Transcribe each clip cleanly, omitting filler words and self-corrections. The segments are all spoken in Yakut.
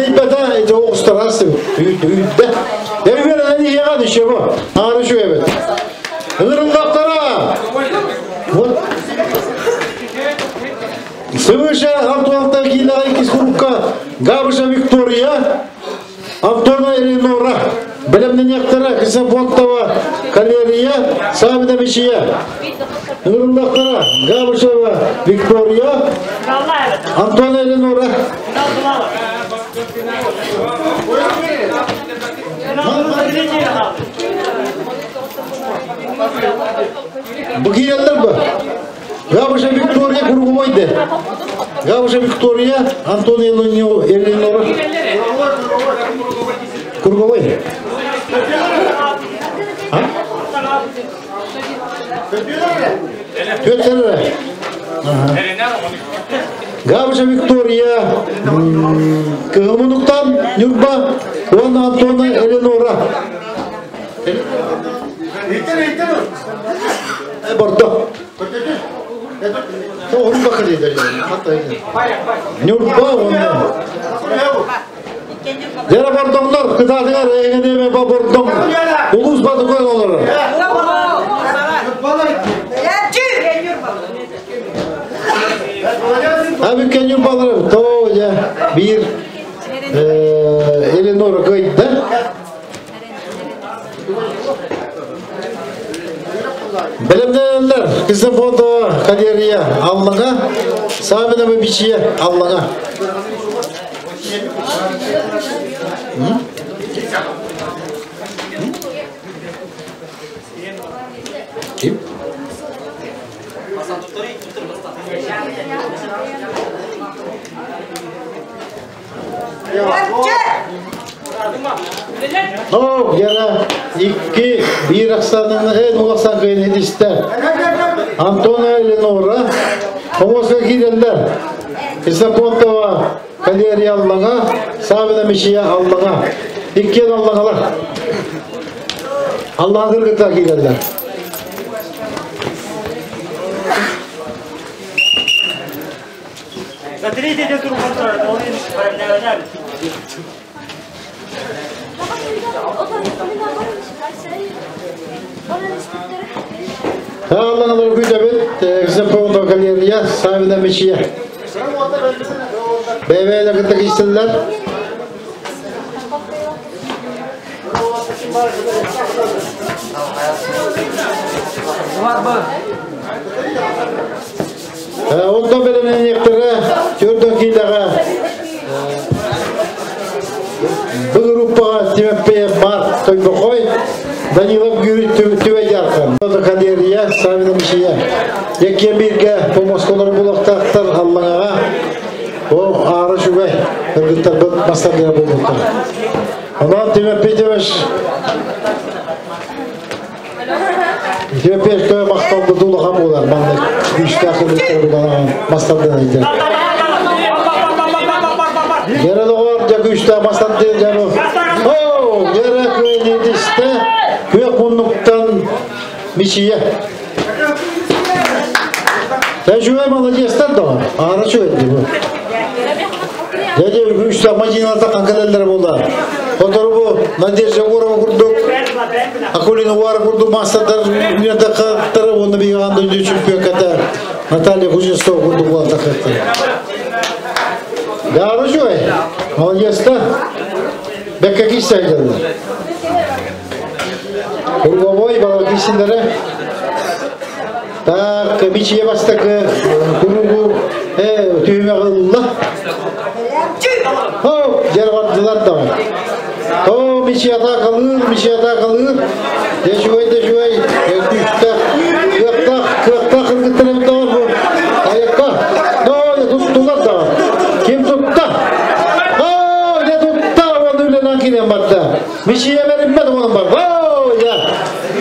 Тыйбата эти оҕустарасы үйдэ. Эргер иһиэҕэ ничего. Аары үчүгэйбит. Ыҥырыллахтара. Вот. Свыше Антуанта киилэҕэ иккис курукка Габыша Виктория, Антона Элеонора, бэлэмнэниэхтэрэ Хрисофонтова Калерия, Савина Мичия. Ыҥырыллахтара Габышева Виктория, Антона Элеонора. Бу киирэллэр бу. Габыша Виктория круговой де. Габыша Виктория, Антон Элеонора. Круговой. А? Петр. Габыша Виктория, Кыһылмунуктан Нюрба, уонна Антона Элеонора. Бордо. Нюрба уонна. Дьэ бордоҥнор кытаатыгар эйгэнеме ба бордоҥ улуус батыкон олорор. Абикке Нюрбалар то я биир Элеонора кыйда. Бэлэмнэнэллэр Ксенофонтова Калерия Аллаҥа, Савинова Бичия Аллаҥа. Ким? О, яра икки биир ахсаанын эн улахсан кыйын истэ. Антона Элеонора, Хомоска киирэллэр. Исаконтова Калерия Аллаҥа, Савина Мичия Аллаҥа. Иккиэн Аллаҥалар. Аллаҥа кыргыттар киирэллэр. Аллаҥалар күүтэбит, Ксенофонтова Калерия, Савина Мичия. Бэйбэйлэ кытта киирсэллэр. Онтон бэлэмнэниэхтэрэ төрдөн киилэҕэ бу группаҕа Тимофеев Марк Тойбохой, Данилов Юрий Түбэй Ярхан, Калерия, Савина Мишия. Еккен бииргэ помосколор булуохтаахтар Аллаҥаҕа О, аара үчүгэй, кыргыттарбыт бастаргыра буолбуттар. Онон Тимофей Тимофеевич Тимофеевичка махталбыт улахан буолар маннык күүстээх кыргыттар булан мастардан ыйдар. Дьэрэ доҕор, дьэ күүстээх мастардыын дьану. О, дьэрэ күөнидистэ күөх муннуктан мичийэ. Үчүгэй молодецтар доҕор, аара үчүгэй дии бу. Дьэ үгүстэх мадьыналарта хаҥкалаллара буолар. Сотору бу Надежда Егорова курдук, Акулина Уара курдук маастардар үөтэхтары уонна биһиги дойду чемпионката Наталья Кузнецова курдук буолтахтар. Дары үчүгэй, молодецтар. Бэккэ киирсэйдэллэр. Круговой балар киирсиннэрэ. Так, Мичийэ бастакы куругу түһүмэҕи ылла. О, дьэр бардылар даҕаны. О, Мичийэ атаакалыыр, Мичийэ атаакалыыр. Дьэ үчүгэй да үчүгэй, күүстээх, кыахтаах, кыахтаах кыргыттар эбит даҕаны бу. Айакка. О, дьэ туттулар даҕаны. Ким тутта? О, дьэ тутта, уонна үлэнэн киирэн барда. Мичийэ бэриммэт уонна барда. О, дьэ.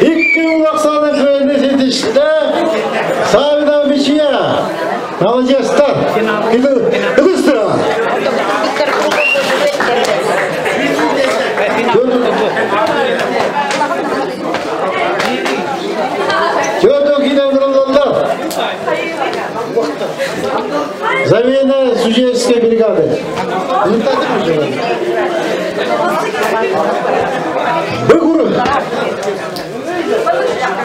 Икки улахсааны кыайны ситистэ. Савина Мичия. Молодецтар. Ытыстыра. Төртөө киинен кырыллаллар. Замена судейской бригады. Бу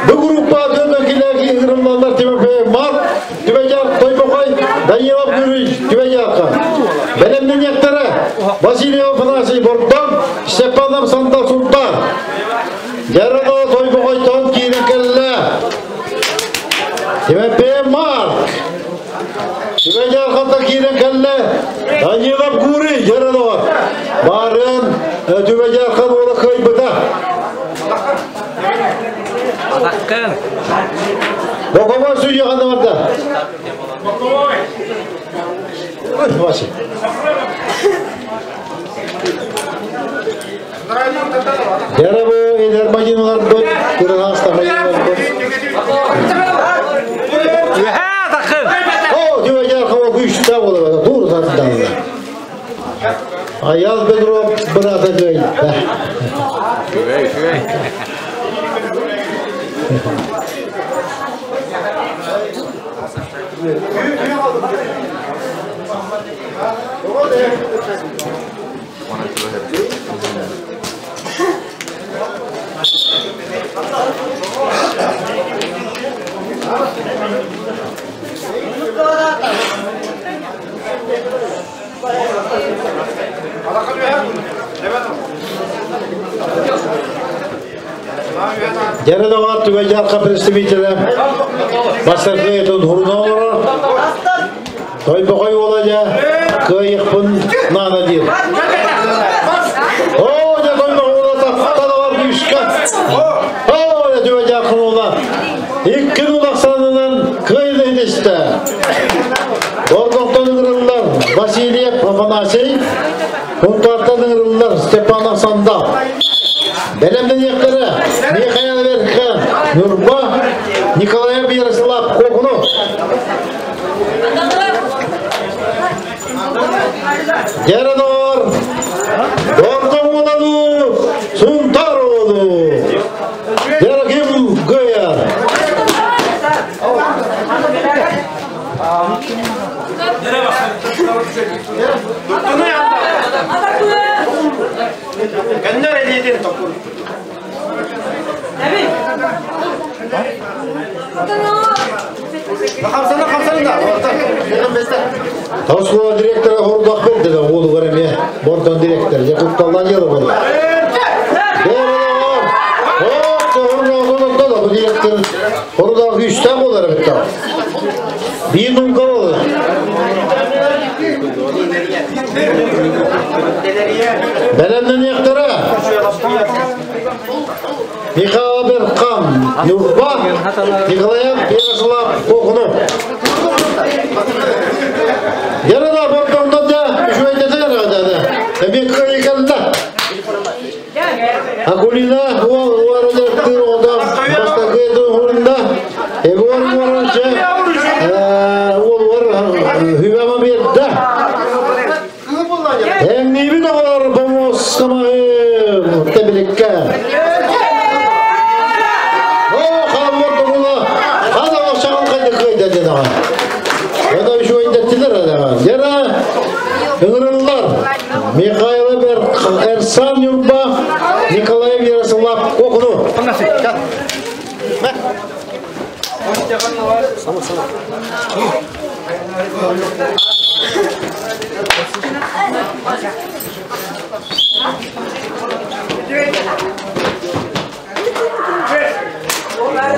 Бу группа дөмөкилерги ырымлалар Тимофей Марк, Түбэжар Тойбохой, Данилов Гурий, Түбэжарка. Бэлэмнениэхтэрэ Василий Афанасий Бордон, Степанов Сандал Султан. Дьарыга Тойбохойтон киирэн кэллэ. Тимофей Марк, Түбэжаркаттан киирэн кэллэ. Данилов Гурий, Дьарыга. Барын Түбэжаркан уола кыайбыта. Атаккын. Боковой судья ханна барда? Ой, Вася. Ярабы эдер мадиналар бот, кыргызстан мадиналар бот. Үһэ атаккын. О, түбэжар хава күчтә була, тур тартты. Аяз Бедров бырата кыайда. Үһэ, үһэ. Дьэрэ доҕор Түбэйдээххэ представителэ бастакы этин хуруна олорор. Тойбохой уола дьэ кыайыахпын наада диир. Оо, дьэ Тойбохой уола тапталар күүскэ. Оо, дьэ Түбэйдээххин уола икки улахсанынан кыайда истэ. Бордоктон ыҥырыллар Васильев Афанасий, Хунтартан ыҥырыллар Степанов Сандал. Бэлэмнэниэхтэрэ Михаил Верха, Ньурба, Николаев Ярослав Кокунов. Дьэрэ Бордоҥ уолану, Сунтаар уолу, Дьэрэ ким кыайар? Көннөр элиэтин токур. Хамсана хамсана да. Оскуола директора хордох берди да уолугар эмиэ Бордон директор Якупталлан дело было. Бу директор хордох үстә болар битта. Бир нумка болар. Бэлэмнэниэхтэрэ Михаил Беркам, Ньурба, Николаев Ярослав Кокунов. Ярада Бордоҥдон да үчүгэйдэтин эрэ Эмиэ кыайыкалла. Акулина уол уарыдыр оҕото бастакы туһунда Егор Воронча уол уар хүбэма биэрдэ. Эҥниибит оҕолор помоскамаһы тэбиликкэ. О, хаалбар тугула, хана охшаҕын хайда кыайда диэн Это үчүгэйдэттилэр адаҕа. Дьара ыҥырыллар Михаил Эрсан Ньурба, Николаев Ярослав Кокуну.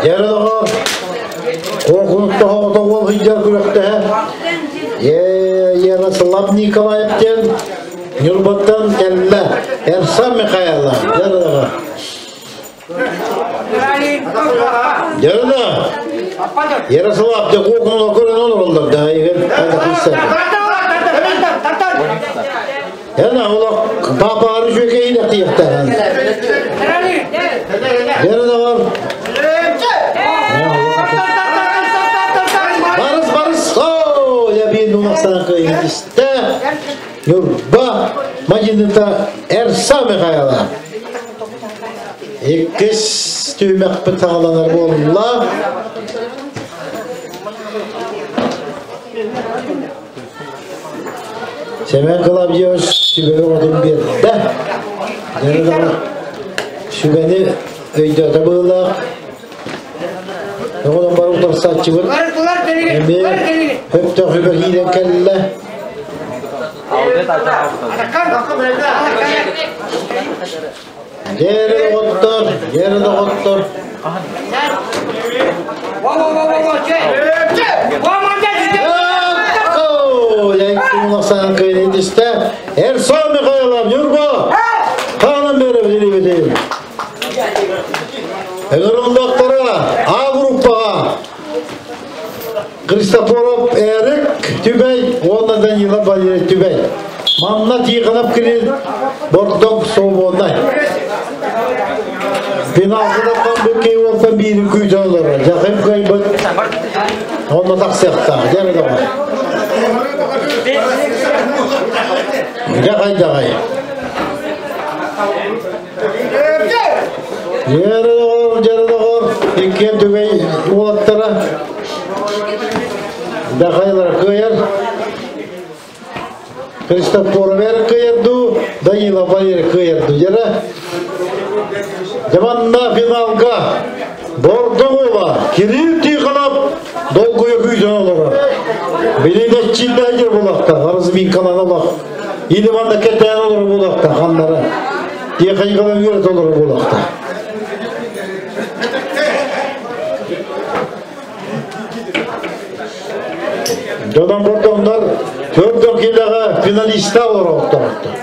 Дьэрэ доҕор, Куокунуттаһа отоҕуол сылдьар күрэхтэһэ Ярослав Николаев диэн Ньурбаттан кэллэ Эрсан Михайлов. Дьэрэ доҕор. Дьэрэ да Ярослав дьэ куокунулар көрөн олороллор да егер хайда кыысса. Эна олох папа үчүгэй тиэхтээн. Дьэрэ доҕор. Барыс, барыс! О, я бин улахсан кыйыстэ. Ньурба мадьыныта Эрса Михайлов. Иккис түһүмэхпит саҕаланар буолла. Семен Клавдиевич сүбэбэ отун биэрдэ. Сүбэни өйдөөтө быһыылаах. Оҕолон бары утарсааччыбыт эмиэ өптөөх сүбэ киирэн кэллэ. Дьиэрэ доҕоттор, дьиэрэ доҕоттор. Эрсон Михайлов, Ньурба! Хаанан беребит илибитин. Ыҥырыллыахтара А группаҕа Христофоров Эрик Түбэй уонна Данила Валерий Түбэй. Манна Тихонов Кирилл Бордоҥ Свободнай. Финалга бүккей уолтан биирин күүтэ олорор. Дьахым кыайбыт. Онно тахсыахтаах. Дьэ доҕор. Дьахай дьахай. Дьэрэ доҕор, дьэрэ доҕор, иккиэн түгэй уолаттара Дахайлара кыайар. Христофоровер кыайар дуу, Данила Валерий кыайар дуу. Дьэрэ. Дьаманна финалга Бордоҥула Кирилл Тихонов долгуйа күүтэн олорор. Билинэччиллэһэр булахта, разминкалан олох. Или манна кэтээн олорор буолуохта, ханнара. Тиэхэньикалан үөрэтэ олорор буолуохта. Дьонон бордоҥнор төрдөн киилэҕэ финалиста олороохтоохтор.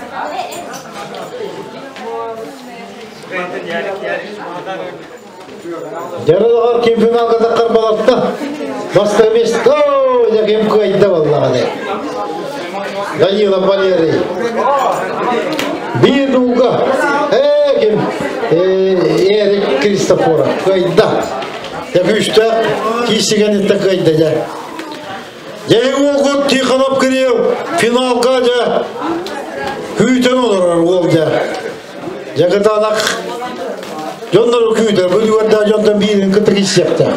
Дьарылаҕар ким финалга таххар балатта. Бастакы место, дьэ ким кыайда баллаҕа Данила Валерий. Биир нуулга. Ээ ким? Эрик Кристофоров кыайда. Дьэ күүстээх киисигэн кыайда дьэ. Дьэ уолгут Тихонов Кирилл финалга дьэ күүтэн олорор уол дьэ. Дьэ кытаанах дьоннору күүтэр, бу үөрдээх дьонтон биирин кытта киирсиэхтээх.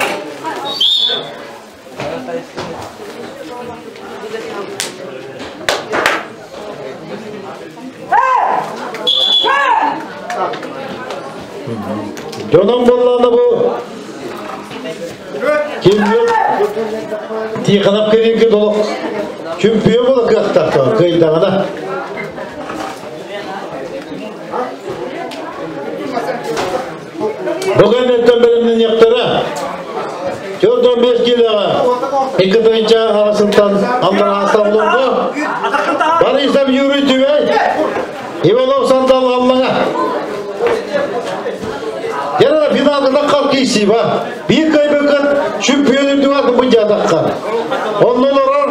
Дьонум буоллаҕына бу ким Тихонов Кириллгэ толох чөмпүйүөн буола кыахтаах кыайдаҕына. Бу кэнниттэн бэлэмнэниэхтэрэ. 45 киилэҕэ 2 тыһыынча аҕысыттан аллараа олорго Борисов Юрий Түбэй, Иванов Сандал Аллаҥа. Яра финалга таххар киирсии Биир кыайбыккыт чөмпүйүөн үрдүк атын быдьаатахха. Онно олорор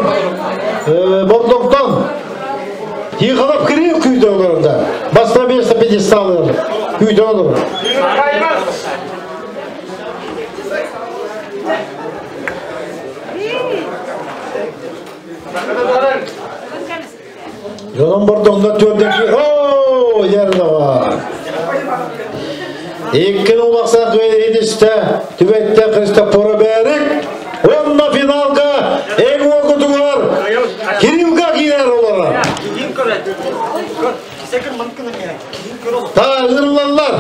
Бордоҥтон Тихонов Кирилл күүтэ олорор да. Баста место пьедесталыгар күүтэ олорор. Дьонум Бордоҥҥо түөрдэн Оо, ярдаҕа. Иккин улахсан кыайыытистэ Түбэттэ Христофора Бэрик уонна финалга эҥ уокутугар Кириллга киирэр олорор. Тааһырлаллар.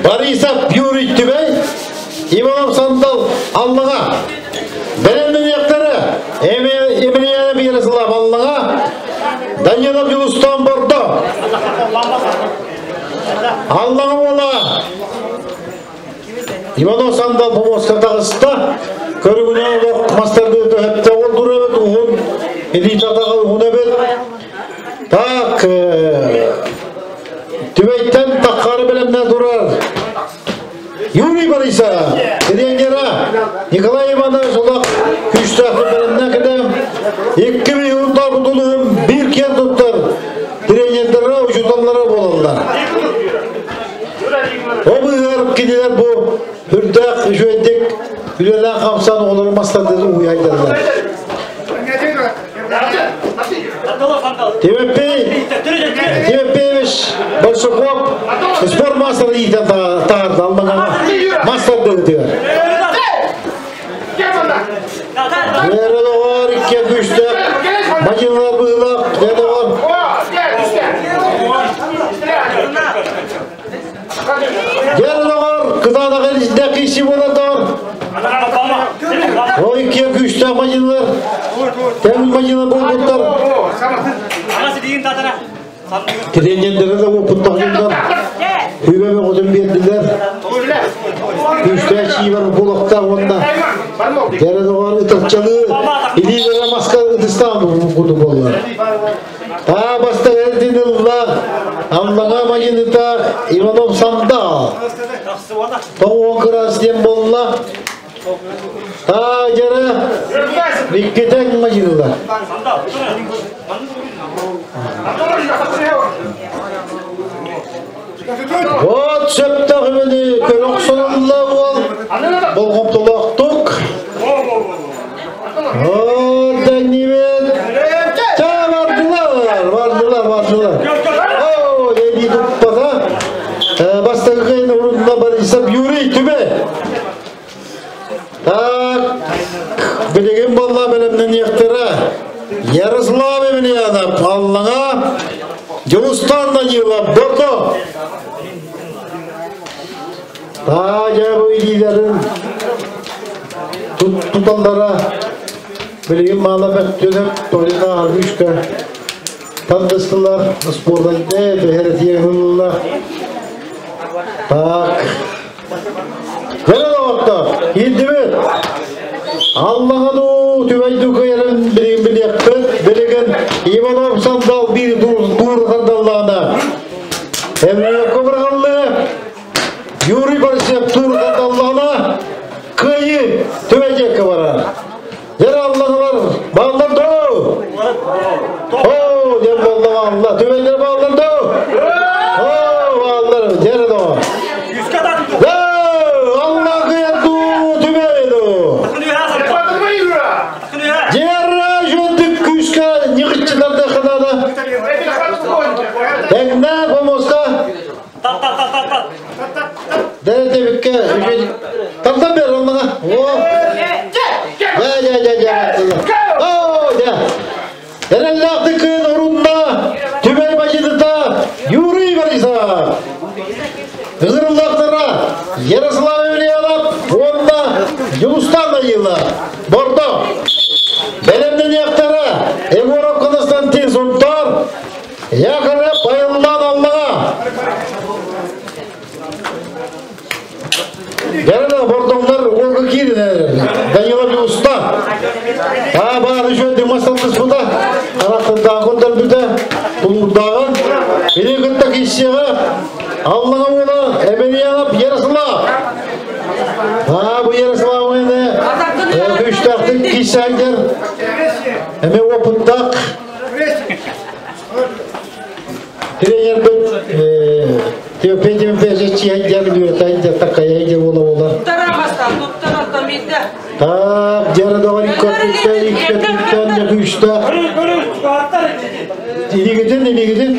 Борисов Юрий Түбэй, Иванов Сандал Аллаҕа. Бэлэмнэниэхтэрэ Емельянов Ярослав Аллаҕа, Данилов Дьулустан Бордо. Аллаҕа уола Иванов Сандал помоска таҕыста. Көрүҥүнэн олох мастардыы өттө олдур эбит, уһун, илии татаҕа уһун эбит. Так, Түбэйтэн таххары бэлэмнэ турар Юрий Борисов, тренера Николай Иванович олох күүстээх бэлэмнэ кэлэн, икки миллионтар тутулуһун биир киэн туттар тренердэрэ, учууталлара буолаллар. Ол быыһыгар кинилэр бу үрдээх үчүгэйдик үлэлээн хамсаан оҕолору мастардыы уһуйайдаллар. Тимофей Тимофеевич Большаков спорт мастера иитэн таһаарда Алмаҥаҕа мастер дэгитигэр. Дьиэрэ доҕоор икки күүстээх мадьыналар быһыылаах. Дьэр доҕор, кытаанах илиистээх киирсии буолар доҕор. Ол иккиэн күүстээх мадьынылар, тэҥ мадьыны буолбуттар. Тренердэрэ да уопуттаах дьоннор үбэ бөҕөтүн биэрдилэр. Күүстээх чиибэр буолуохтаах уонна дьэрэ доҕор ытарчалыы илиилэрэ маска ытыстаан курдук буоллар. Таа бастак эрдин ылла Аммаҥа мадьыныта Иванов Сандал. Тоҕуон кыраас диэн буолла. Таа дьэрэ иккитэн мадьынылар. Вот сөптөөх үбүнү көрө охсулла уол болҕомтолоохтук. Вот дэҥнибит. Ча бардылар, бардылар, бардылар. О, дии туппата. Бастакы кыайын урунна Борисов Юрий Түбэ. Так, билигин буолла бэлэмнэниэхтэрэ. Ярослав Емельянов Аллаҥа, Дьулустан Данилов Бордо. Таажа бу илиилэрин туталлара билигин маала бөттүнэп Толина Аргышка тандыстылар, спордан бэһэрэтиэ ылылла. Так, Кэлэн оҕотто, киирдибит. Аллаҕа түбэйдүү кыайарын билигин билиэхпит. Билигин Иванов сандал биир дуур сандаллаана. Эмиэ бырҕаллы Юрий Борисов туур сандаллаана кыайыы түбэйдиэккэ барар. Дьэр аллаҕалар бааллар доо! Оо, диэн буолла алла. Түбэйдэр бааллар доо! Оо, бааллар. Дьэр доо. Алла кыйар дуу, түбэй дуу. Дьэр жөндүк күүскэ ньыгыччытарды ханада. Тэҥнэ помоска. Дэрэтэбиккэ Тардан бер оннуга. О. Дьэ дьэ дьэ дьэ. О дьэ. Эрэллээхтик кыын урунна Түбэй бажыдыта Юрий Борисов. Ыҥырыллаахтара Ярослав Емельянов уонна Юлустан Данилов. Бордо. Бэлэмнэниэхтэрэ Егоров Константин Сунтар, Якорев Байыллан Аллаҕа. Дьарана бордоҥнор уолга киирин Данила уста. Аа баар еще демонстратыспыта, харахтардаах көрдөрбүтэ, тулуурдааҕын, или кытта киссиэҕэ, Аллаҕа уола Эмельянов Ярослав. Аа бу Ярослав эне күүстээхтик киссээндер, эме опыттаах Тренербит Тимофей Тимофеевич чиһэйдэр үөрэтайдер такайайдер буола буолар. Так, дьара доҕор иккөттүттэн иккөттүттэн дьэ Илигитин, илигитин.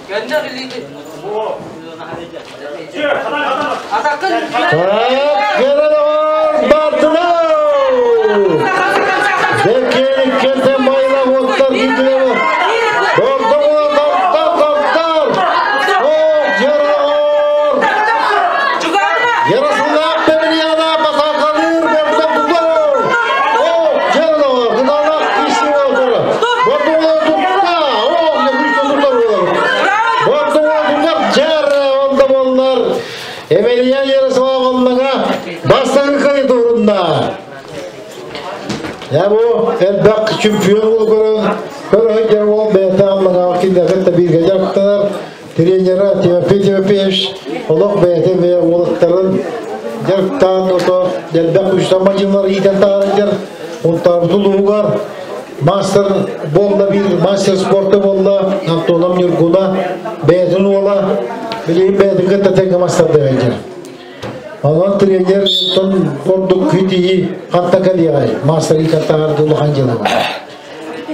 Так, дьара доҕор бардылар! Деккеликкентен байлап оттар киирдилер. Бордоҥор тартар! Ох, дьара Ярослав Пемельяна Батакалыыр бордоҥ тутар! Ох, дьара кытаанах киси болдура. Бордоҥор тутта! Ох, якушта тутар болар. Бордоҥор тутар, дьара онда боллар. Емельян Ярославовнаға бастакы кандидатурунна. Я бу элбэх чемпион буолу көрөн, көрө ол бэйэтэ аллаҥаҕа кинилэргэ да бииргэ дьарыктанар тренера Тимофей Тимофеевич олох бэйэтэ бэйэ уолаттарын дьарыктаан ото элбэх үстамма дьыллар иитэн таһаарар Унтаарбыт улууһугар мастер буолла биир мастер спорта буолла Антонов Ньургуна бэйэтин уола билигин бэйэтин кытта тэҥҥэ мастардыыр дьэр. Онон тренер тон ордук күтии ханта кэлиэҕэй мастер иитэн таһаарда улахан дьыала бар.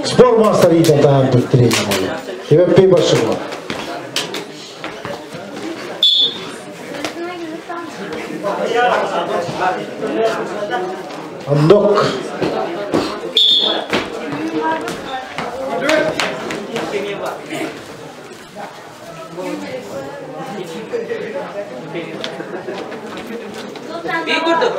Спорт мастер иитэн таһаарбыт тренер буолла. Тимофей Баршилов. Андок. Bir kurduk.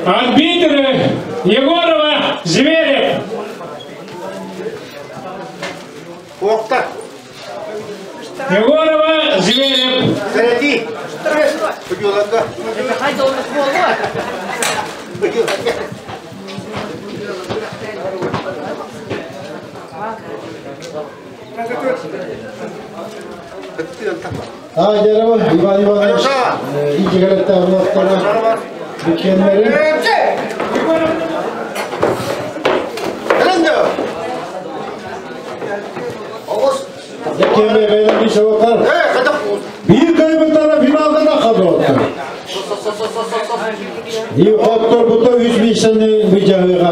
Арбитры Егорова, Зверев. Егорова, Зверев. Иван Иванович, Иккиэннэрин. Иккиэн бэйэлэр bir sabaklar. Bir кайбыттара финалда да калды. И оттор бута үс миссаны быжагыга.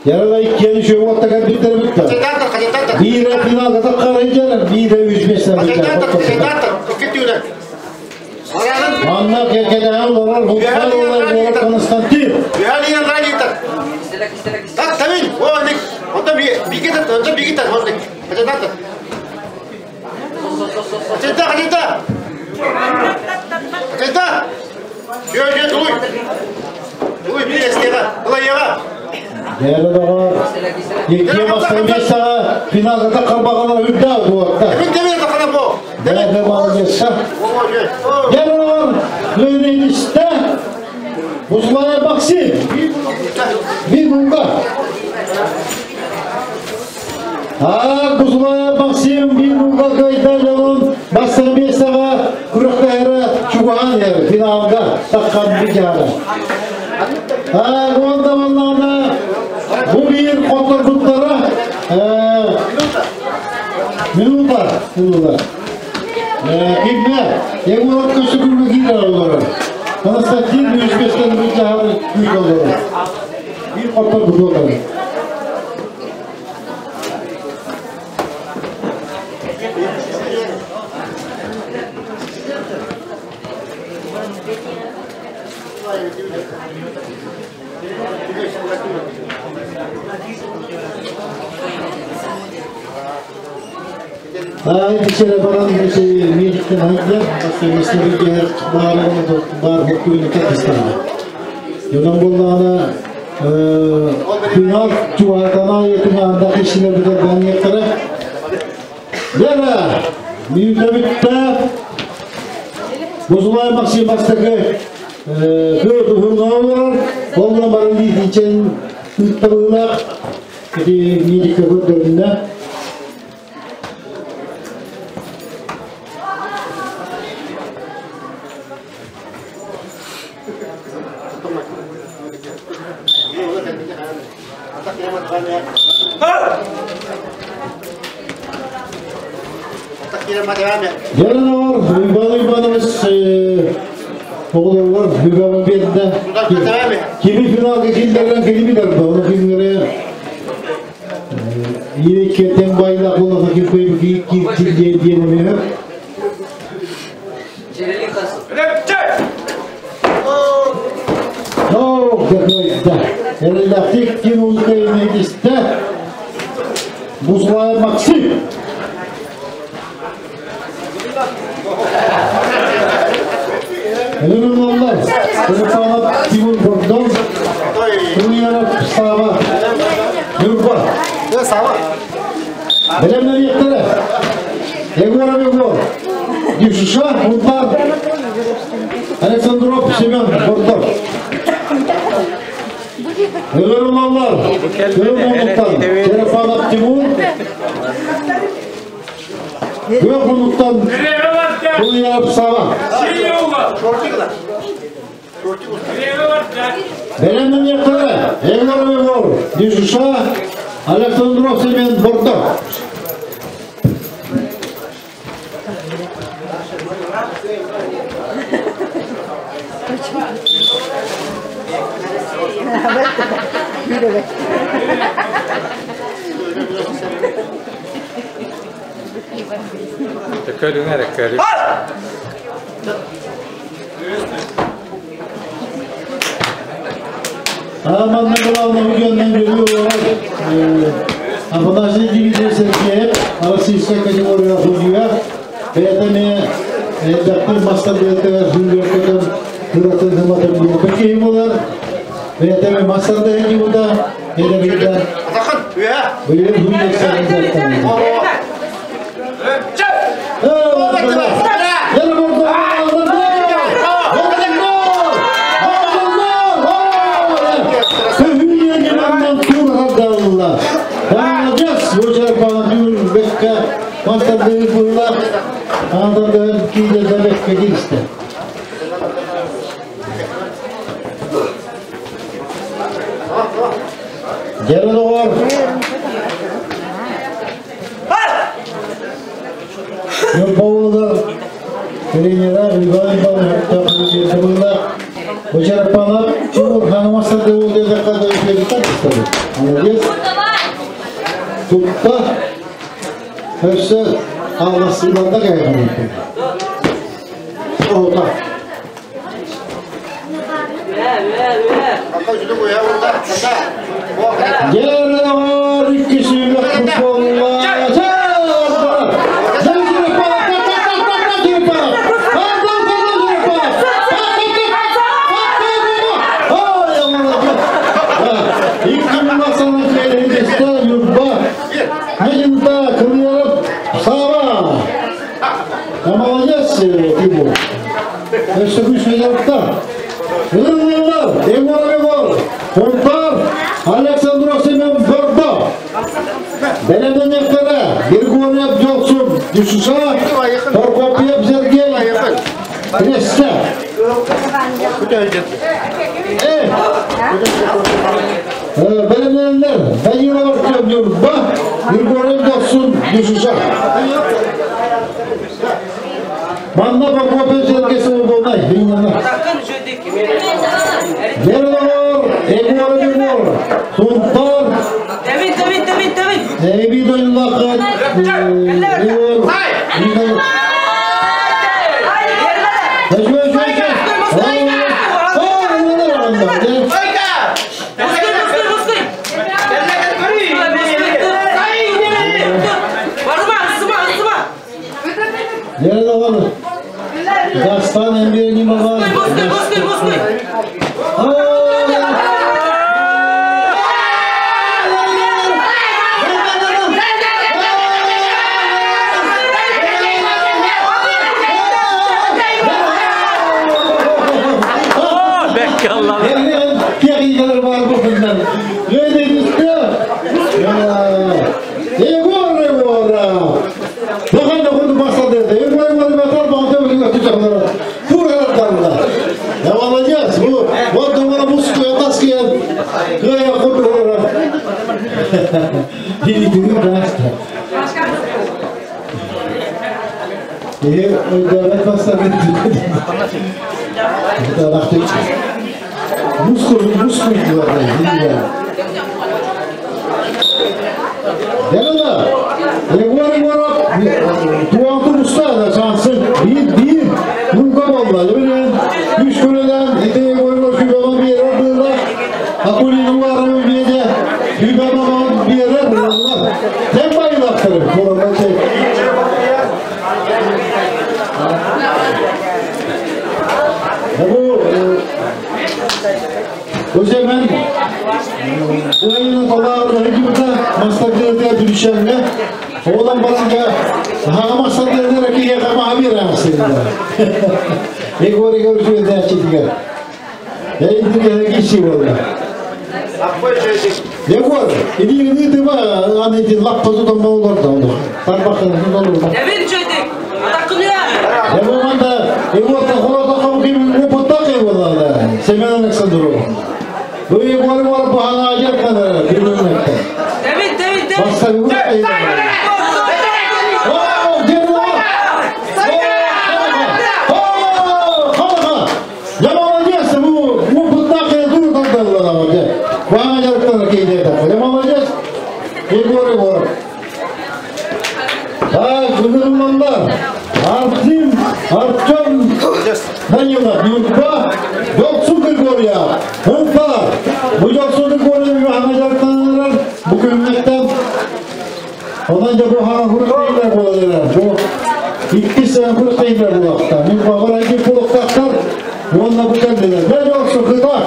Ярала иккиэн үшөө оттаган биттер бутта. Биирэ финалга да карайжар, биирэ үс миссаны быжагы. Манна кекелеһэн олорор Хутхар олорор Константин. Дәрі Икки бастан финалга да карбагалар үрдә буатта. Дәрі молодец. Дәрі Леонидисте Бузлая Максим. Bir bunga. А Бузлая Максим bir bunga кайда жалон бастан бесага күрөктәре чуган ер финалга таккан bir жары. А онда валлана бу бир котор буттара минута минута. Кимне? Егор көсүгүнгө кире олар. Константин Өзбекстан бир жары күй олар. Bir котор буттара. Ay bir баран bir медиктен айтты, баста барлығын бар бүкіл Кыргызстанда. Юнан болғаны финал чуатана етін анда кишилер бітер баньяктары. Бера, минута бітті. Бузулай Максим бастығы көт ұғырға олар, барын дейдінчен үттабылақ, медикка көттерінде. Yarın var, Иван Иванович оғлар Hügama берді. Kimi финалға келдерген келмейдер, оны кимдере Иреке тең байлақ оларға ким койып киіп диене О, какой-то. Эрелдактик ким улкайнедисте. Бузлай Максим. Өлүмлар, Телефонов Тимур Бордон, Туяров Сава, Нурба. Сава. Белемнер ектері. Егоров Егор. Дюшиша, Мунтар, Александров Семен Бордон. Өлүмлар, Өлүмлар, Телефонов Тимур. Yok Munut'tan Туяров Сава. Белемнер ектері. Егоров Егор. Дюшиша, Александров Семен Бордон. Көрүңөр көрү. Aman главное угенный görüyor. Афанасий Дмитриевич Сергеев, российская категория судья. Это не доктор мастер это судья, который Кыратын хыматын Пeki булар. Это мастер да не буда. Это буда. Быйыл судья Андырдыгын киидерде бекке киристе. Дьэрэ доҕор! Ньурбаулар тренера Иван Иванович Бу чараппанап Тимур Ханамаса деп Молодец. Тутта. Өссө алласыларда кайхан. Ота. Дьэрэ иккисі футболла. Молодец, Тимур. Өссө күш өйдөртөр. Ылылар, Егор Егор, Хунтар, Александров Семен Бордо. Белемнектері Григорьев Жолсун, Дюшуша, Прокопьев Сергей, Кресте. Белемнелер, Данилов Артем Нюрба, Григорьев Жолсун, Дюшуша. Манна Прокопьев Сергей Свободный, Бинана. Егор, Егор Егор, Сунтар, Давид, Давид, Давид, Давид. Эби Дойнлақат, Егор, Дастан Эмбер Мабан. Бустой, бустой, бустой. Егор, Егор. Бағанда құрды бастады еді. Егор, Егор, батар, бағанда өзіңе түтақлары. Фурғардарында. Я молодец. Bu, вот думала музыку, я таски, я құрды Или ты даста. Өйдәмәт бастады. Мускул, мускул diyorlar. Yanına Егор Егоров туанту уста да шансы bir bir Нука болла. Öyle üç kuleden ite Егор Егоров kübama bir yere bığla. Akulinin varını bir yere kübama bir yere bığla. Tem bayılaktırır. Korona şey. Bu Özemen Уайына талағы хикмета мастакдерде дүршәнгә Одан баранга хага мастакдерде кие кама хабир амсында. Егор Егор шуйда читиге. Эй киши болды. Егор, иди иди ты ба, аны иди лаппа тутан болдор да онда. Тарбакын тутан. Давид жөдик. Атакын Я манда Егор та холота кам ким опытта кый Семен Александров. Бу Егор Егор бахана ажар кадar bir-birine. Давид, Давид, Давид. Баста Егор О, Егор! О, хаха! Я молодец, бу опытта кый дур кадar Бахана ажар кадar кейде. Я молодец. Егор Егор. Так, бүгін Артем, Артем Данилов, Нюрба, Жолсу Григория, Хунтар. Бу Жолсу Григория Ханажартанlar bu күнмектен Онан да бу хана хуркайlar болады. Бу икки сен хуркайlar булакта. Мен багар айды кулактар, онна бу келдилер. Бер Жолсу кыта.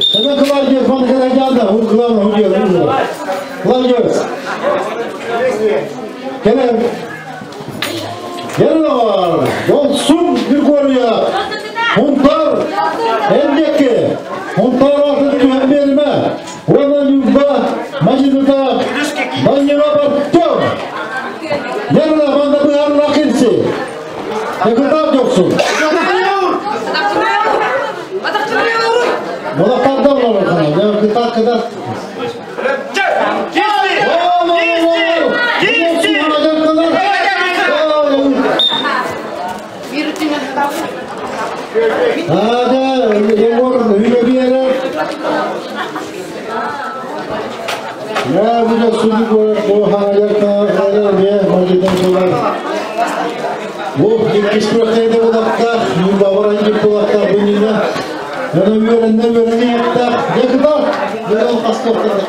Сен Клавдия фон Караджанда, у главного худел. Клавдия. Келем. Gelin Жолсун Григория. Хунтар Элдеке. Хунтар атын түһэн берме. Она Люба Мажидыта Данила Артем. Gelin банда Кытаат дьохсун. Балақтарда олорор хана. Кытаат, кытаат. Ада, Егор, үйге Я буду судить по Бу иккис күрэхтэһиитэ булахтаах, Ньурбаҕар айдьык булахтаах бу иннинэ. Аны үөрэннэ үөрэниэхтээх. Дьэ кытаат, дьэ ол хастыахтаах.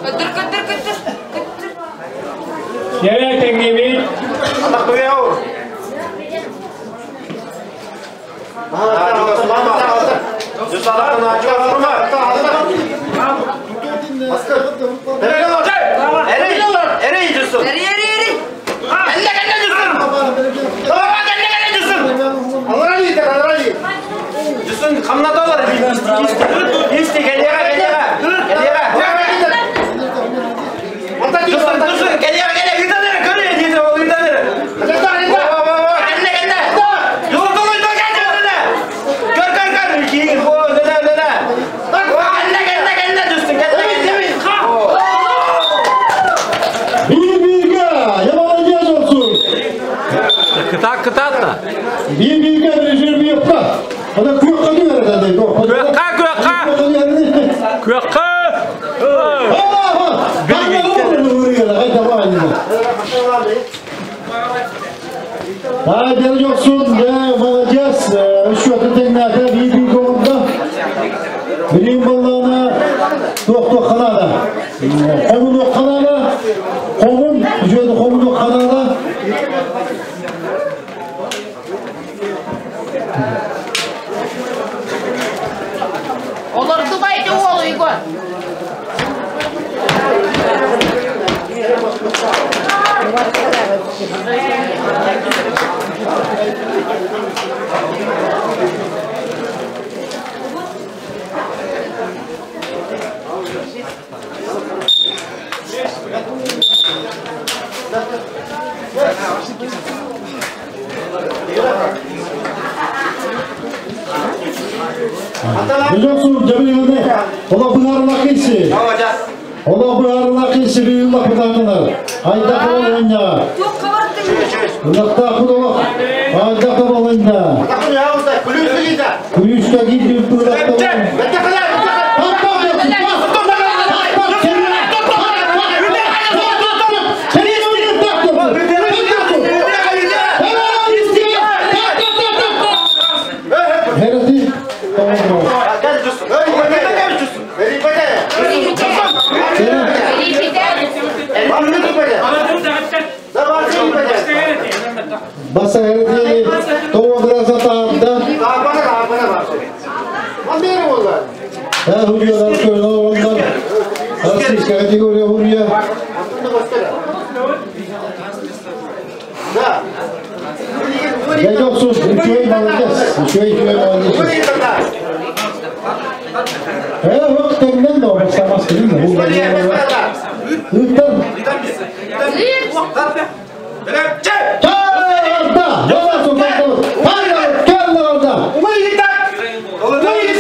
Көтөр, көтөр, көтөр, көтөр. Дьэ тэҥнибит. Эри, эри, эри. Bir-birге, я молодец olsun. Кытаат, кытаат да. Bir-birге bir yapma. Ана күөккө береді. Күөккө, күөккө. Күөккө. Ай, жоксун, молодец. Үш өтө теңнәтә bir команда. Билин баллана тоқ-тоқ қанада. Қомун қанада. Қомун, жөді қомун қанада. Олар Дубайда ол Егор. Жоксун, жабилгене. Ола быгарына кийси. Ола быгарына кийси бийулла кутанынар. Айда кылын. Туох кабаттың. Улакта кудолок. Айда кылын. Күлүшкө кийип улакта. Херати. Баса херати. Тово граса таамда. Ha hurriyalar köylü onlar. Российская категория хурья. Я жоксун, үчөй молодец. Үчөй, үчөй молодец. Э, вот теңден да самас келин. Ыттан. Чарда! Жана султан. Пайда, келди орда. Ула барда,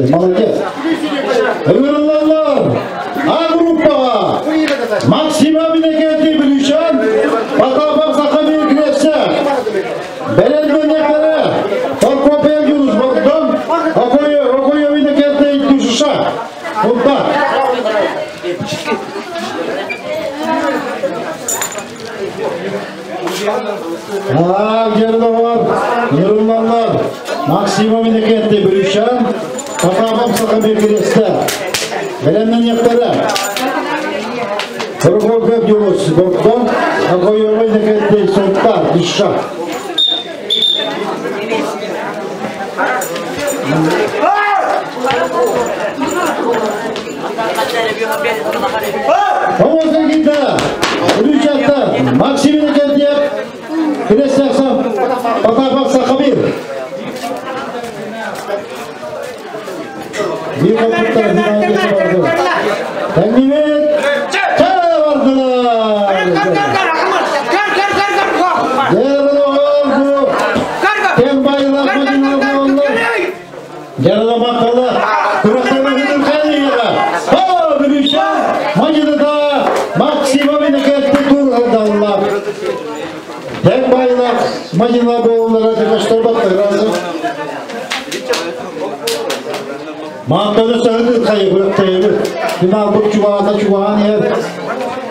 Молодец. Ыгырылалар. А группаға Максима Минекети Бүлүшан, Потапов Сахамир Кресе, Белелменеклere, Торкопел Юнус Бордон, Окойо Минекети Душуша. Кунта. Нырыллаллар Максимов Иннокентий Бүрүшан, Потапов Сахабир Креста. Бэлэмнэниэхтэрэ. Прокопьев Дюрус Бордон, Акоева Иннокентий Сунтар, Дишша. Помощникита, Үрүчатта, Максим Иннокентьев, Креста Потапов Сахабир. Bir kapıtta finalde vardı. Kendine vardılar. Değerli oldu. Tem bayılak madinalı oldu. Yarıda makalı. Kuraklarına gidin kaynıyla. Ha bir Macinada Maksimum İneketli tur Allah. Tem bayılak madinalı oğullara arkadaşlar baktı. Razı. Mantonu sarıdır kayı bıraktı. Final bu çuvağına çuvağın yer.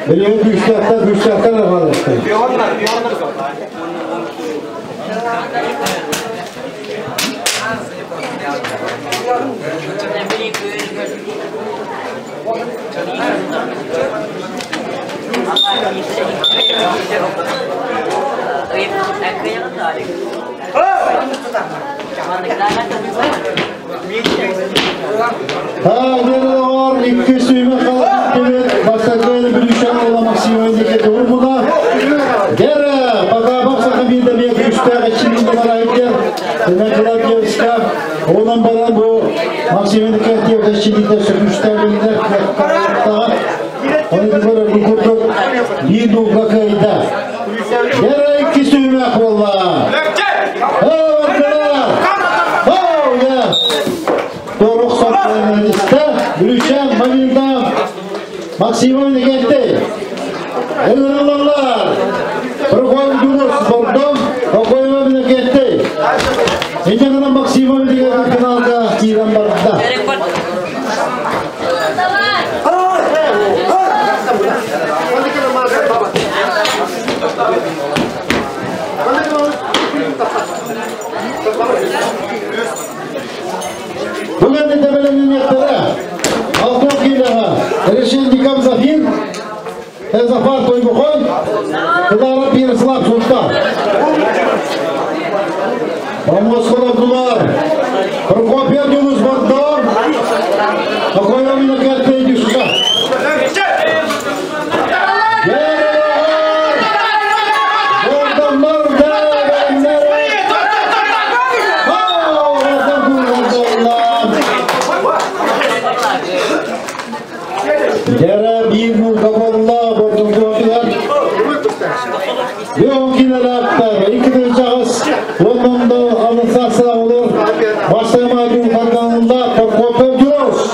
Böyle güçlükler güçlükler var. Ha, var? İki suyuma kalan evet. Başta bir uşak olan Maksimum Endike doğru buna. Gere, baka baksa bir de bir güçler içinde var ayıplar. Demek ki Ondan bana bu Maksimum Endike diye de şimdi de sökmüşler bile. Onu da böyle bu kurduk. Bir dulga kayda. Gere iki suyuma valla. Ha, Oh ya. Doğru saplarında Gülüşen Maminda Maksimum Negette. Elralarlar. Prokol Dunus Bordon Prokol Negette. İnce Maksimum Negette kanalda İran barda. Bugün de tebelenin yaktara. Altın kilaha. Reşin Dikam Zafir. Zafar Toybukhon. Kılara Pirıslav Sultan. Moskova Abdullah. Prokopiev Yunus Bordon. Akoyova Minakette Düşüşa. Gere bir mulkaballa bordun Yok yine lapta. İki de cağız. Ondan da alınsa olur. Başlama Cumhurbaşkanlığında Prokopiev Yunus.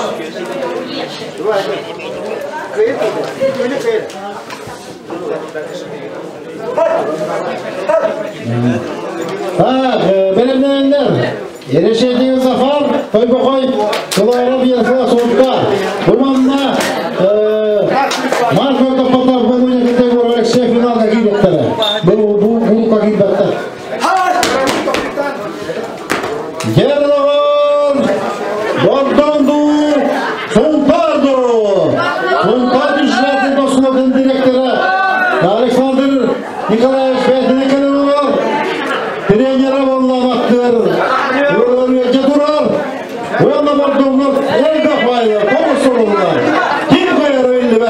Ha, benim Ereşediği Zafar, Toybokoy, Kılara bir yasa soğukta. Bu manna Marco Topata Bologna kategori Alexei finalda gidetlere. Bu bu bu kagibatta. Gerdavar, Bordondu, Sultardo. Sultardo İşaretli Basılat'ın direktörü Alexander Nikolaevich Beytin'e var. Trenere vallahi baktır. Yolları durar. Onda Bordonlar el kafayla, komu sorunlar. Kim koyar öyle be?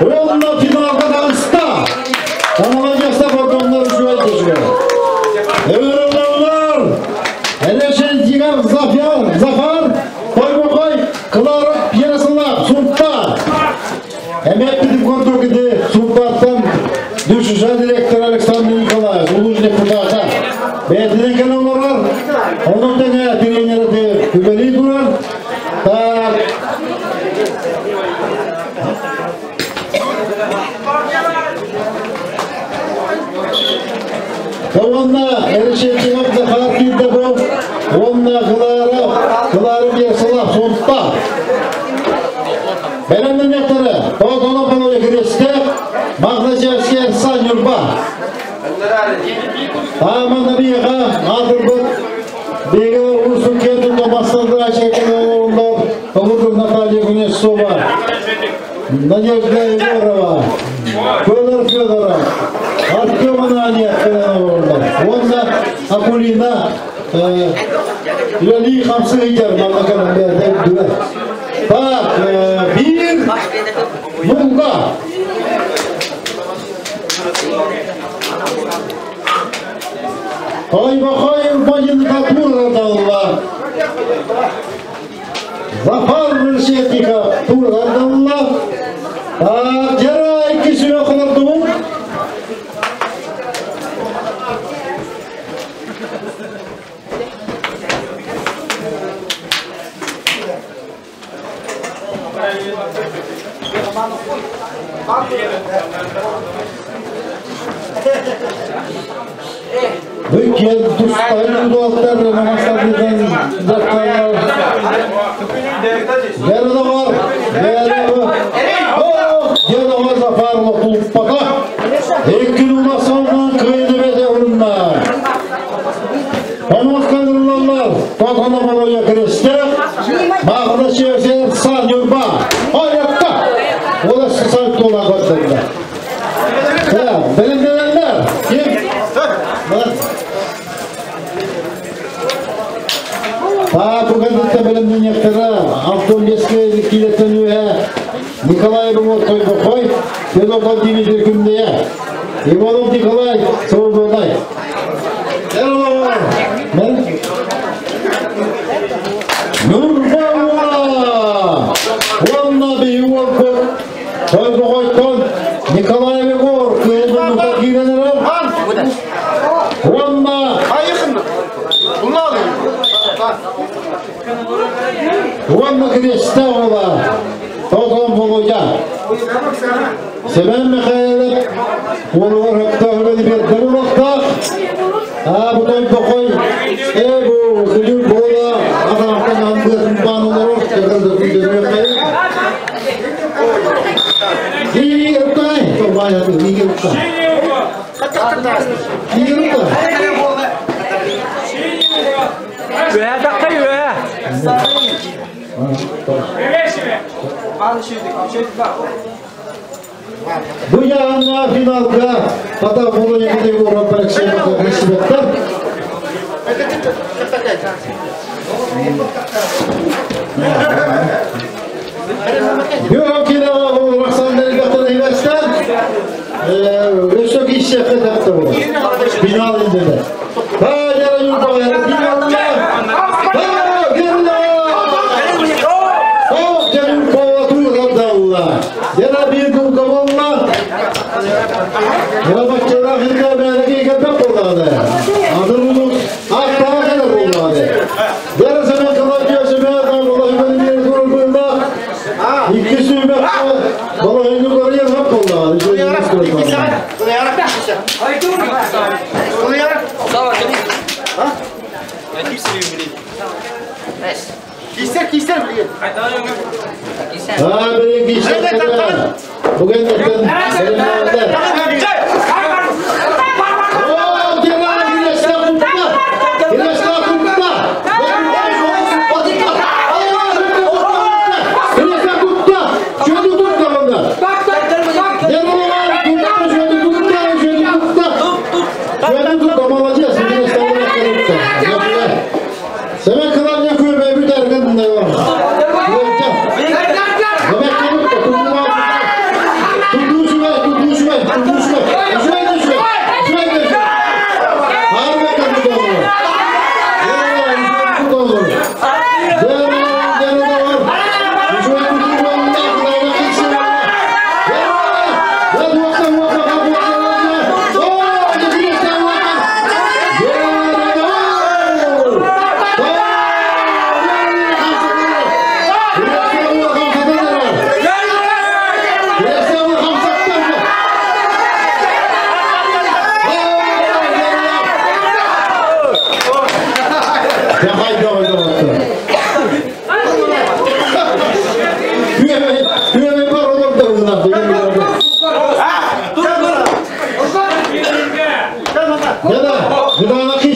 Онна финалга дағыста. Танылacaksa Bordonlar şu geçiyor. Evrenler, Eleşen Cigar Zafer, Zafar, Koy koy, Klara Yarasınlar, Sultan. Emek gidip korktu gidi Sultan'dan düşüşen direktör Alexander Nikolaev, Ulu deputata. Beytinen kenarlar var. Onun tane treneri de güveli durar. Tak. Онна erişeceğim Zafar bir de bu. Onna kılara, kılara bir sıla. Аман биэха атырбыт Беге улуsun кентinde басталдыра чекелер Олурду Наталья Кузнецова, Надежда Егорова, Федор Федоров, Артем Ананьев, Онна Акулина, Лали Хамсыгер, Так, бир, Мулга. Ой, бахай, Татур Зафар Решетников тургардалла. Жара икки сүрө холордубут. Бүкен тустайын дуаттар намастардан датталар. Гердогор, Гердогор. О, Гердогор Зафар локтулуппата. Эки уласынан кыйды бете урунна. Омоскандырылалар, Тотона болоя кресте. Мағына чевсен сан юрба. Аякта. Ола сысар тола көттерді. Білімденендер. Ким? Та бүгін білімденектері Антон Леске килеттен үйе Николай Бумот Тойбохой, Федор Владимир Күндея, Иванов Николай Свободай. Нурбаула! Онна бейуол Тойбохойтон Николай Егор кыйбын киренер. Онна Онна креста ола. Тотон болуя. Семен Михайлов олар хакта хөрөдү бер болакта. А бу Тойбохой э бу күлү бола атамактан андыр банолор кыргызды күндөрү И ыртай, тобая ии ыртай. Ии ыртай. Үһэ тақтай үһэ. Бу яғына финалга Ата Болоня Егоров Алексей Красиветтер. Yok yine o Raksan Delgat'ın Hiles'ten Өсөк ишсе кетепті бұл. Финал инде. Ha, yara yurda yara finalda. Ha, geride. Oh, Cemil Kova Tuğradalla. Yara bir Gulgavalla. Ya bakçada hırka bereki kepek oldu. Adır ulus hatta kadar oldu. Yara semen kadar semen Allah beni bir kurul buyurda. İki sürmek Vallahi yukarıya hep oldu. Кисер, кисер bilin. Ha benim kişiler. Bugün de Oh, Celal Güneş'te kutla. Güneş'te kutla. Güneş'te kutla. Şöyle tut da bunda. Celal kutla, şöyle tutla, şöyle tutla. Şöyle tut, молодец. Güneş'te kutla. Semen kral yakıyor be bir dergin ne var? Demek ki tuttu, tuttu, tuttu, tuttu, tuttu,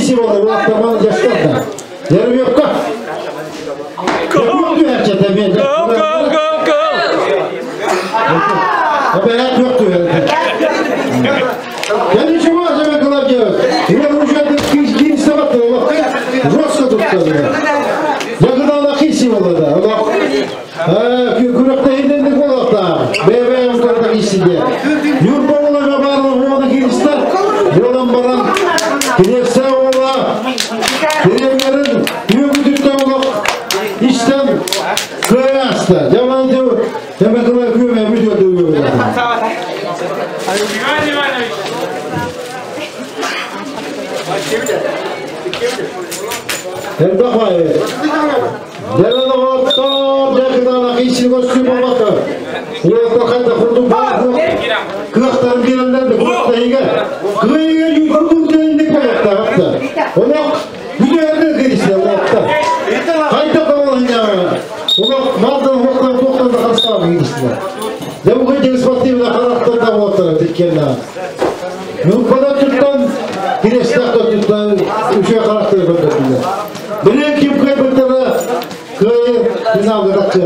киирси буолар уолаттар дьастар да. Деревьевка. Go! Go, go, go, go! Я ничего, тебе Клавдия. Я уже жестко тут Я когда она хисивала, да. Күрөктө хидендик болот Бебе утарда кисиде. Юрба ола барлык оны киристер. Жолан баран киресе ола. Киреңерин үйгүтүттө ола. Иштен кыяста. Жаман деп, эме кыла күмө видео дөгө. Иван Иванович. Элбахай. Делено оттор жакыдан кийси көстү болот. Уолта кайда курду бар. Кыактарын берилдер кыактайга. Кыйга юрдун келиндик болот да хатта. Олок бүдөрдө кириште олокта. Кайда калган Олок малдан октан токтан да кастаа кириште. Демгө спортивный характерда болот тиккенде. Нүпада туттан кириште туттан үчө характер көрдүлөр. Билен ким кайбыттары кыйы финалда такты.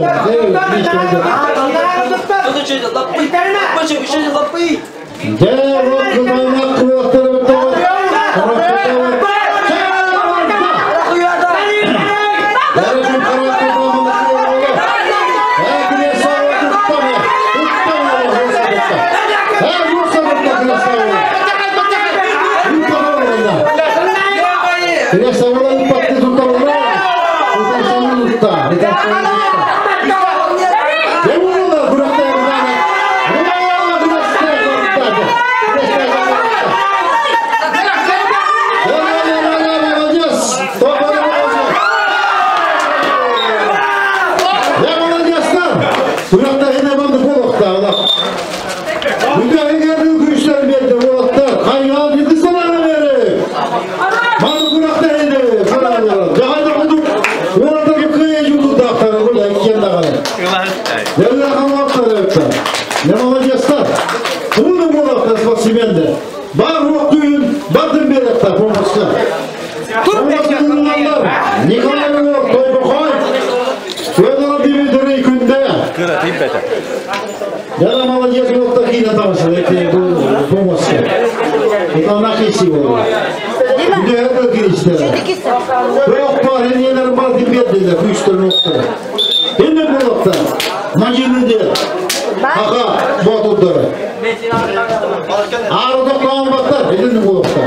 Я молодец, вот такие на там это помощь. Это на киси было. Где это киси? Yok var, hediyeler var dibiyet kuşların nokta. Yine bu nokta. Majinide. Aha, botulları. Ağrıda kalmakta, elini bu nokta.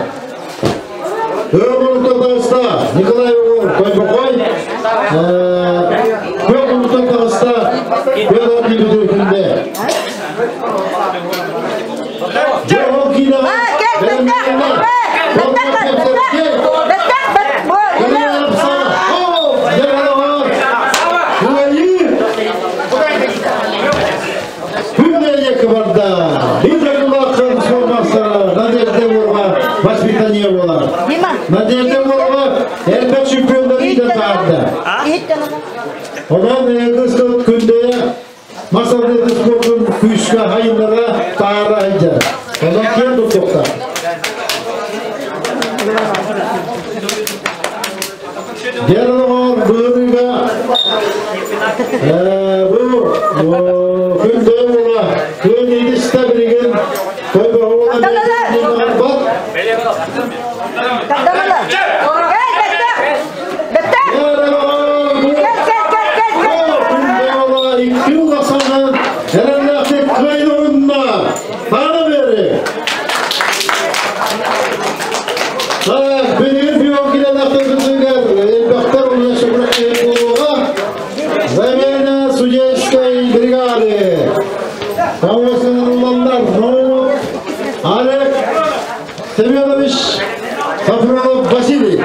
Ömür noktada Nikolay Uğur, Koybakoy. Yok noktada Fedor Dibiyet'inde. Надежда Волова, elbet şampiyonları da tarihte. Ondan kız günde masalda sportun kuşka hayınlara tara eder. Ondan kim tuttukta. Diğer buyuruyla bu günde ola gün idişte birigin koyba ola bak. Замена судейской бригады. Олег Семенович Сафронов Василий.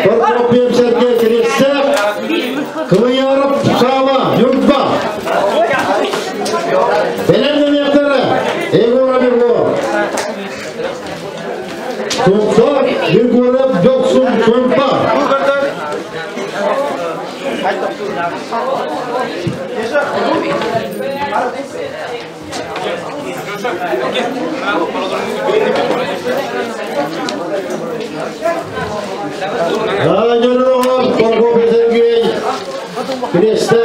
Прокопьев Сергей Крестев, Клыяров Сава Юртба. Белемді мектері Егор Егор. Султан Егоров Доксун Султан. Дьоруоҕар Прокопий Сергей Кресте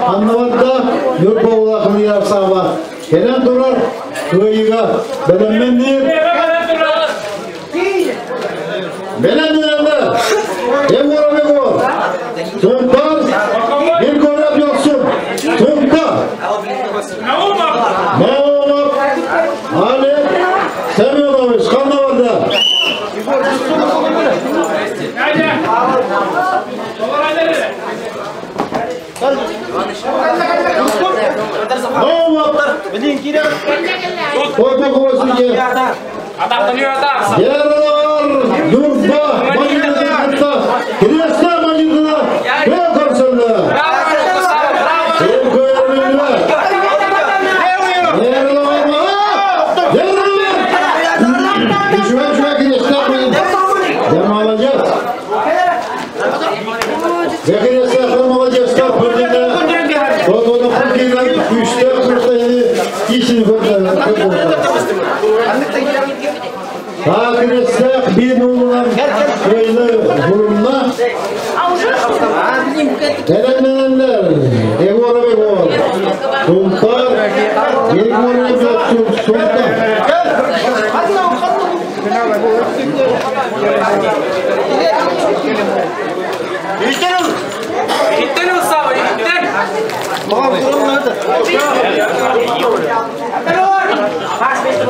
Аннабарда Ньурба улахан Саба кэлэн турар кыайыыга бэлэмнэнниир. Бэлэмнэнэллэр. Егор Егор. Сунтар Егоров Йоксун. Сунтар. Наумов Олег Семенович Ханнабарда. Наумов Яралар Нурба Мадинада Креста Мадинада Көкөрсөллө. Молодец. Акресах бинулан кыйны бурунна. Кәләмәнләр, Егор Егор, Султан, Егор Егор, Султан.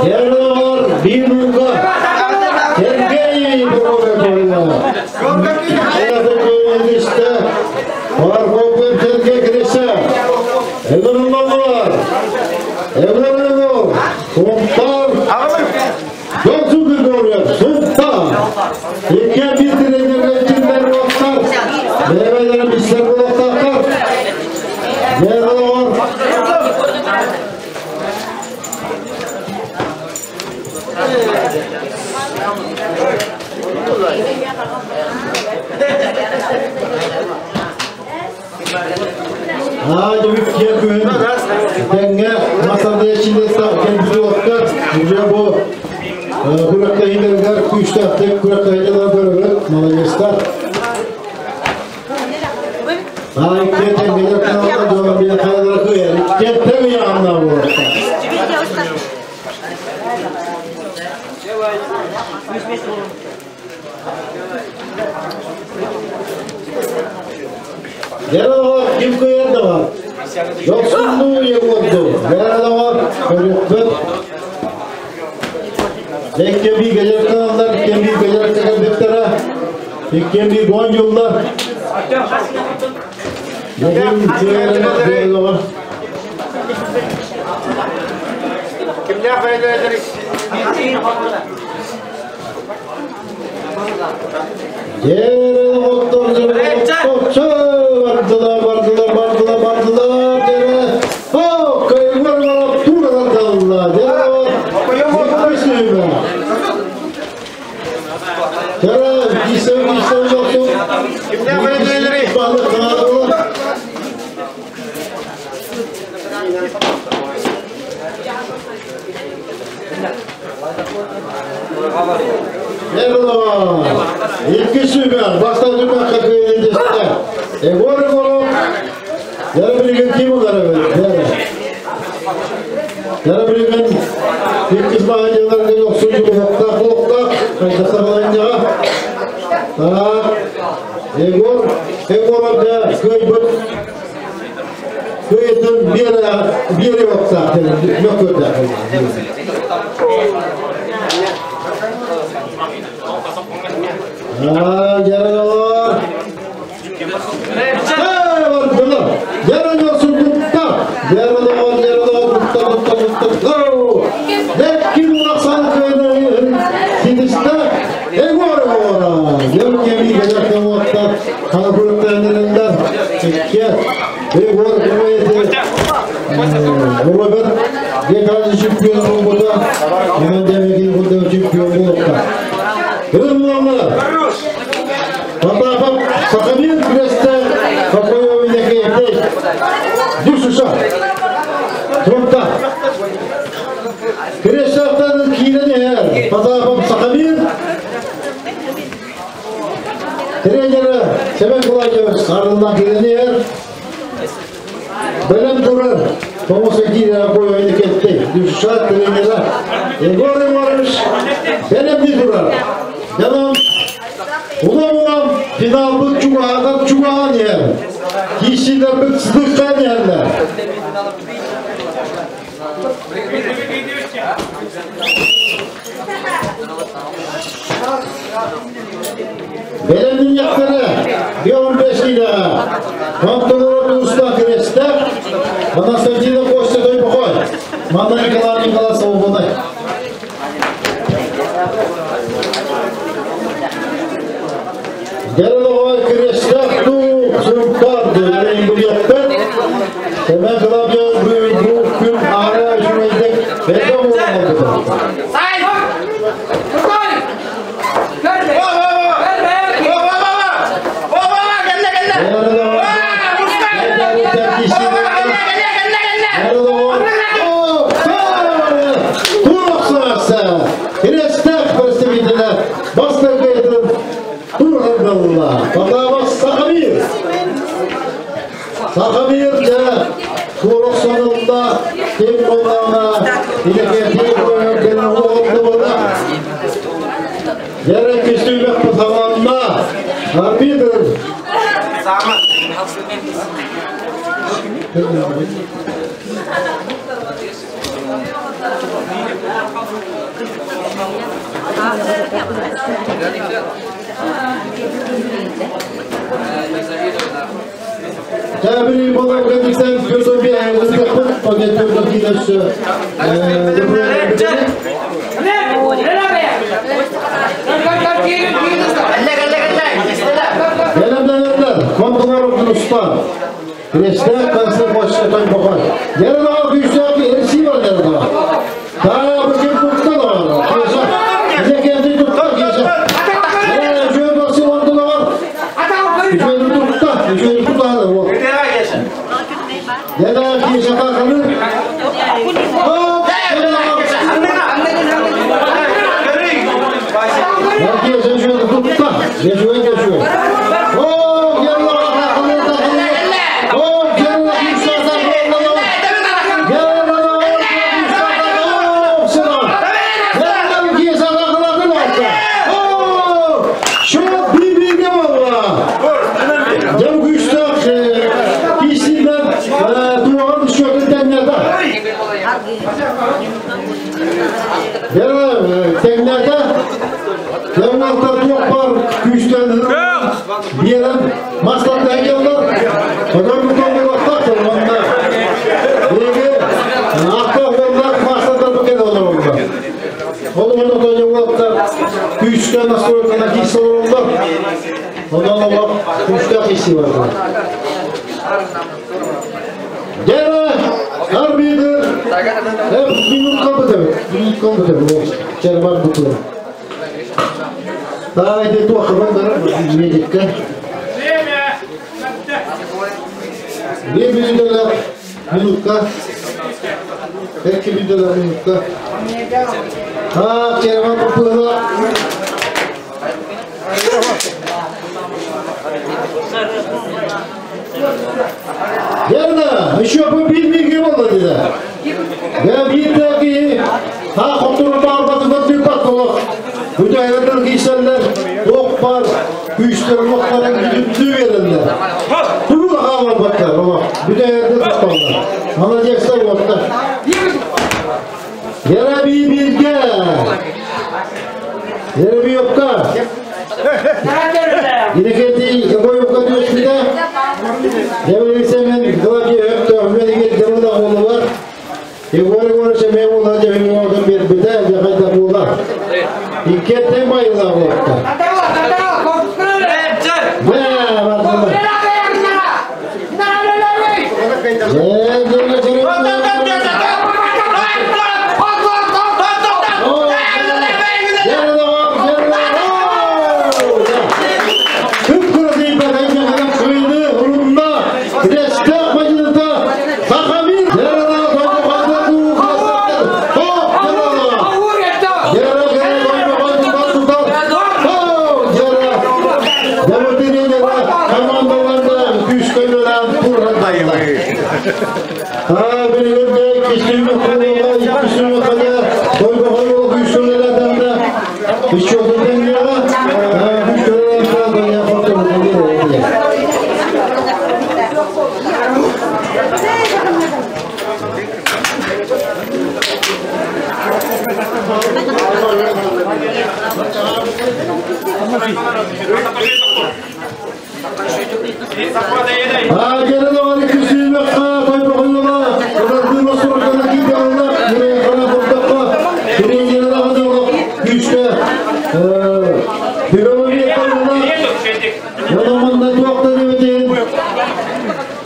Егор Бинуга, Сергей Прокопьев Сергей Креса, Егор Егор Султан, Жолсу Григорьев, Султан, Икки бир тренерлер болоқтар, бәйбәйлер бистер болоқтар, Егор Hadi bir gün denge masada içinde kendi yoklar. Уже bu kurakta hileler kuşta tek kurakta hileler böyle молодецтар. Ay kete bir kanalda bir kanalda koyar. Kete mi yanına bu? Yarada kim koyar da var. Yoksulluğu yevordu. Yarada var. Körüktür. Lekke bir gelir kanallar, ikken bir gelir kanallar, ikken bir goncullar. Lekin koyar var. Kimler fayda ederiz? Bardılar, bardılar, bardılar, bardılar. Yere, oh, kayılar var, turalar kaldılar. Yere var, Yere, giysen, giysen, yoksun. Kimler fayda ederiz? Balık, kanalı. Merhaba. İlk süper. Başta süper kakıyı deste. Егор Егоров. Yara bilgen kim o kadar böyle? Yara bilgen ilk kız bağıcılar yoksun gibi nokta nokta. Kayda sağlayınca. Так. Егор Егоров da köy bu. Köyün bir yoksa yok öyle. Ha, yaralar. Ha, bardılar. Yaran olsun tutta. Yaralar, yaralar, tutta, tutta, tutta. Lekin ulaksan köyüne sidiste. Egor, egor. Yok yemeği gelecek vakta. Kanakurup İki. Egor, Cumhuriyeti. Robert. Yeterli şampiyon oldu. Hemen demek ki burada şampiyon oldu. Hırmalı. Hatta Sakamir Kreste Kapayovi'deki Düşüşe. Trumpa. Крестахтан киирэн иһэр Потапов Сахамир. Тренері Семен Николаевич Сарылдан киирэн иһэр. Бэлэм турар Томос киирэ бойойны кетти. Дюшат тренері Егор Егорович бэлэмни турар. Янан улам-улам финалбыт чугаһатар чугаһан иһэр. Киисилэрбит сытыктаан иһэллэр. Бэлэмнинньэхтэрэ 15 киилэҕэ Монтолоро Туустаах Кириэстээх, Анастасия Костя Тойбохой, Манна Николай Николай Свободай. Дьэрэлоҕой Кириэстээх туу Сунтаар диэн Семен Клавдиевич бу күн аара үчүгэйдик элбэх уолан олорбута. Сахамир дьэ туорах сонунна ким буоллаҕына илэкэтии кэлэн уоллубута. Дьэрэ кистүүбэх саҕаланна. Арбитр. Тэбри болар кәдіктен көзөбе айылдықпын, пакеттерді кейдесі. Бәлемдәнерлер, контолар ұстан. Крестер қансы босшы той бұқар. Ярыдаға күйсәк ерсі бар ярыдаға. Тағы бір тұтты да бар. Кеша. Тұтқа кеша. Жөй басы бар. Жөйді тұтта, жөйді тұтады. Дәлі кеша қақылы. Кеша жөйді тұтта. Жөйді жөйді. Теңнерде Явнақта туақ бар күйістен берін маслатты әкелдер. Одан бұтон уақта онда. Беге ақта олдар маслатты бұкен олар онда. Ол оны тоне уақта күйістен настройкана кийсе олар. Ондан олар күйісте кийсе бар. Gene арбитр минут қалды деп, минут қалды деп, ол жарман бұтылы. Давайте туақырбан медикке. Bir минуталар минутка. Екі минуталар минутка. Так, жарман бұтылы. Верно, еще бы билмеге болады деді. Я бирдеги та хотур бар баты баты бат Бүдәйерден кийсәлләр, ок бар, күчләр моктарын бүтүн берилер. Тугу хабар баттар, ова. Бүдәйерден тукталар. Молодецтер отта. Яраби бирге. Яраби yokka. Инекети Егоевка төшмүдө. Дебелесе мен Клавдия өптө, мен дебеле болу бар. Егор Егорович мен ола деп мен ордун берип бите, жакайда була. Иккеттен байыла болду. Бе, бардылар. Командаларда күүскөлөлөн турандайылар. Билигин кистүүмө кулуга, иккисүүмө када, тойго хойго күүскөлөлөданда, иччотун яга, күүскөлөлөданда я хотор.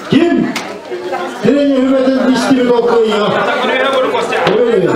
Kim? Тренер hürmeten istimi dokuyuyor. Öyle.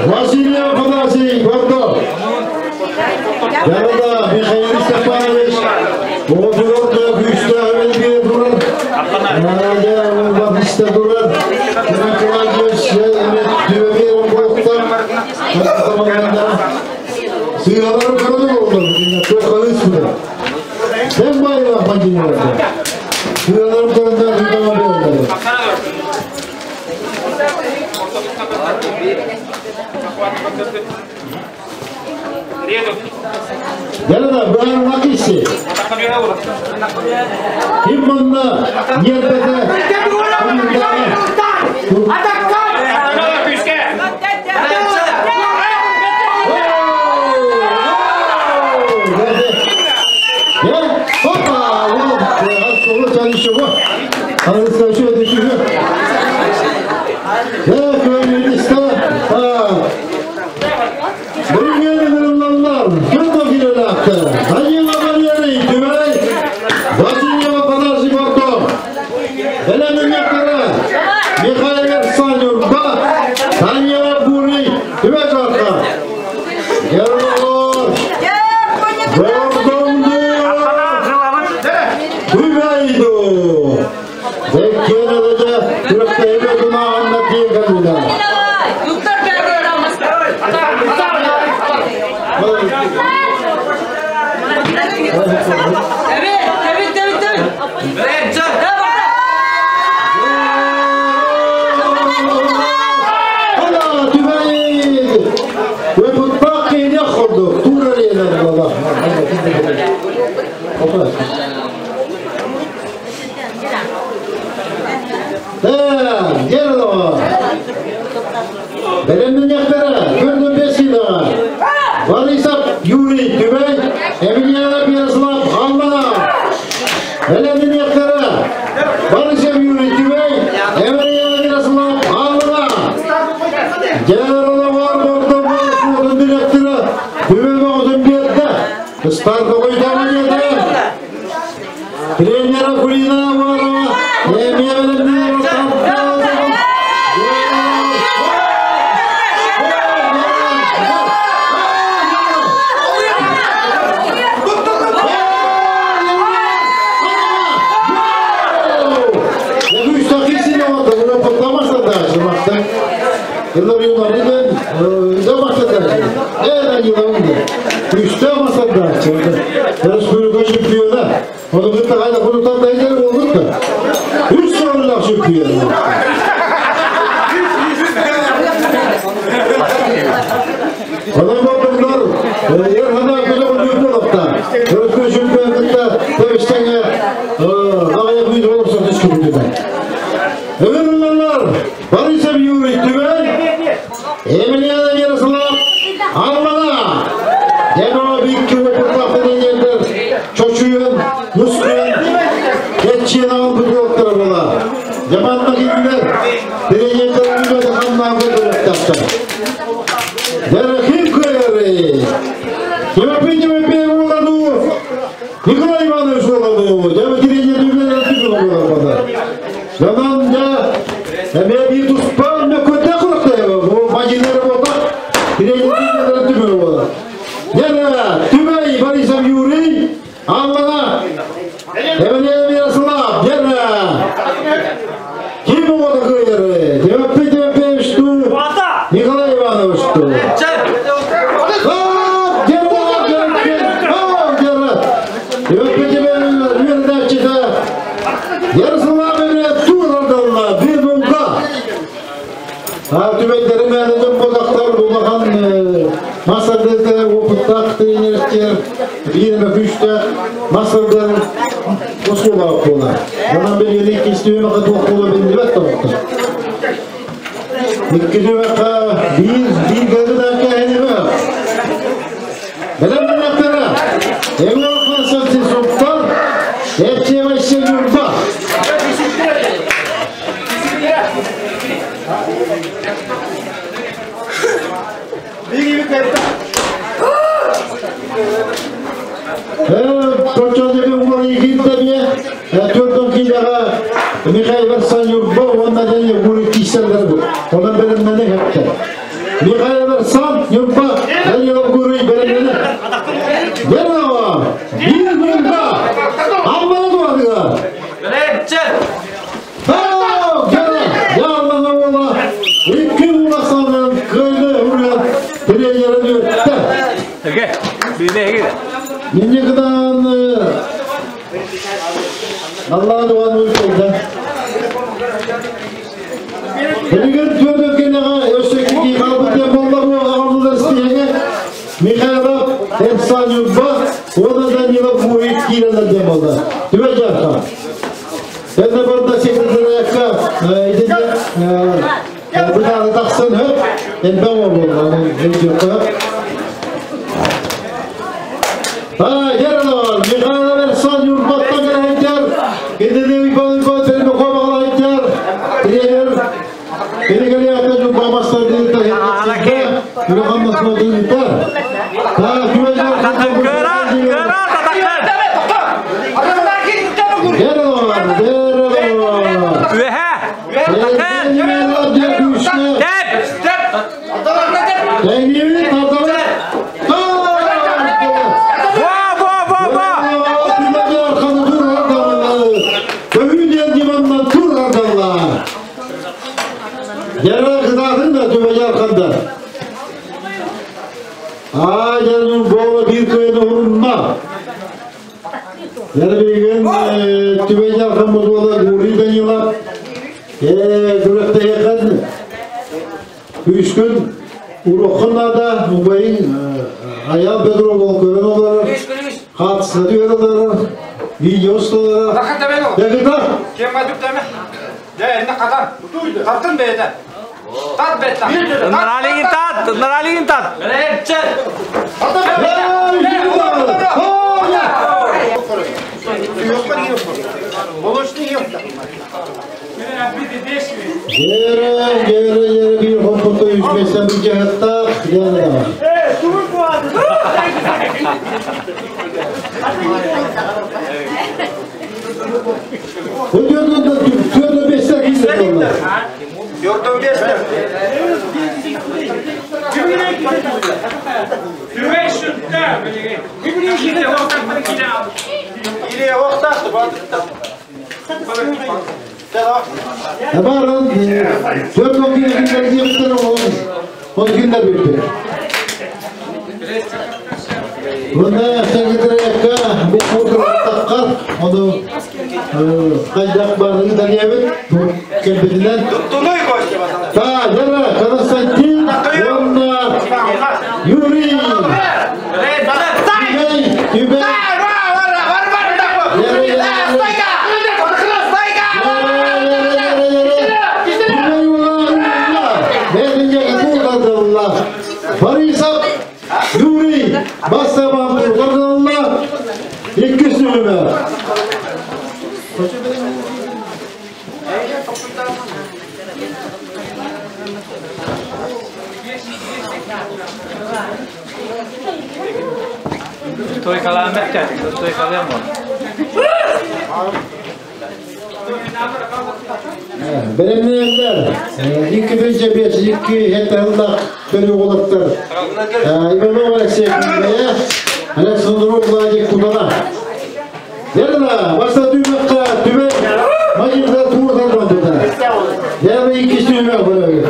Василий Афанасий, Гордо. Yanında Михаил Степанович, Oğuz'u güçlü evvel durur. Batista durur. Sığaları kırılır oldu. Çok kalın Sen bayrağı makinelerde. Sığaları kırılır, sığaları oldu. Yanına böyle nakisi. Kim bunda? Yerbete. Күүстээх масардааччы. Республика чемпиона. Оны кытта қайда құдықтан да егер болдық та. Үш орынлақ чемпион. Оның болдыңдар, Ерхана күзі күзі болыпта. Республика чемпионында тәбістеңе ағая күйді болып сатыс күрді. Ömürler, Борисов Юрий Түбен, Емельяна Ярослав Алмана, Демо бикки опытлақ тренерлер, Чочуйын, Мускуйын, Кетчен ағын бұдылықтары бола. Жаманна келдер, тренерлер үйбеді қаннағы бөліктапты. Дәріхим көйері, Тимофей Тимофей олану, Николай Иванович олану, Дәмі тренер үйбеді болады. Жанан да, әме bir туспан мө көтә курыкты. Бу мажинер болда. Тренерлер түбө болда. Яна Түбәй Борисов Юрий, Аллана Емельян Ярослав, яна Ким болду көйөрү? Тимофей Тимофеевич ту, Николай Иванович ту. Ярослав Тур bir nokta. Түбәйдері мәніден бодақтар болаған масырдызды опыттақ тренерістер, биірмі күшті масырдан осқолақ бола. Онан бір елі кестеуі тоқ бола білді бәт тоқты. Иккізі бір, бір кәді дәкке әні бә. Білім білектері, Эңі оққан соптар, әпче вәшсе юрба. Михаил Версан Юрба, онна дәне гуры киселдер бу. Онан белемнәне хәтта. Михаил Версан Юрба, Данилов гуры белемнәне. Герава, bir nokta. Алмалы дуадыга. Ау, гера, ялмана ола. İki ulasанын кыйды уря тренерин өтті. Эге, бине эге. Мине гыдан Аллаһ дуан өлкәдә. Билген төбөкенеге өсөкки калбы болла бу агамлар истеге Михайлов Эрсан Юрба, оны Данилов Гурий кирелер дем болду. Түбә жарка. Енді бұрында секретарьятка идеде бұнары тақсын хөп, енді болды. Герлар, Михайлов Эрсан Юрбаттан келәйтер, Кедеде Иван Иван Пермяков алайтер, тренер, Перегелияты Юрба мастер директор, Юрхан мастер директор. Кыра, кыра, татакын. Герлар, Герлар. Үһә. Татакын. Тәп. Во, во, во, во. Үш күн урухына убайын аял Петров бол көрөн олар. Қатысы олар. Видео олар. Дегіта. Наралигин тат, наралигин тат. Gere, gere, gere bir hoputu yüzmesen bir cihatta gere. Bu diyordu da tüyörde beşler gizli onlar. Hemen dört okuyun günler diye bir tane olmuş. On günler bitti. Бұнда секретарьякка бұл қордыраттаққа, оны қайдақ барлығы дәлебіт, бұл кәлбетінен. Та, яра, Константин, онна Юрий, Түбей, Түбей. Борисов Юрий Басаман Тұрғанлы ikisi Ömer. Той kalan beklerdik. Той kalan mı? Benim iki beşe beş, iki hette hıldak böyle oğulaktır. Иванов Алексей Александров Владик Кудана. Yerine başta düğmekte düğme majirde tuğur tarmandı. Yerine ikisi düğme böyle.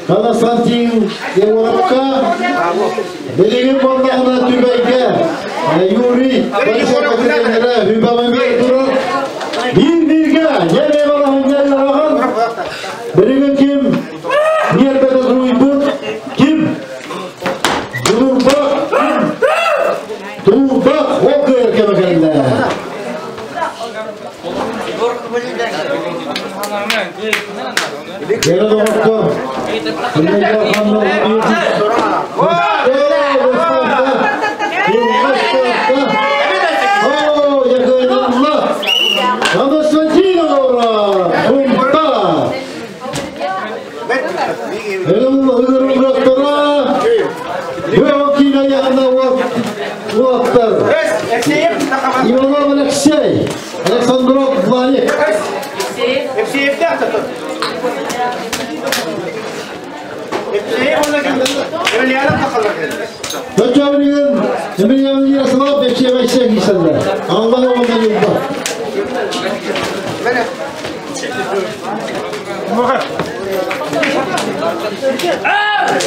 Константин Егоровка, Билигин боллағына түбәйге Юрий Борисов тренері Хүбамамер турар. Bir-birге, ене балағын аған. Билигин ким нербеде туйбут, ким Дулурбак, Дулурбак, ол кемекенде. Geri doğru. Иванов Алексей, Александров Владик. Өтөбүнүн Эмилияны Ярослав Бекче Байсек исәлләр. Алла ондан юлда.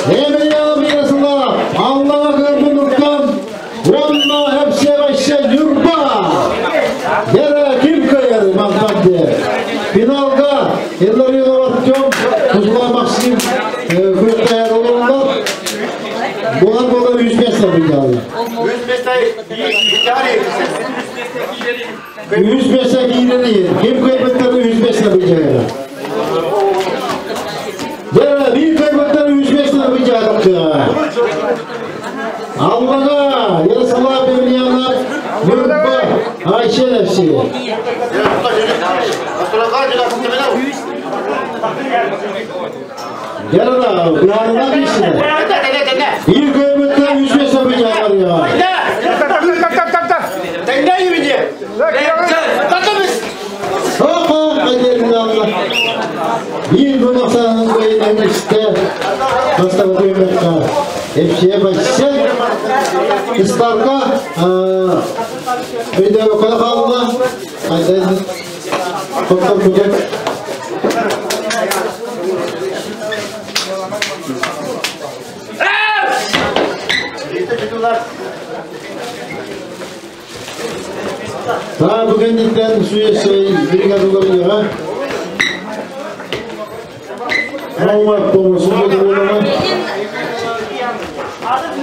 Эмилияны Ярослав Аллаға көрбүнүктөн онна hepsi Байсек Юрба. Yere kim kayar Mantante. Finalda Илларионов Артем, Кузла Максим Көктайыр olurlar. Bunlar burada 105 lira 105'e giyilir. Kim kaybetleri 105 lira bıcağıyla. Yere bir kaybetleri 105 lira bıcağıyla. Allah'a Yarısılar Bevliyalar Yurtba Ayşe Nefsi. Yarına, yarına bir. Bir kaybetleri 105 lira bıcağıyla ya. Hoppa kaderini Allah. Bir bu masanın boyunun işte. Mustafa Kıymet'te. Hepsiye başlayacak. Istarka Öyle bakalım Allah. Hadi. Toplam kucak. Daha bugünkten suya şey brigad olabilir ha. Ama pomosu da olama.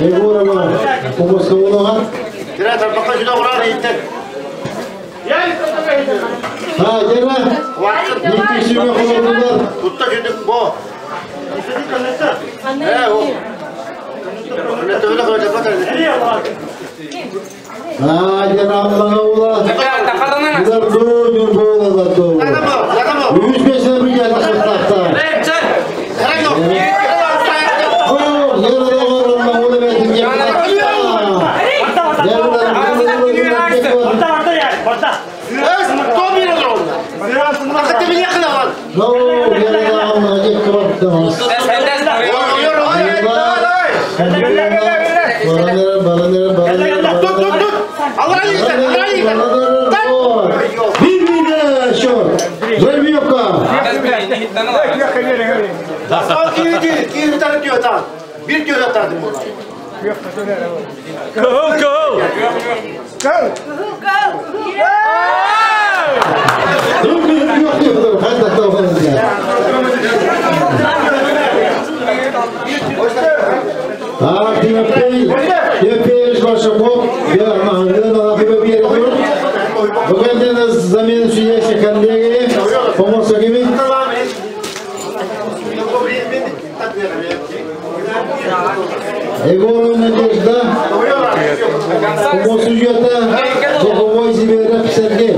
Егорова pomosu olama. Ha, gene ikisi ve kullandılar. Tutta çocuk bu. He o. Ha, gene Allah'a ula. Bunlar doğru bu doğru. 105'e bir geldi kırtlakta. Oo, yarı da var Allah ola verdim. Bir göz atardım bunlar. Go, go! Go! Yok diyorlar. Hadi tamam ya. Ha, Timothy, Timothy Большаков, я на bir yere durur. Bugün de замену судейской коллеги, помощниками. Егор Надежда, помощник Боговой Зиберов Сергей.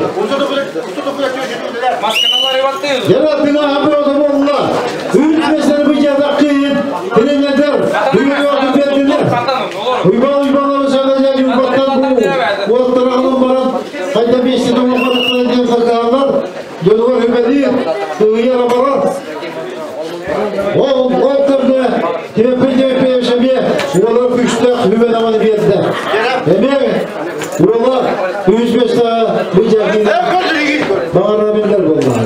Yaratına abi odamlar. Üç mesele bu yerde kıyın. Trenerler, uyuyor verdiler. Uyban uybanları söyleyecek yumurtlar bu. Bu otlara baran. Hayda bir işte doğru diye sakarlar. Dönüyor hübedi. Uyuyor baran. O o tabi TP TP yaşamaya. Buralar güçte hübedi amanı bir yerde. Emek. Buralar 105 tane bu yerde. Bağırabilirler vallahi.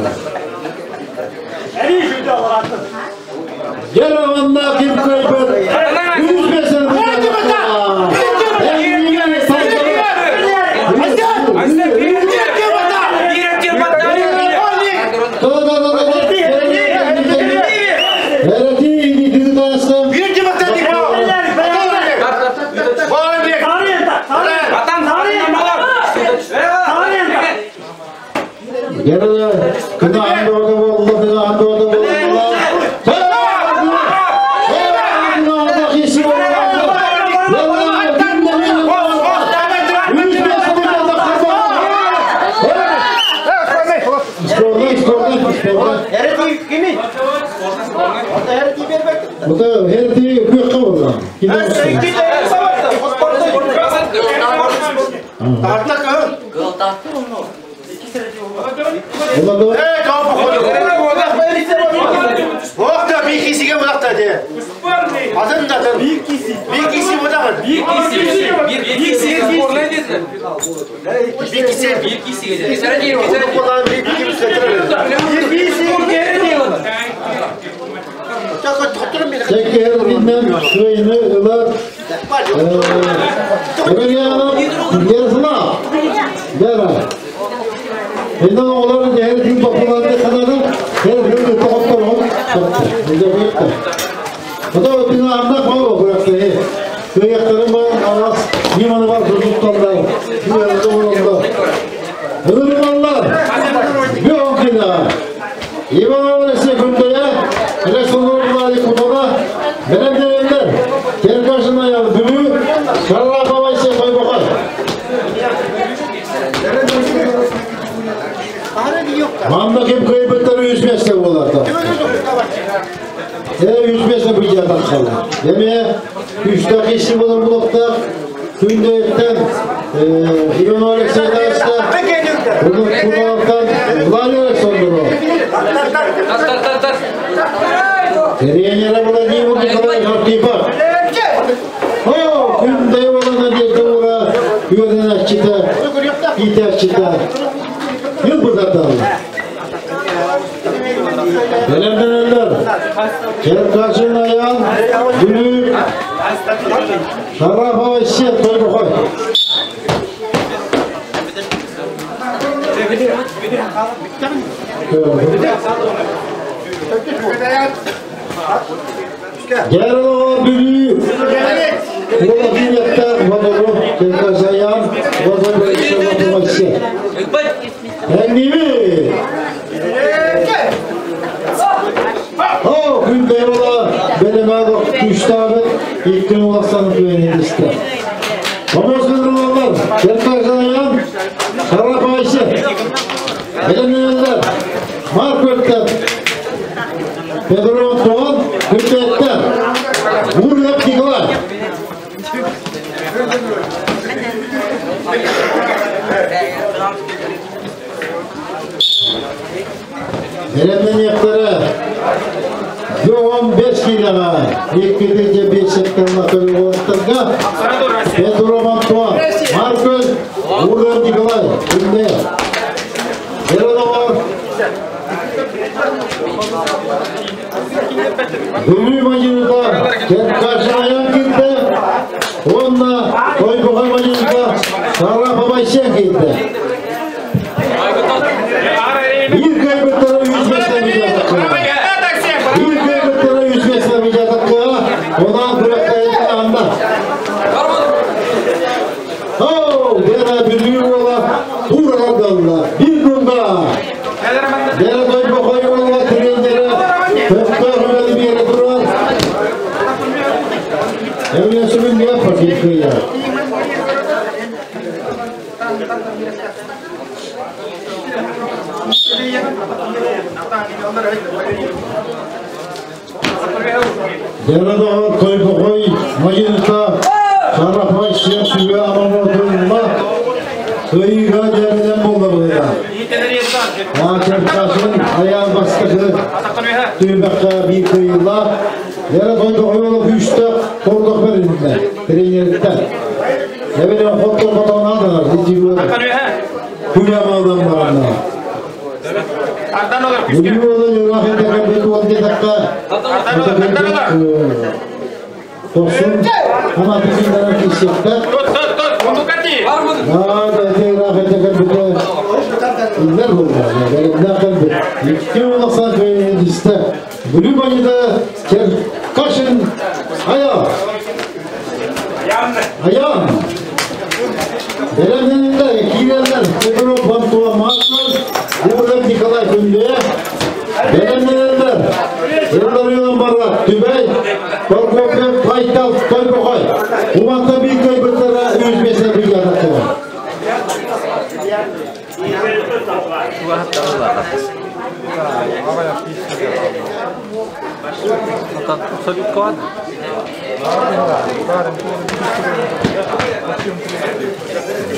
Gel amanla kim kaybet. 105 tane bu yerde. Bu da her diye kök kavurla. Tekrar bilmem şurayını ılar. Yarısına. Yara. Bundan oğlanın her gün toplandığı kadar her gün toplandı. Bu da bir anda bağlı bıraktı. Kıyaklarım var, aras, limanı var, çocuklarlar. Hırmanlar, bir onkina. İvan Öylesi Gündeye, Resulullah Kutuna, Belediyeliler, Kerkaşına yardımı, Karra Babası Koybakar. Manda kim kaybetleri 105'te olarda. 105'te bir yerden kaldı. Demeye 3 dakika olur bu nokta. Gündeyetten İvan Alexander'da bunun kulağından Vladimir Alexander'o. Тренера Владимир Николаевич Артипов. О, күндей olan Надежда Güvenakçıda, İterçıda. Yıl burada Belendeneler, Kerkaçın ayağın, Gülü, Şarapova Şer, Toybukoy. Gel o Gülü, Vladimir Vadolu, Kerkaç ayağın, Тэҥниибит! О, күн бэйбола бэлэмэ күүстээбит икки улахсан күөнэдистэ. Помоскыдырылалар, Черкасаян, Харапайсы, Бэлэмнэнэллэр, Марк Өттен, Петр Антон, Күнбэттэн, Гурьев Николай. Бэлэмнэниэхтэрэ 15 киилэҕэ иккитинчи биэсэттэн уолаттарга Петров Антон, Марков Уран Николай, Күннэ. Веронова Бүлүү мадьыныта Черкашаян киирдэ уонна Тойбохой мадьыныта Сара Бабайсен киирдэ. Биир кыайбыттара үс миэстэ Биир кыайбыттара үс миэстэ видеотаккыга онон күрэхтэһиитин аһында. Оу, Вера Бүлүү уола туурара далла. Биир күнга Вера Тойбохой уола тренерэ Көптөөх үлэни биэрэ турар. Эвлен сүрүннүө пакетыйа. Дьарыдаҕар Тойбохой Майыыта Сарапай сиэн сүгэ амамотулла кыайыыга дьэринэн буолла быһыыта. Аачаркасын айаан бастакы түһүмэххэ биир кыайыылаах Лера Тойбохойола күүстээх хордох бэрилиннэ тренериттэн. Эбэтэр хотто хотонааталар Күлэ-малдан баранна. Бүлүү ыраах этэ уол диэтэххэ, тохсун анатыгыннара киирсиэхтэ. Да, ити ыраах этэ кэлбитэ иллэр буолла. Бэлэмнээх кэлбит. Икки улахан кыайыыстэ. Бүлүү бандьыта Черкашин Аян. Аян. Бэлэмнэниллэр, киирэллэр Петров Бантуа Мастер, Гуров Николай Күндэ. Бэлэмнэнэллэр Ылларыынан барар Түбэй, Прокопьев Айтал Тойбохой. Уматта биир кыайбыттара үс миэстэ бригадаттара.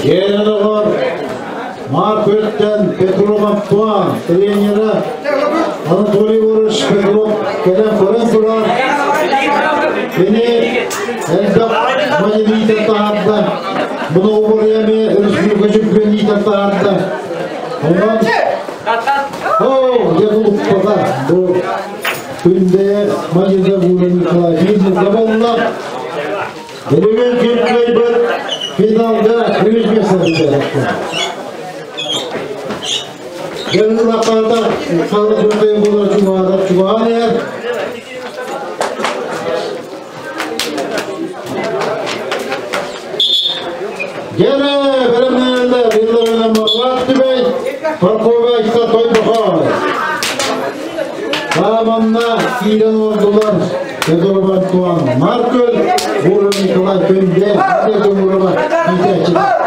Дьиэ Марк Өттен Петров Антуан тренера Анатолий Егорович Петров кэлэн көрөн турар. Кини элбэх мадьыныытын таһаарда. Бұны обориями республика чемпионатын таһаарда. Онон О, дьэ булуппата. Бу күндэ мадьыны Гурин Николай Филипповна болла. Билигин ким кыайбыт финалга үс миэстэ бүтэрэтэ. Кэлин лаппаата халык үрдүн булар чугаһаатар чугаһаан иһэр. Гене бэлэмнэнэллэр иллэринэн Марбаат Түбэй, Прокопий Айта Тойбохой. Тааманна киирэн олордулар Федоров Антуан Маркөл, Гуров Николай Күндэ, Гурова иитээччилэр.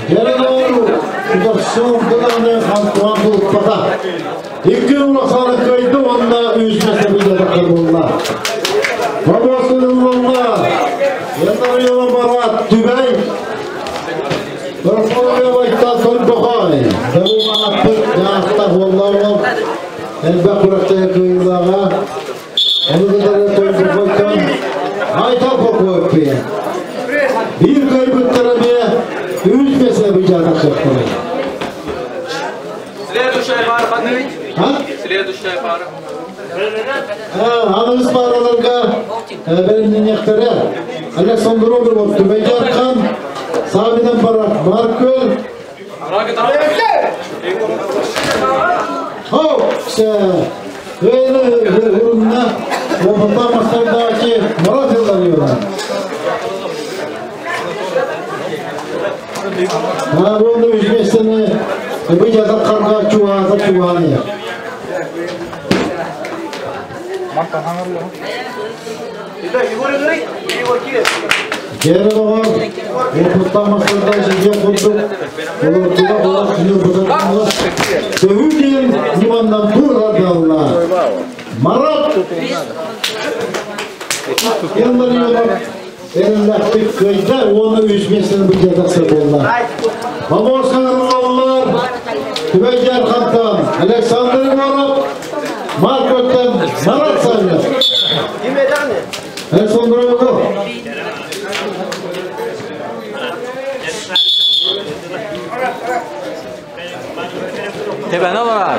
Дьэ, тутарсан даҕаны Антуан тулуппата. Икки улахан кыайды уонна үс миэстэ билбэтэххэ буолла. Бобуосун буолла. Янарыйова Марат Түбэй. Прокопьев Айтал Тойбохой. Дабылманаппыт дьаахтах буолла ол. Элбэх күрэхтэһэ кыайыылааҕа. Ону кытары Тойбохойтон Айтал Прокопьев. Биир кыайбыттара эмиэ үс миэстэ быдьаатахсыахтара. Следующая пара. А? Следующая пара. Аныгыс параларга бэлэмнэниэхтэрэ. Александр Оберов, Түбэй Дьархан, Савинан Барак, Маркөл. Хоп, Öyle hurumna Опыта мастардаачы Марат Илларионов. Оны үжместені бі жатақ қарға чуғата чуғаны. Жері оғар, опыта мастардаачы же құрдық, олар олар күні бұдырғанлы. Төгу дейін Ниманнан тур Алла. Марат Илларионов Эрелләхтик кыйда, оны үжместені бір жатақсы болды. Мамосқанлар, Түбей Жархантан, Александр Иванов, Маркоттан Марат Савинов. Александр Иванов. Тебені олар.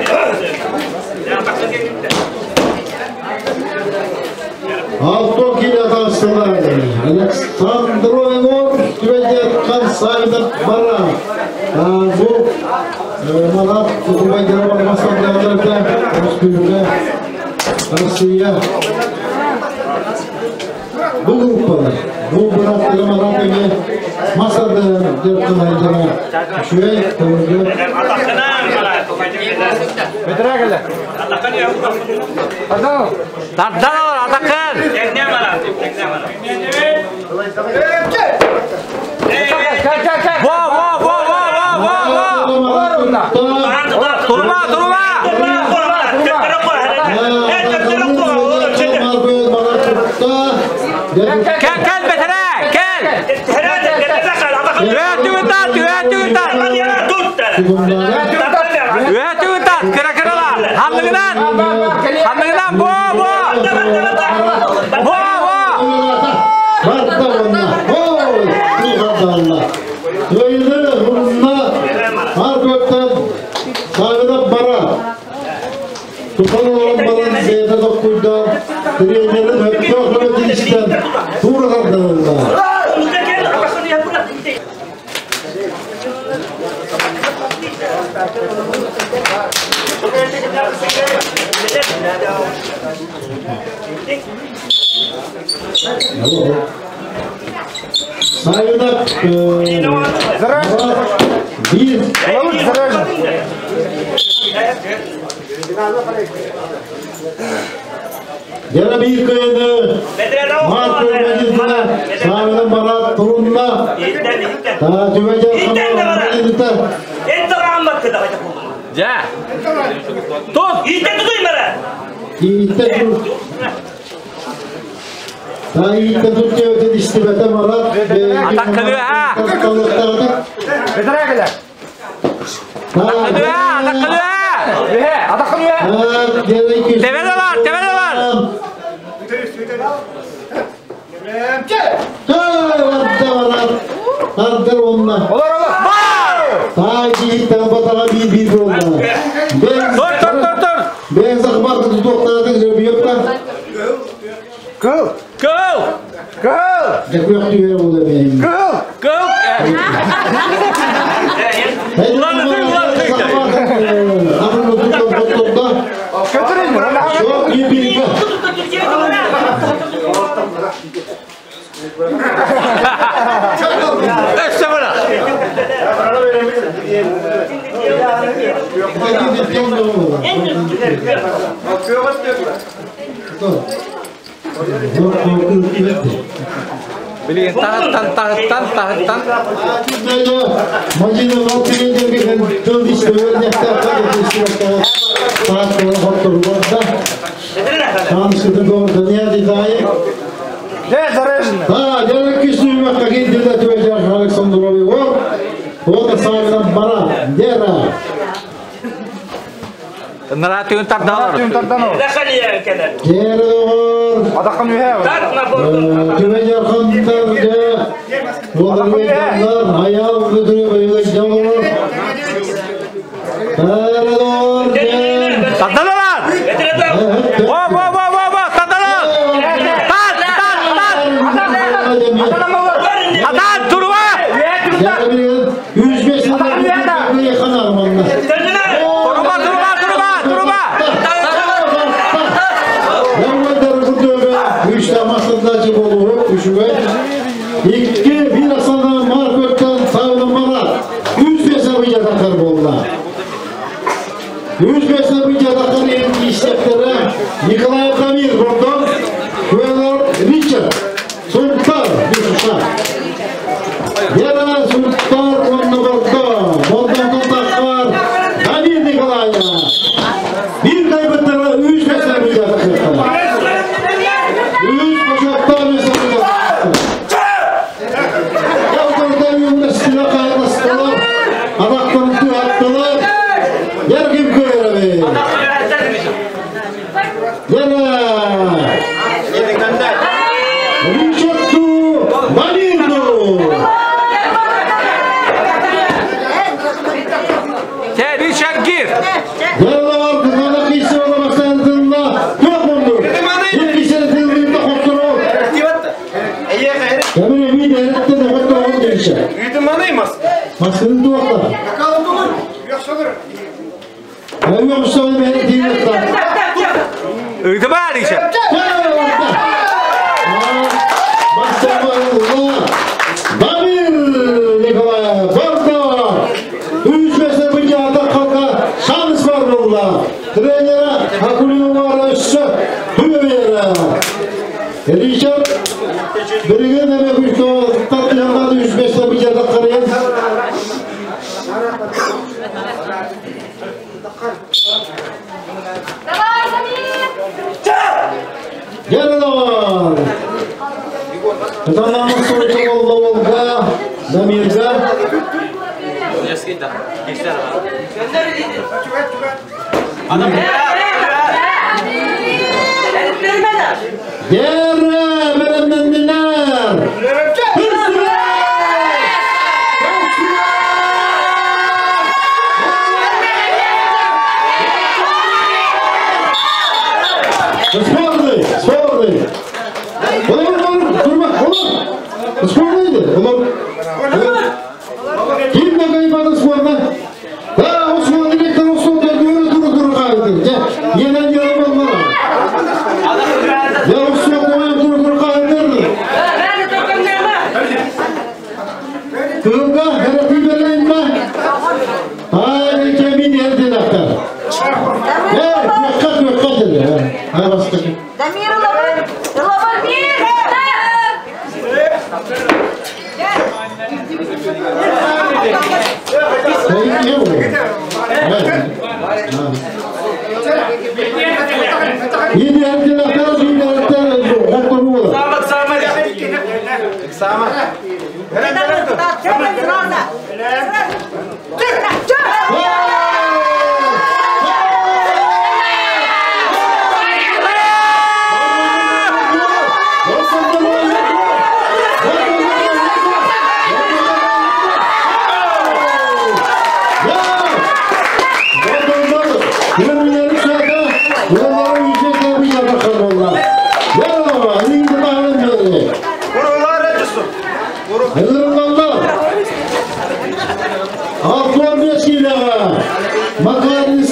Алтон киле таныстылар. Александр Иванов, Түбей Жархан Савинов Марат. Бу Марат Түбей Жархан Масандаларда, Республика Россия. Бу группалар. Бу брат Марат эме Масады деп кылайдыра. Шуй көргө. Тардан олар, атақын. Во, во, во, во, во, во, во. Турма, турма. Кел, кел, бетере, кел. Үәтүгүтат, үәтүгүтат. Үәтүгүтат, кыра-кыралар. Ханныгынан. Ханныгынан, во, во. Во, во. Тренерин өттө хөрөтүнүстен тура кардырылды. Сайынап bir Yana bir köyünü Mart bölmecinde Sağdan Marat Turun'la Tüvece Kanal'da Ja. Tut. İyitte tut. Ta iyitte tut diye öte dişti bete Marat. Atak kılıyor ha. Atak kılıyor ha, atak kılıyor ha. Tepede var, tepede var. Tardır onunla. Ta yiğitten batara bir bir oldu. Dur, dur, dur, dur. Ben zakmardı tutuqladın yok da. Go. Yok diyor oldu benim. Go. Ulan ulan Çok iyi bir Össe bırak. Bilin tahattan tahattan tahattan. Majina Maltin'in tıl Ha, gerek güçlü bir dilde tüvecek Aleksandrovi var. O da sahibinden bana, Dera. Nara tüyün tardan olur. Geri doğru. Tüvecek kantarda. Olar hayal müdürü böyle olur. Geri doğru. Tardan olur. Во, во, Үс миэстэ быдьатахтан иистектері Николай Дамир Бордон, Федор Ричард, Сунтар Бишуша. Вера Сунтар онна Бордон, Бордон Тахар, Дамир Николаев. Bir kaybettiler, үс миэстэ быдьатахтан. Үс бочоттан миэстэ быдьатахтан. Адақтарын аттылар, Яргим көрөбе. Яра! Ричарду Малинду! Те, Ричард Гир. Яралар кызана кийсе оламастан жоқ болду. Иккисini тылында хоттуру. Эмине мин эритте де хоттуру дейше. Маскını туақта. Эми ошол мени тийбетта. Ыйтыма, Ричард. Дамир Николаев, Бордо! Үч миэстэ быдьаата қалқа шанс бар болла. Тренера Акулинова өссө Хүбебера. Ричард Бириген эме күчтө таттыяннады үч миэстэ быдьаата карыян. Давай, Дамир! Гелалар! Кытанамыз сойты болла болга, Дамирга. Герра, беремненнилер! Спорный, спорный. Olur, olur, durma, olur. Спорныйды, olur. Ким да кайбады спорна? Да, Осман директор Осман да дөрү дуру дуру кайды. Енен yarım olmalı. Ya Osman koyun duru duru kaydı. Kılga, hele biberleyin mi? Ay, kemin yerden aktar. Hey, dikkat dikkat dedi. Ha, bastık. Дамир, ловай! Ловай! Yine yerden aktar, yine yerden hokkaru olur.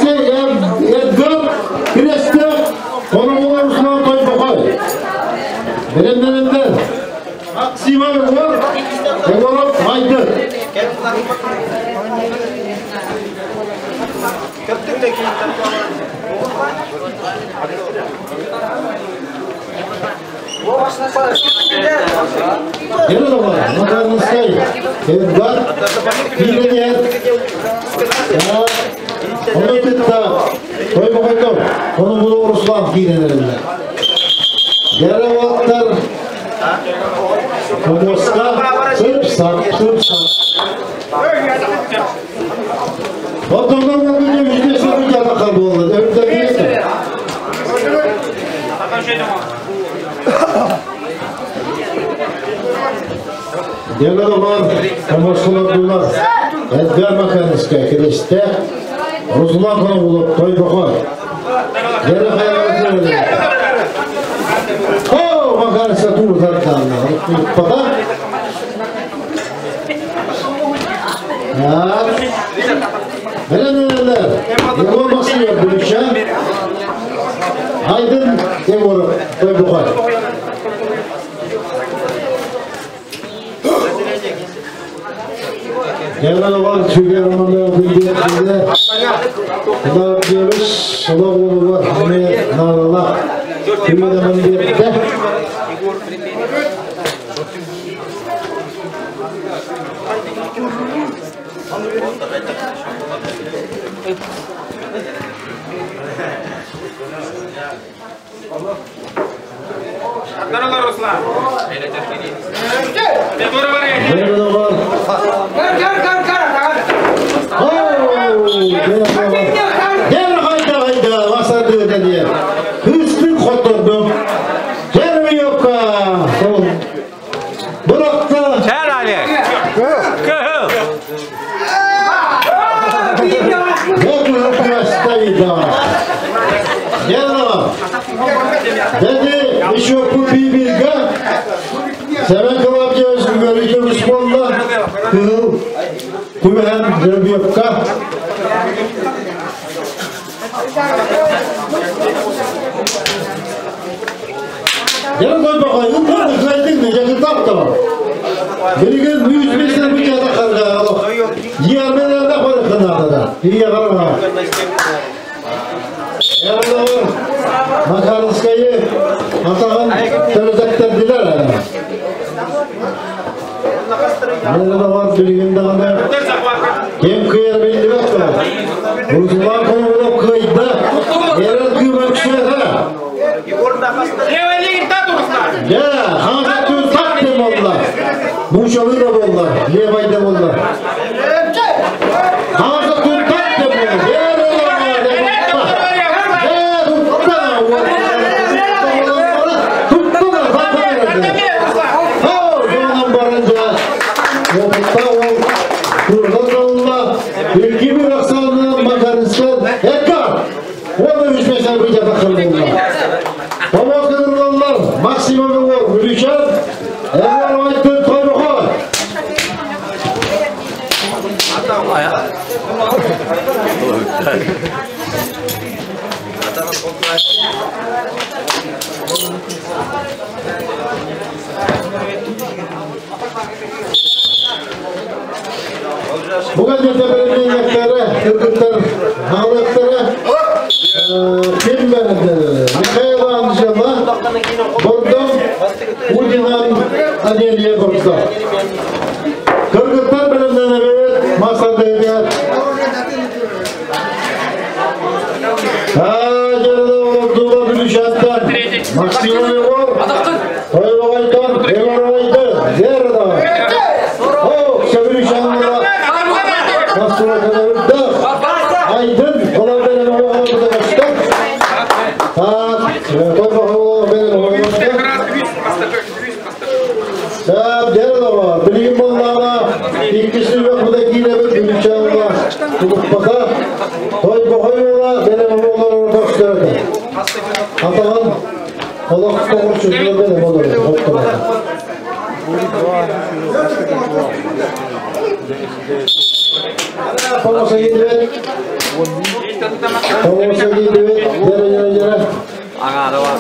Эдгар Кресте Конумула Руслан Тойбокой. Беремдерендер. Аксима Егор, Егоров Майды. Геродова, Макаринский, Эдгар, Киренер, Onu кытта Тойбокойдор, Конумула Руслан Киренерендер. Гереваттар Комоска, сып сап, сып сап. Отондан бүгүнө үчте сабы жатакка болду. Өптө кетти. Гереваттар Комоскалар Эдгар Макаринский, Кресте, Руслан Конумулов, Тойбокой. Гере О, Макаринский тур тарталды. Пата. Беренелер, Егор Максимов Бүлүкчә, Айдын Егоров, Тойбукай. Герман Сүгер Романов билдирди. Кылаабдьыйабыс олох уолугар эмиэ наадалаах көмөлөһөн биэрдэ. Чэр Олег. Кыһыл. Dedi еще купи Сэмэн Кылабдьевич Григорьевич буолла, кыһыл түбэһэн Жеребьевка. Дьэ койбоҕой, уппар кыайдыҥ дьэ кытаптама. Билигин үүс месте бычата харга Иарменерде барыхынаада. Ия карга. Эрдоган Макаровскайы атаҕын төрөтөктөрдүлэр. Эрдоган билигин даҕаны ким кыайар биллибэт Руслан Комолов кыайда. Эрэл күүмөксүөтэ. Дьэ, хаҥас так диэн буолла. Нуучалыы да буолла, левай да буолла. Хаҥас так диэн буолла. Максимум Бүлүчән, Эвар Айтын Тойбохой. Бүгін ертең кыргыттар ағалықтары ким Михаил Анжела Бордон Удинан Анелия Бордон. Кыргыттар білімнен масадыга Максим Егор, Тойбогайтан, Егор Айды, Зерда. О, Сөбүлүшанла, Айдын, олар бенен оғалды бастық. Так, Тойбогай бенен оғалды. Так, Зерда, билигин боллаана, иккиси бак кииребит Бүлүшанла, Тулуппата, Тойбогай бенен оғалды бастырды. Атаған олақ тоғыр чүзілер бенен олар, хоттырады. Помоса келбет. Помоса келбет. Жара, жара, жара. Ага, давай.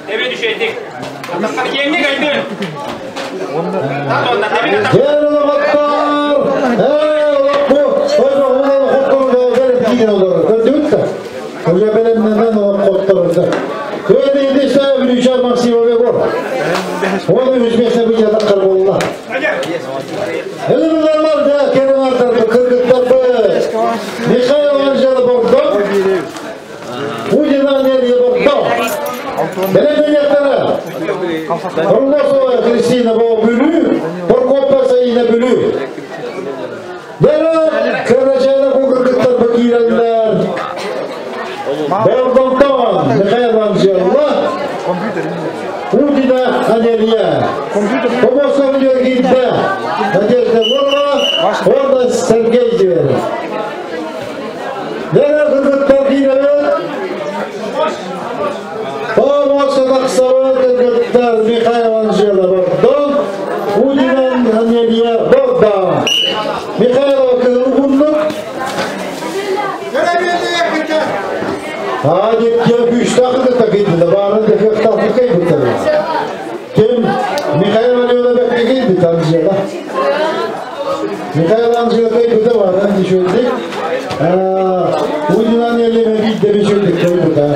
Тебе düşecek. Yenge kaydı. Жара, Эй, олақ бу. Ойба, олар хоттырды, беріп киген олар. Көрдіңіз бе? Уже белемнен олақ хоттырды. Көйді едеште Бүлүшан Максимове бор. Оны үзмесе bir жатаққар болла. Элемелер да керематтар кыргыттар Михаил Анжела Бордон. Удина Анелия Бордон. Белемнен Румосова Кристина Бүлү, Прокопа Саина Бүлү. Бері Карачайна кыргыттар бакирелер. Бордонтон Михаил Анжела. Удина Анелия. Помосов Георгийда Надежда Ворова, Орна Сергей Зверев. Бері кыргыттар кирелер. Помосов Аксавар кыргыттар Михаил Анжела Бордон, Удина Анелия Бордон. Михайлова Кызылгуннук. Адетке күш тақыды. кыйдыда, барын да кыахтаахтык кыйбыттар. Ким Михаил Алена бэккэ кыйбыт Анжела. Михаил Анжела кыйбыта барын дишөйдик. Удинан елеме бидде бишөйдик кыйбыта.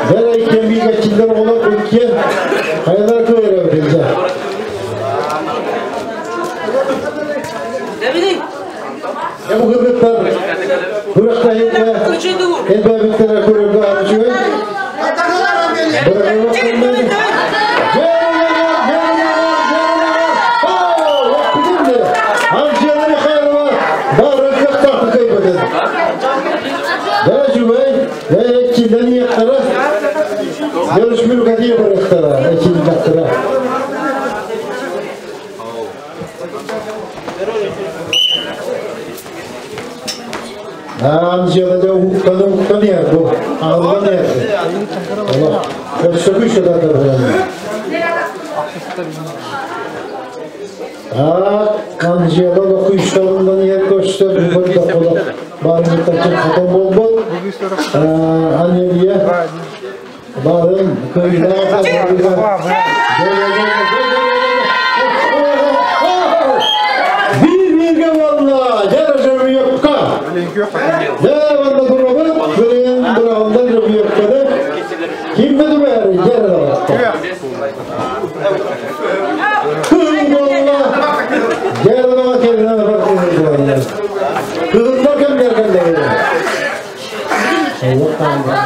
Бәрі иккен бийгәчилер олар бүккен хайалар көйрө билже. Бу кыргыттар күрәктә элбә биттер көрөргө арчуй. Анжела Михайлова бары кыктакты кыйбыды. Дәжүбей, әчилден яктара. Görüşmür kadiye bıraktara, әчил яктара. Анжела да уктаны уктаны ярды, алган ярды. Allah, өссөкү шадар Анжела да күйшалından yer көстөр, бұл да қола барын тачы хатон болбот. Анелия барын көйла Bir birge valla, жара жамıyokka. Devamlı durabı, birin durağında жамıyokka Kim mi durar? Жара da Kızım valla. Жара da kendine bak. Kızımlar kim derken de. Allah Allah.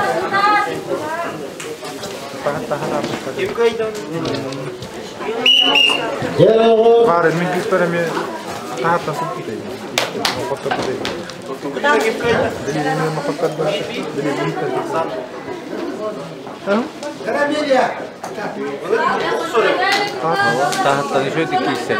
Жара Бары мен күстөрөмө тааттан суп дейм. Мохоттор дейм. Билими мохоттор билими. Таһаттан үшөйдик кийсер.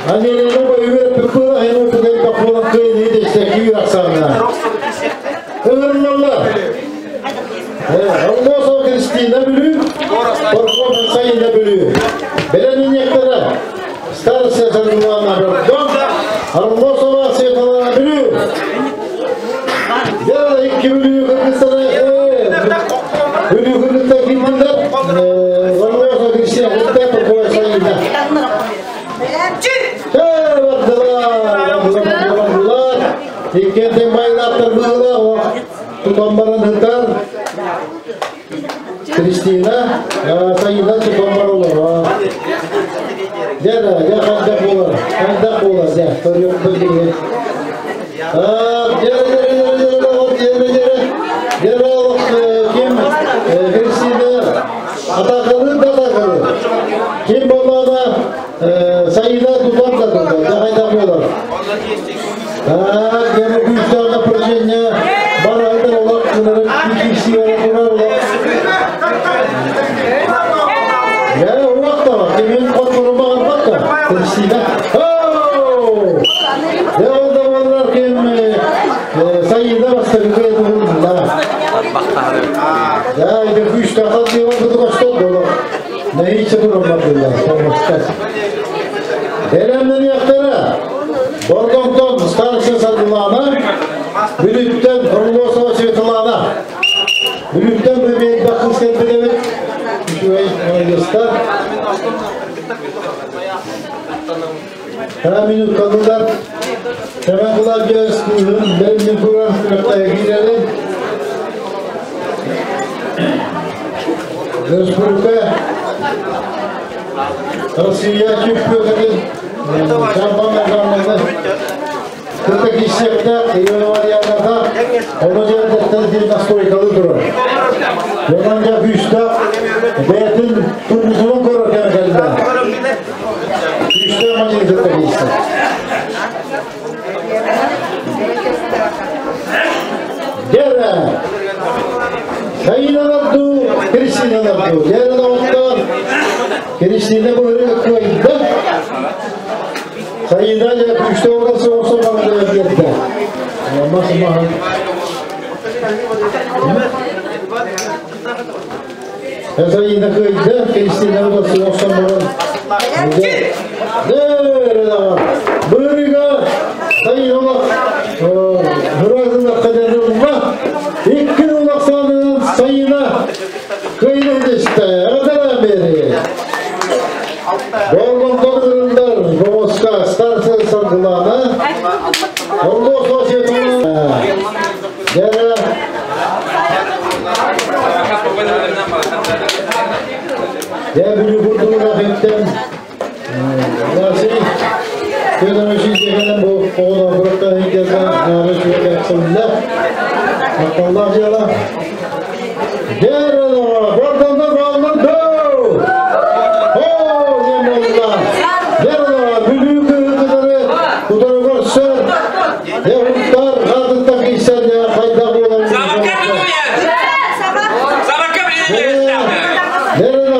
Анелена бойы пүкү айны пүкү бакулан кыйны деште кийир аксаңна. Ырмалар. Алмосов Кристина бүлү, Порков Сайына бүлү. Беленин яктара. Староста Саргулана Бордон, Алмосова Светлана бүлү. Яра икки бүлү Кыргызстана, бүлү Кыргызстан кимдер? Алмосова Кристина Кутта, Порков Сайына. Иккентен байлаттар быгыла, тутамбаран хытар. Кристина, Сайына тутамбар олар. Жара, я кандак болар, кандак болар, я, көрөк билген. Жара, жара, жара, жара, жара, жара. Жара, ким Кристина атакылы да атакылы. Ким болана Сайына тутам да тутам, я кайдак болар. Так, я могу что напряжение барайдыр олар кынырып кикси олар олар. Я уақта, мен қотқырмаған бақта. Кристина. Оу! Я онда олар кем Сайына бастығы да. Я иде күш тақат деп алды қостот олар. Нейче durumlar Томастас. Белемнен яктара. Бордоңтон старший Садулана, Бүлүттен Орлосова Светлана. Бүлүттен бөбек бақыл сәтбілебет. Үшуай молодецтар. Ха минут калдылар. Hemen kulağı göz kızın, benim kuran noktaya girelim. Республика Россия чемпионаты Жамбан Жамбаны Кырта кишсекте, Ивановарьянда, оны жерде bir настройкалы турар. Онан ja güçte, бәйтін турмусунун көрөркен келді. Güçte мажын кырта кишсе. Gere, Сайыналарду, Кристиналарду, Gere оттар, Кристина бөрі көйді. Сайына ja güçte orası olsa bana da geldi. Olmaz mı? Сайына көйді, Кристина orası olsa bana. Бырыга сайылах Быразына кадерылла икки улахсанынан сайына кыйны десте адара бери. Болғондордырындар Бомоска старшая Саргылана Орло Сосетона Дера Дәбілі бұлдуға хеттен Василий Федорович дегенен бұл оғына бұрықта хекерді нары шуға яқсылында. Мақталлах жала. Дәрі бордандар балынан дөу! О, дем болдыла. Дәрі бүлі күргілері құдыры көрсір. Дәуіттар қатынта кейсен қайда болар. Дәрі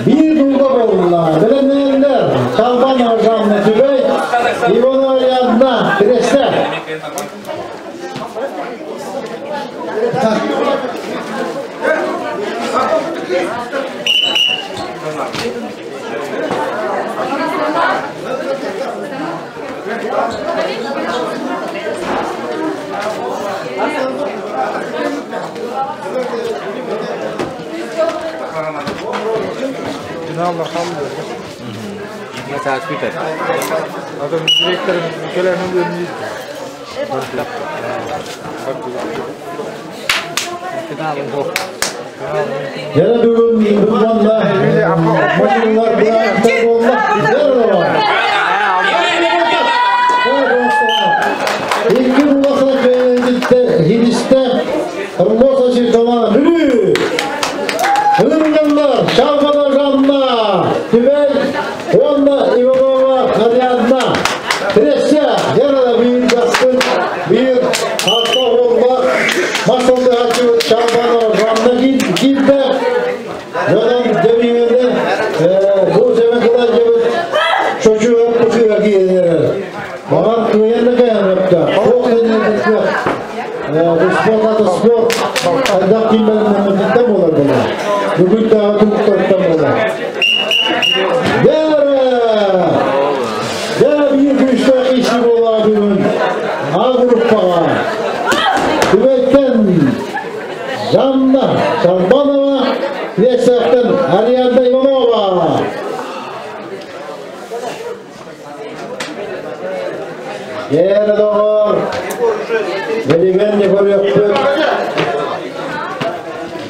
Bir dulda boldular. Bilenler, Şalban Arjanlı Tübey, İvanova yanına, Preste. Finalda kaldı. Adam direktörümüz ülkelerinin önündeyiz. Yana бүгін бұлманна, машиналар бұлар болла, var. İlk bulasa Hidiste, Rosa Çirkamana, Bülü! Hırgınlar, Şalbana Janna, Tübey, Onna Ivanova, Ariadna, Presse, yana da bir bastın, bir hatta olma, Masalda Hacı Şalbana Janna giddi. Dönem demiyede, bu zemin gibi çocuğu hep bakıyor giyilir. Bana kıyan da kayan yaptı. Çok da Bu spor adı spor. Kaydak kıymenin memlekette olur buna. Bugün daha tuttuktan olur. Dere! Dere bir güçte işi ola bugün. A gruppağa. Küvetten Жанна Шарбанова, Лесақтан Ариадна Иванова. Дері доғыр, Велиген не көрөкпүт.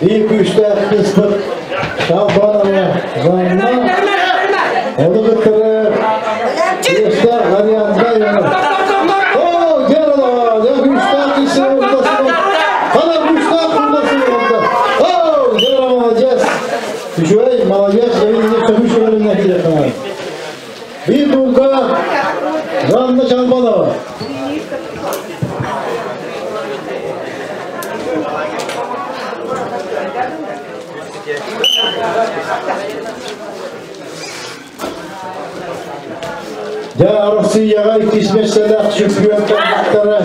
Bir күшті қыспыт Шалбанова Жанна. Оны кыттыры Лесақ Ариадна Иванова. О, дері доғыр, не күшті қисыр ортасына. Қана күшті ортасына орта. О, дері молодец. Үшөй, молодец, Bir dulga Жанна Чалбанова. Ja Россияға иккисмеселек чемпион кандидаттары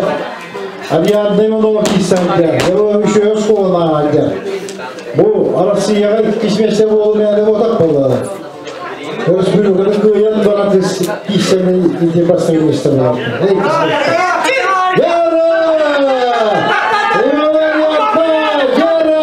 Ариадна Иванова кисәндер. Бұл үші өз қолына алды. Бұл Россияға иккисмесе болмаяны отақ болады. Республиканы кыян бараты кисәне иде басты министр Яра! Иванова Яра!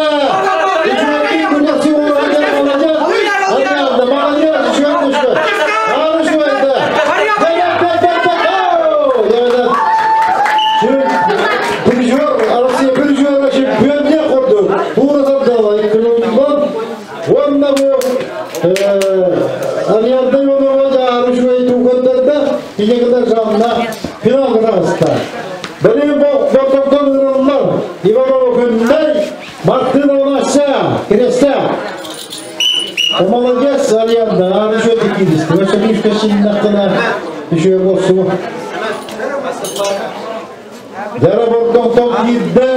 Финал катағыста. Бірін боқтоқтан ұрылар, Иванова күндай, Мартынова Настя, Креста. Молодец, Ариадна. Үшө болсу. Жара бордоңтон киирдэ.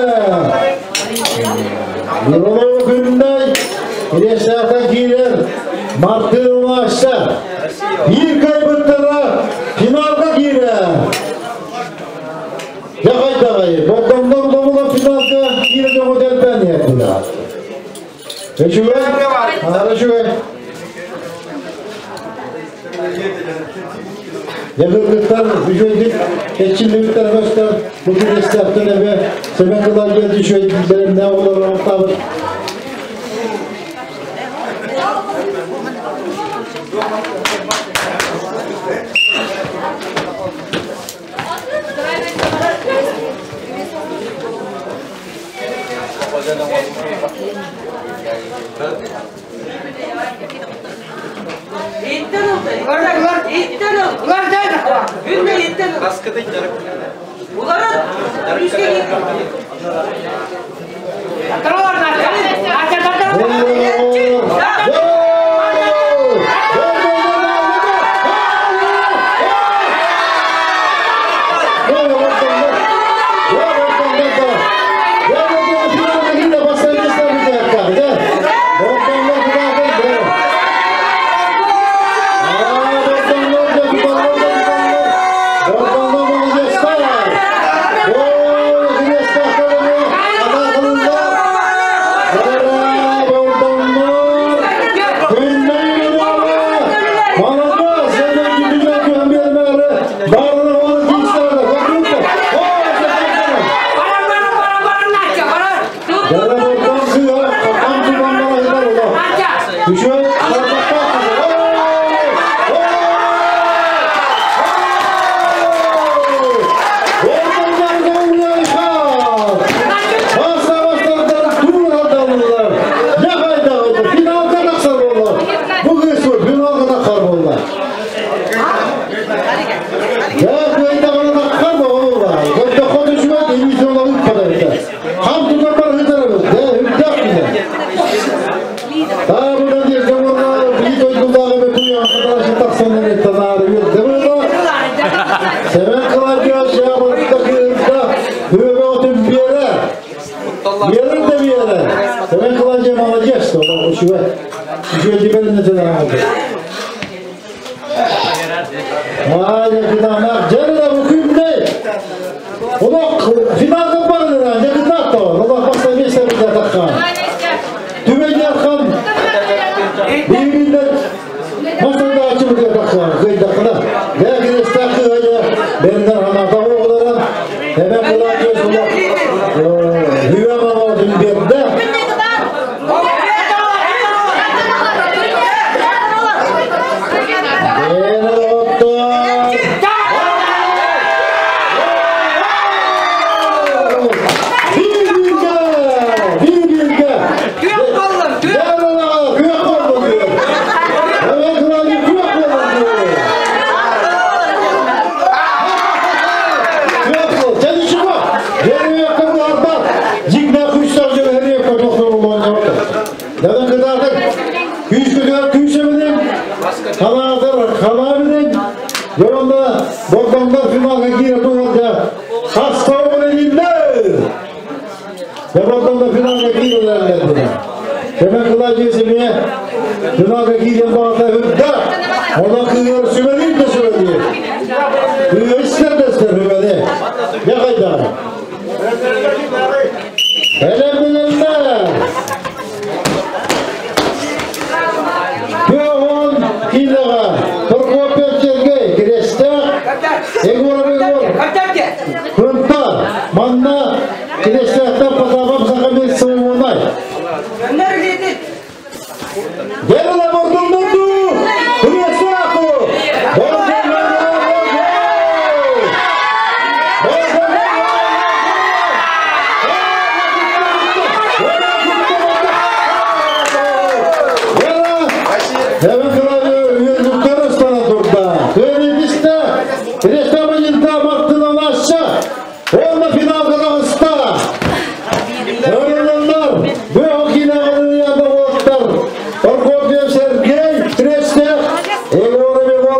Миронова күннэй Кириэстээхтэн киирэр Мартын Умаша. Биир кыайбыттара финалга киирэр. Дьэ хайдаҕай, Бордоҥнор домула финалга киирэ дьоҥу дэлбээн иһэрдилэр. Үчүгэй, үчүгэй. Ягыргыттар үчүгэйдик эрчиллибиттэр көстөр, бу кириэстээхтэн эбэ Сэмэн Кылаадьыйа үчүгэй бэлэмнээх оҕолору ааттаабыт.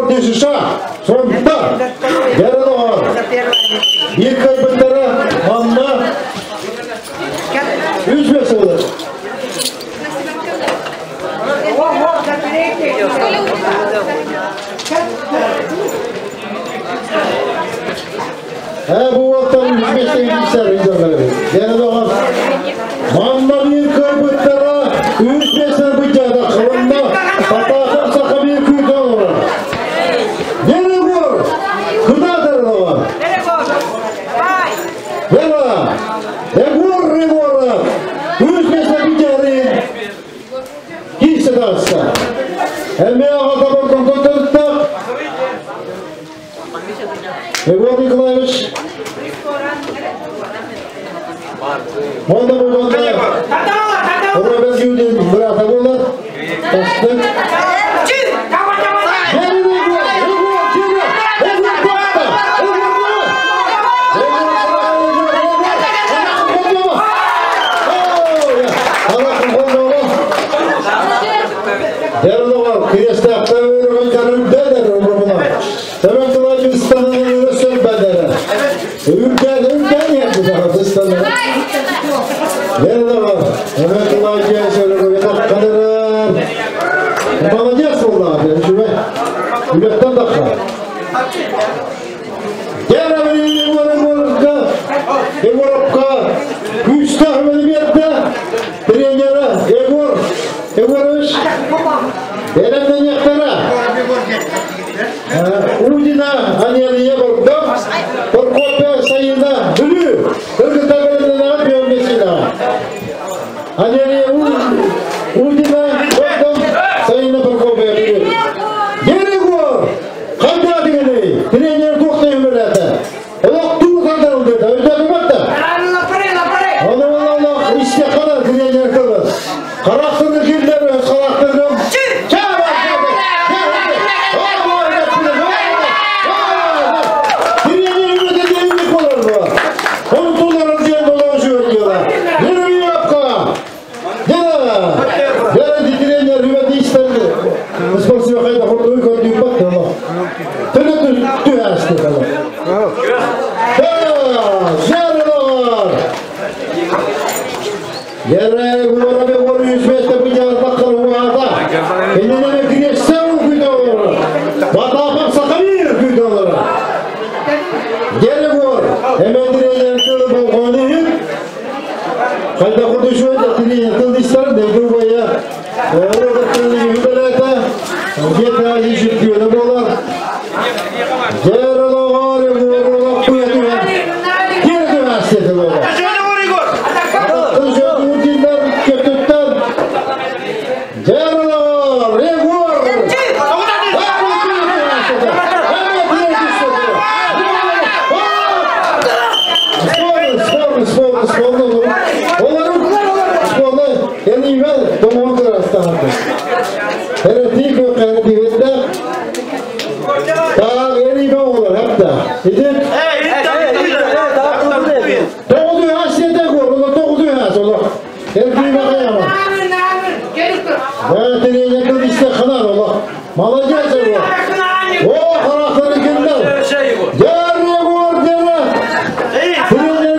Егор Дешиша, Сонта, Дәрілоғар. Бір кайбыттары манна үш бес olur. Bu vaqtdan üç beşten gitmişler insanları. Дәрілоғар. Манна bir кайбыттары үш бесler бычада қылында Татақым сақа bir kuytu olur. Дәрілоғар. Куда дәрілоғар? Егор! Егор, Егор! Үш бесler бычары. Кийсе дағыста. Әме аға табан контактаттық. Егор Николаевич. Онда болғанда Роберт Юдин брата болар. Тастық. Молодец oldu abi. Şube. Yürekten dakika. Егоровка, Күстах Велимирде, тренері Егор Егорович, Беремнен Удина Анелия Бордом, Прокопия Саина Бүлі, Кыргызда беремнен Пиомесина. Анелия Удина Бордом, Саина Прокопия Бүлі. Егор, қайда дегені, тренер тоқтай өмірләді. Олақ туы қандарылды, өздері батты. Оны олақ іште қана тренер қылды. Қарақтырды келдері, қарақтырды. Молодец, Егор! О, характер екендер! Дер, Егор, дер! Тренер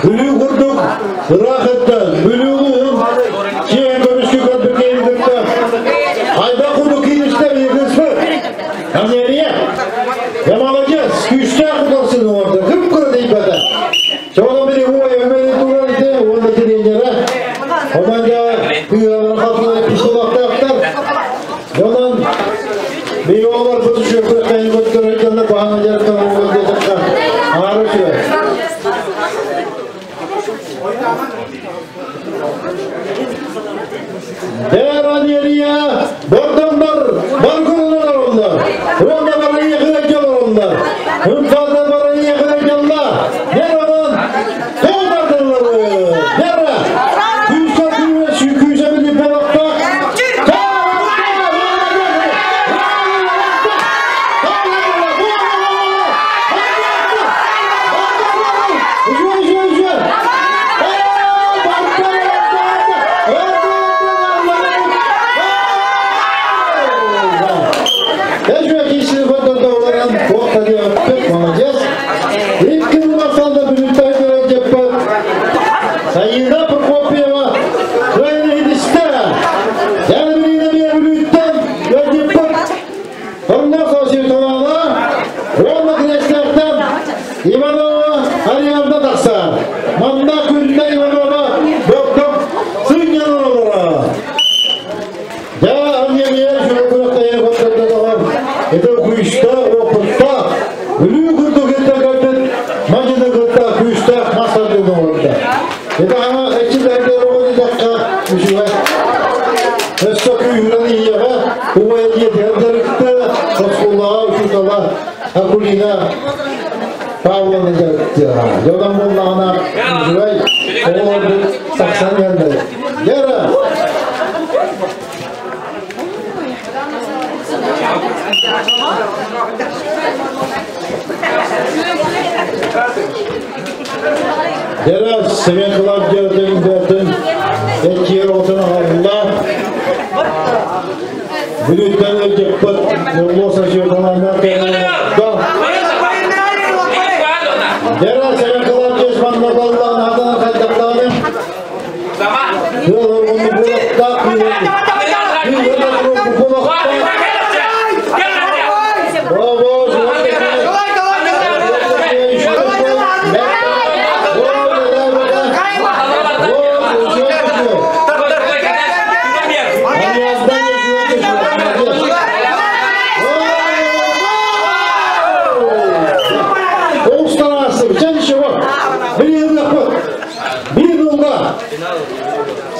Бүлүү курдук ыраах ыттан, Бүлүү улууһун киэҥ көмүскү көрбүт киһини кытта хайдах курдук кииристэ биһиги Анерия, я молодец, күүстээх утарсыны оҥордо, кып-кыра тиийбэтэ. Чоҕоно били уой өмөйү турар ити уонна тренера. Онон дьэ кыылалара хатылары пистолеттаахтар. Онон биһиги оҕолорбут үчүгэй күрэхтэһиини көрдөрөр дьонно баһана дьарыктанар диэтэххэ аһара үчүгэй. Дэр бордоҥнор баргыллар олороллор. Уонна барайыахыга олороллор. Ымсаата барайыахыга дьалла. Дэр онон тоҕутардыллар. Дэр күүсэ күүсэ күүсэ били болохтоох. Молодец. Икки Александр Саида Прокопьева кыайан Яна Бүлүүттэн ыалдьыппыт Онно Светлана уонна Князьтартан Иванова Арианна тахсар. Манна Күндэ Иванова Бордоҥ сынньанан олорор. Дьэ, Анньамия сүрүкүрэх көрдөрдө Это күүстээх, опыттаах, Бүлүү курдук кэлбит мадьыны кытта күүстээх мас тардыыны оҥордо. Это ама эчи бэрдэ оҕо диэтэххэ үчүгэй. Өссө күүһүрэн иһиэҕэ, убайа диэтигэр дьарыкты, оскуолаҕа учуутала Акулина Павловна дьарыктыаҕа. Дьонон буоллаҕына үчүгэй оҕолорбут тахсан иһэллэр. Гера! Гера Семен Клавдиятын бөтүн эчиэр оҕотун аҕалла. Бүлүүттэн ыалдьыппыт Нурлуос Асиоталаана Гера Семен Клавдиевич манна баллаан атынан хайдахтааны Ыал оргунну буолаттаах Браво!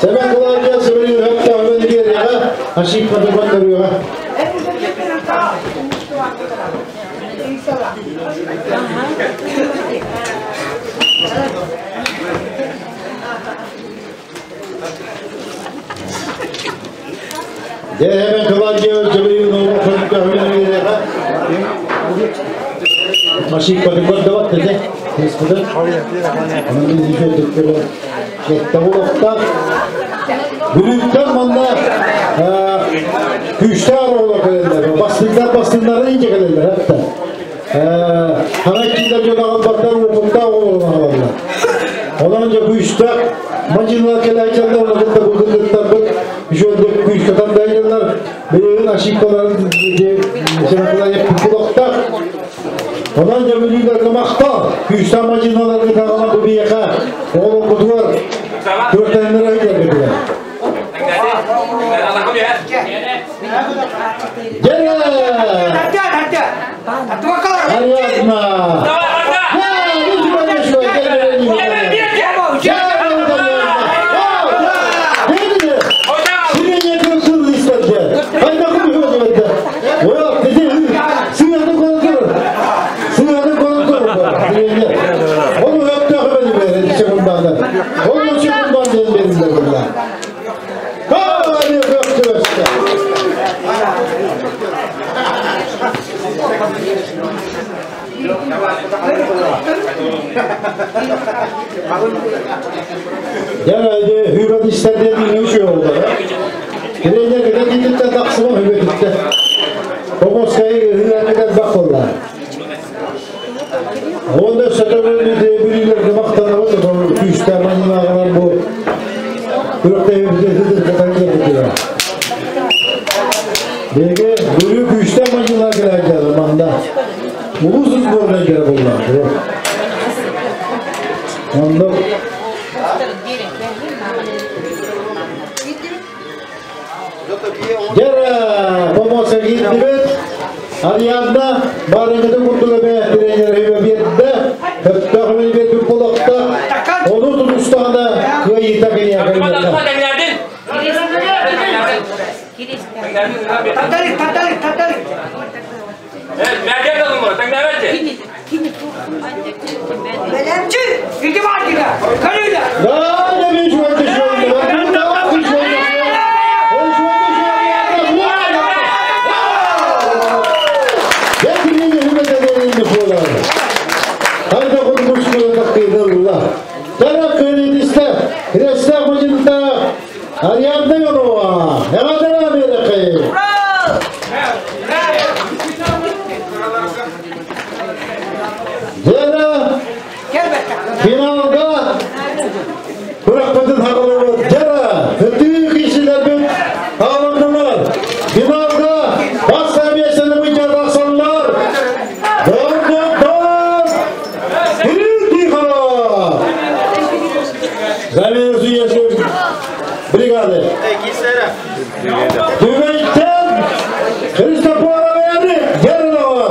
Сэмэн Клавдия Сэмэн Хөптө өмөн биэриэҕэ, ошибканы көрдөрүөҕэ. Дьэ, Сэмэн Клавдия Сэмэн Хөптө өмөн биэриэҕэ. Ошибканы көрдөбөт дede. Тиспитин. Onun bir Жетті Бүлүүттэн манна күүстээх оҕолор кэлэллэр. Бастыҥнар бастыҥнары иҥчэ кэлэллэр хатта. Ханаккилер дьон аҕалбаттар уопуттаах оҕолорун аҕалаллар. Онон дьэ күүстээх мадьыналар кэлээччилэр онно кытта бу кыргыттарбыт үчүгэйдик күүскэ тардайдылар. Билигин ошибкаларын кулактаах. Онон дьэ бүлүүлэргэ махтал. Күүстээх мадьыналаргыт аҕалан бу биһиэхэ оҕолорбутугар күрэхтэһиннэрэ ыйдарбытыгар. Дьэ! Ариадна! Дьэ, hübet istediğin üç oldu. Тренер киден тахсыма hübetitте. Помоскайы hübetiten бак болла. Онда сөтөгөнү бүлүүлэргэ мактанабыт, күүстээх маньылааҕалар бу күрэхтэһиибитин кытары. Беге бүлүү күүстээх маньылаа кэлээдьэлэр манда. Улус сборная кэлэ буллар. Онда Дера помоса киирдибит. Ариадна барыгыты курдуга бэ тренер өйбө берді. Хөттөх билбет булакта. Оны тутустағына кыайыта кения кырмында. Татарик, татарик, татарик. Иди Мартина, Калина. Да, не вижу, это что? Ариадна Иванова, Эвадена Берекей. Жена финалда Күрәкпетін хағылығы жара, үтігі кишілердің алындылар. Финалда бас әмесіні бұйжа тақсанлар. Дор-дор-дор! Кирилл Тихонов! Замир Суешев бригады. Түбейттен Христофоров Эрик Гернова.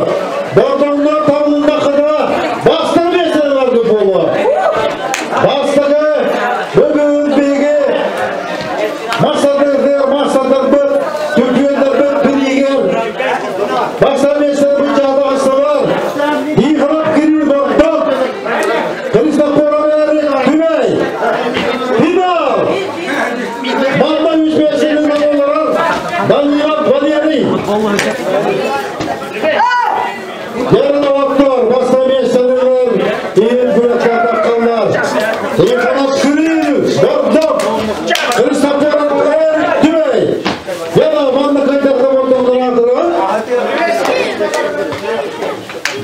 Бордоңдор табылында қыдыра баста меселі бар болу. Бастығы бүгін беге мақсаттарды мақсаттар бір, түркиендер бір бір егер. Баста меселі бұл жағдағыстылар. Тихонов Кирилл Бордон. Христофоров Эрик Түбей. Финал! Манда үш меселі олар. Даниил Валерий. Ярына Актор, баста меселілер, ең күрәккә таққанлар. Тихонов Кирилл Бордон. Христофоров Эрик Түбей. Яна манда кайтақта Бордондар ардыры.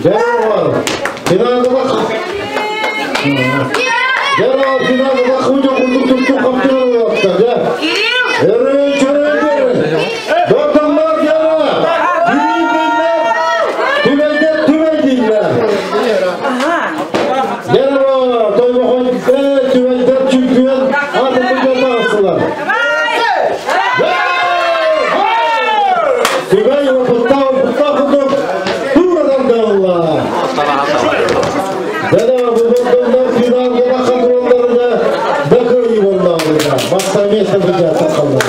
Жарова. Финалда Жарова финалда худо курдук туктук каптырып атты. Ja. Эрен чөрендер. Бордонлар яна. Кирилл Түбейдер түбей дейлер. Жарова тойбохой түбейдер чемпион аты бұжатағысылар. Түбей опытта опытта құдық турадан дағылла. Дәді бұл бордондар финалға қатырғандарында дақыры болдағында. Баста место бұжатаққандар.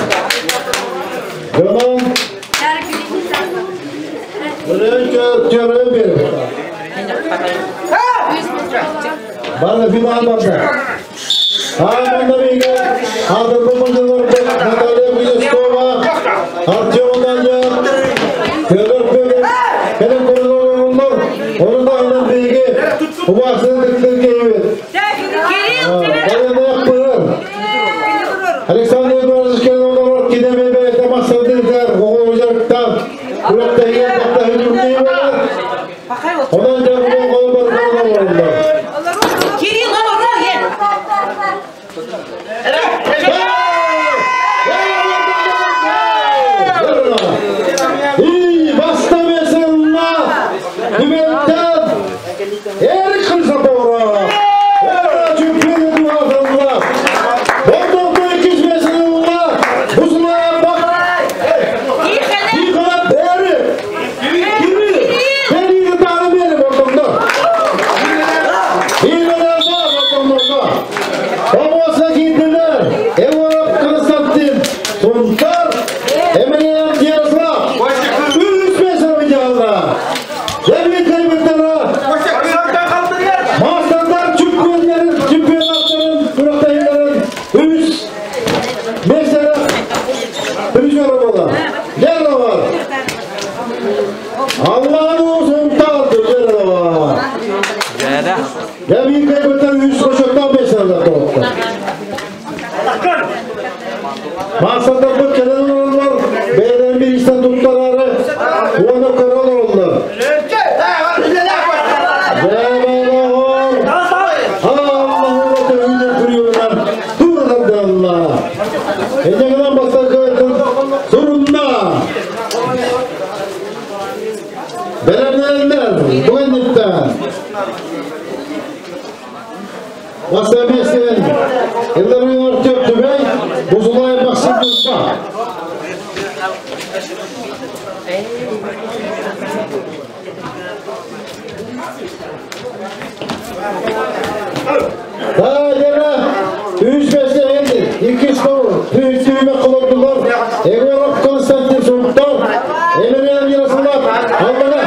Жонан Өрен беріп. Бана финал барда. Аманда беге Адырбы мыжылар Наталья Кузнецова, Артем Даньяр, Федор Федор, Кенен Короловлар, оны да беге Убасын діктірге Александр Эдуардович Кенен кидеме бе мақсатдыр, оғыл жарықтан, күрәктәге бақта хүлүргей болар. Онан жағы қол бар болар. Кирилл, олору, И баста меселла Түбәттен Эрик Хрисопоров. Эра чемпионы дуадалла. Бордоқты икиз меселла Бузла бак. Тихонов Эрик. Кирилл. Кирилл таны бери бордоңдор. Илелер бар бордоңдорго. Помоса кийдилер. Эворов Константин. Сунтар. Эмилиан Ярослав. Үс меселе видеолар. Жемин Кайбеттера. Бастакы Илларион Артем Түбэй, Бузулай Максим Нурба. Дайра, үс бесте енді, екі стол, түйме қылырдылар, Егоров Константин Султан, Емельян Ярослав, Алмана.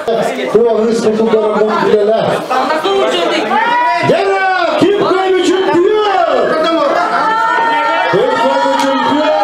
Туағыз құтылдары білелі. Gene kim kaybı чемпион? Kim kaybı чемпион?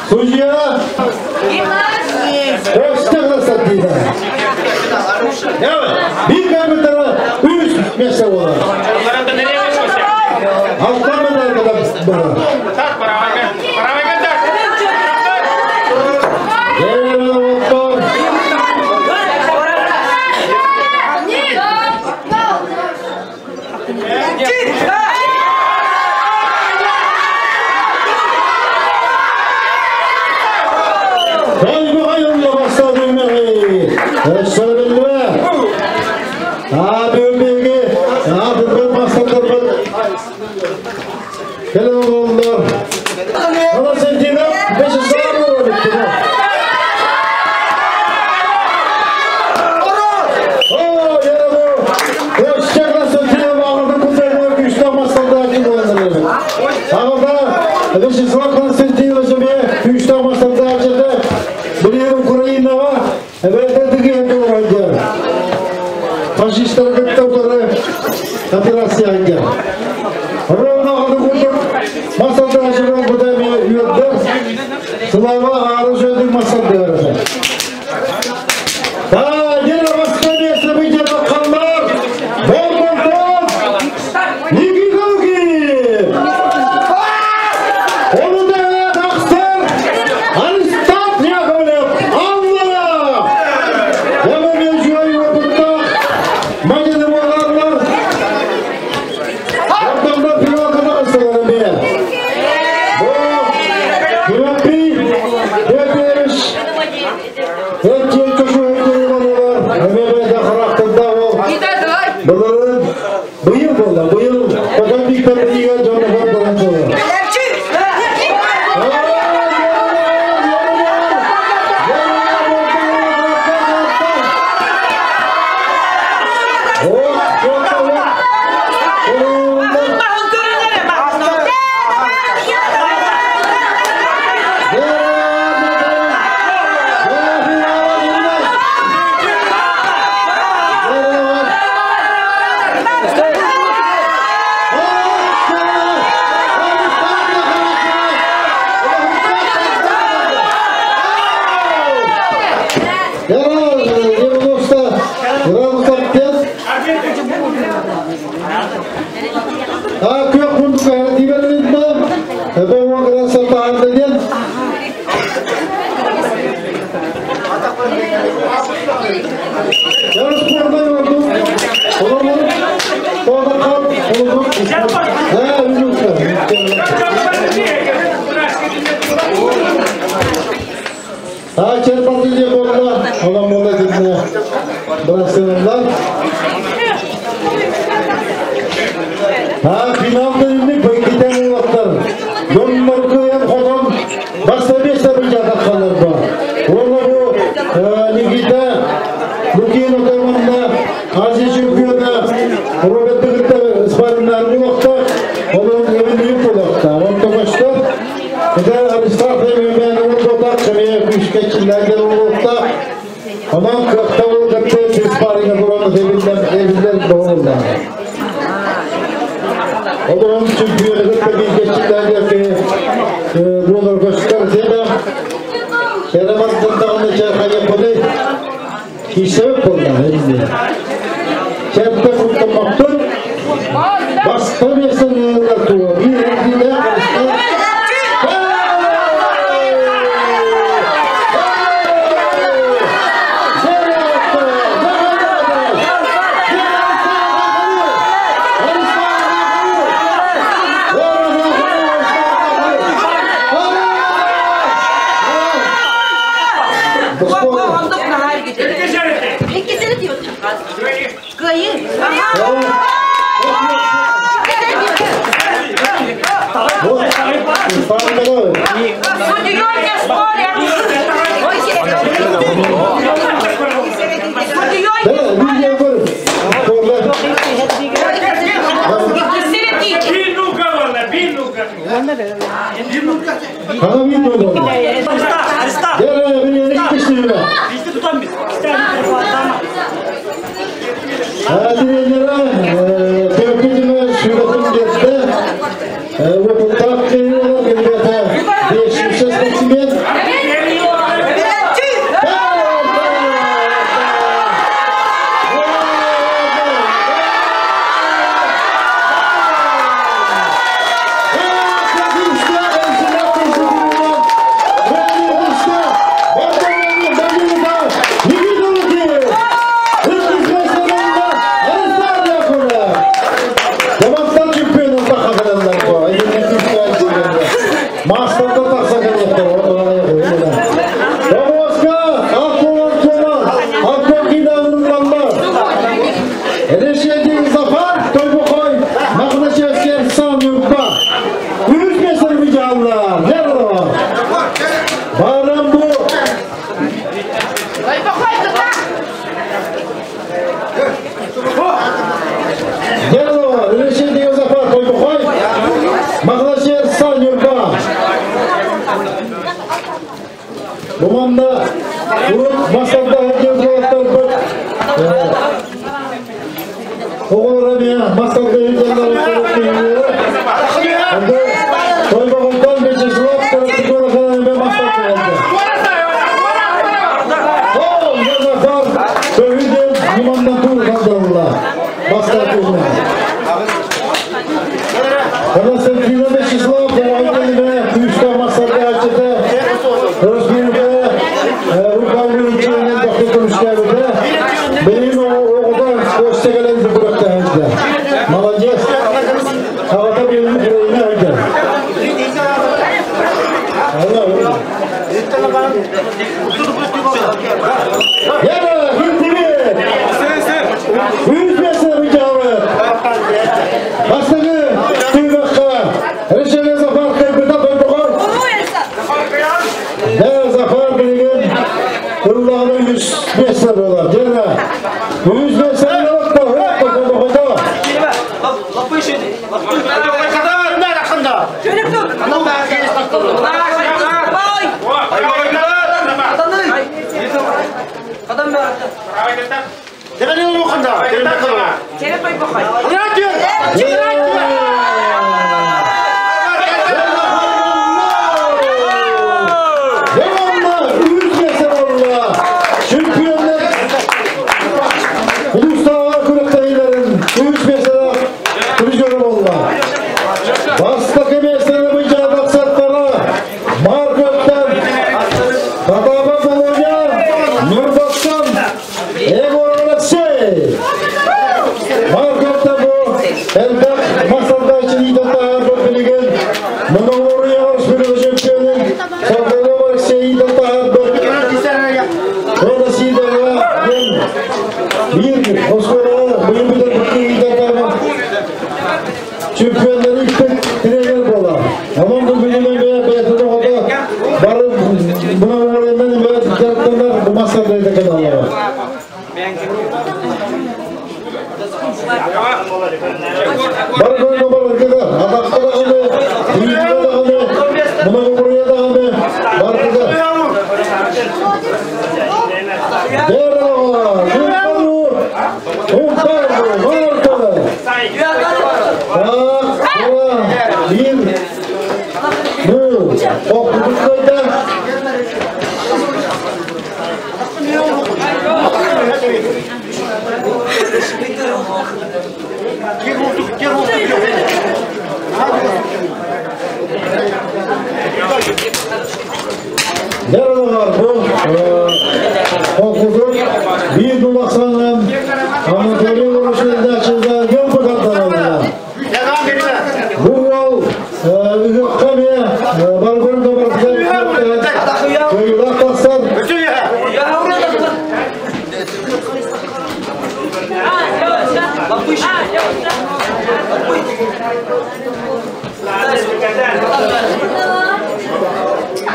Судья Bir kaybetara 3 месте болады. Алтан kadar bana.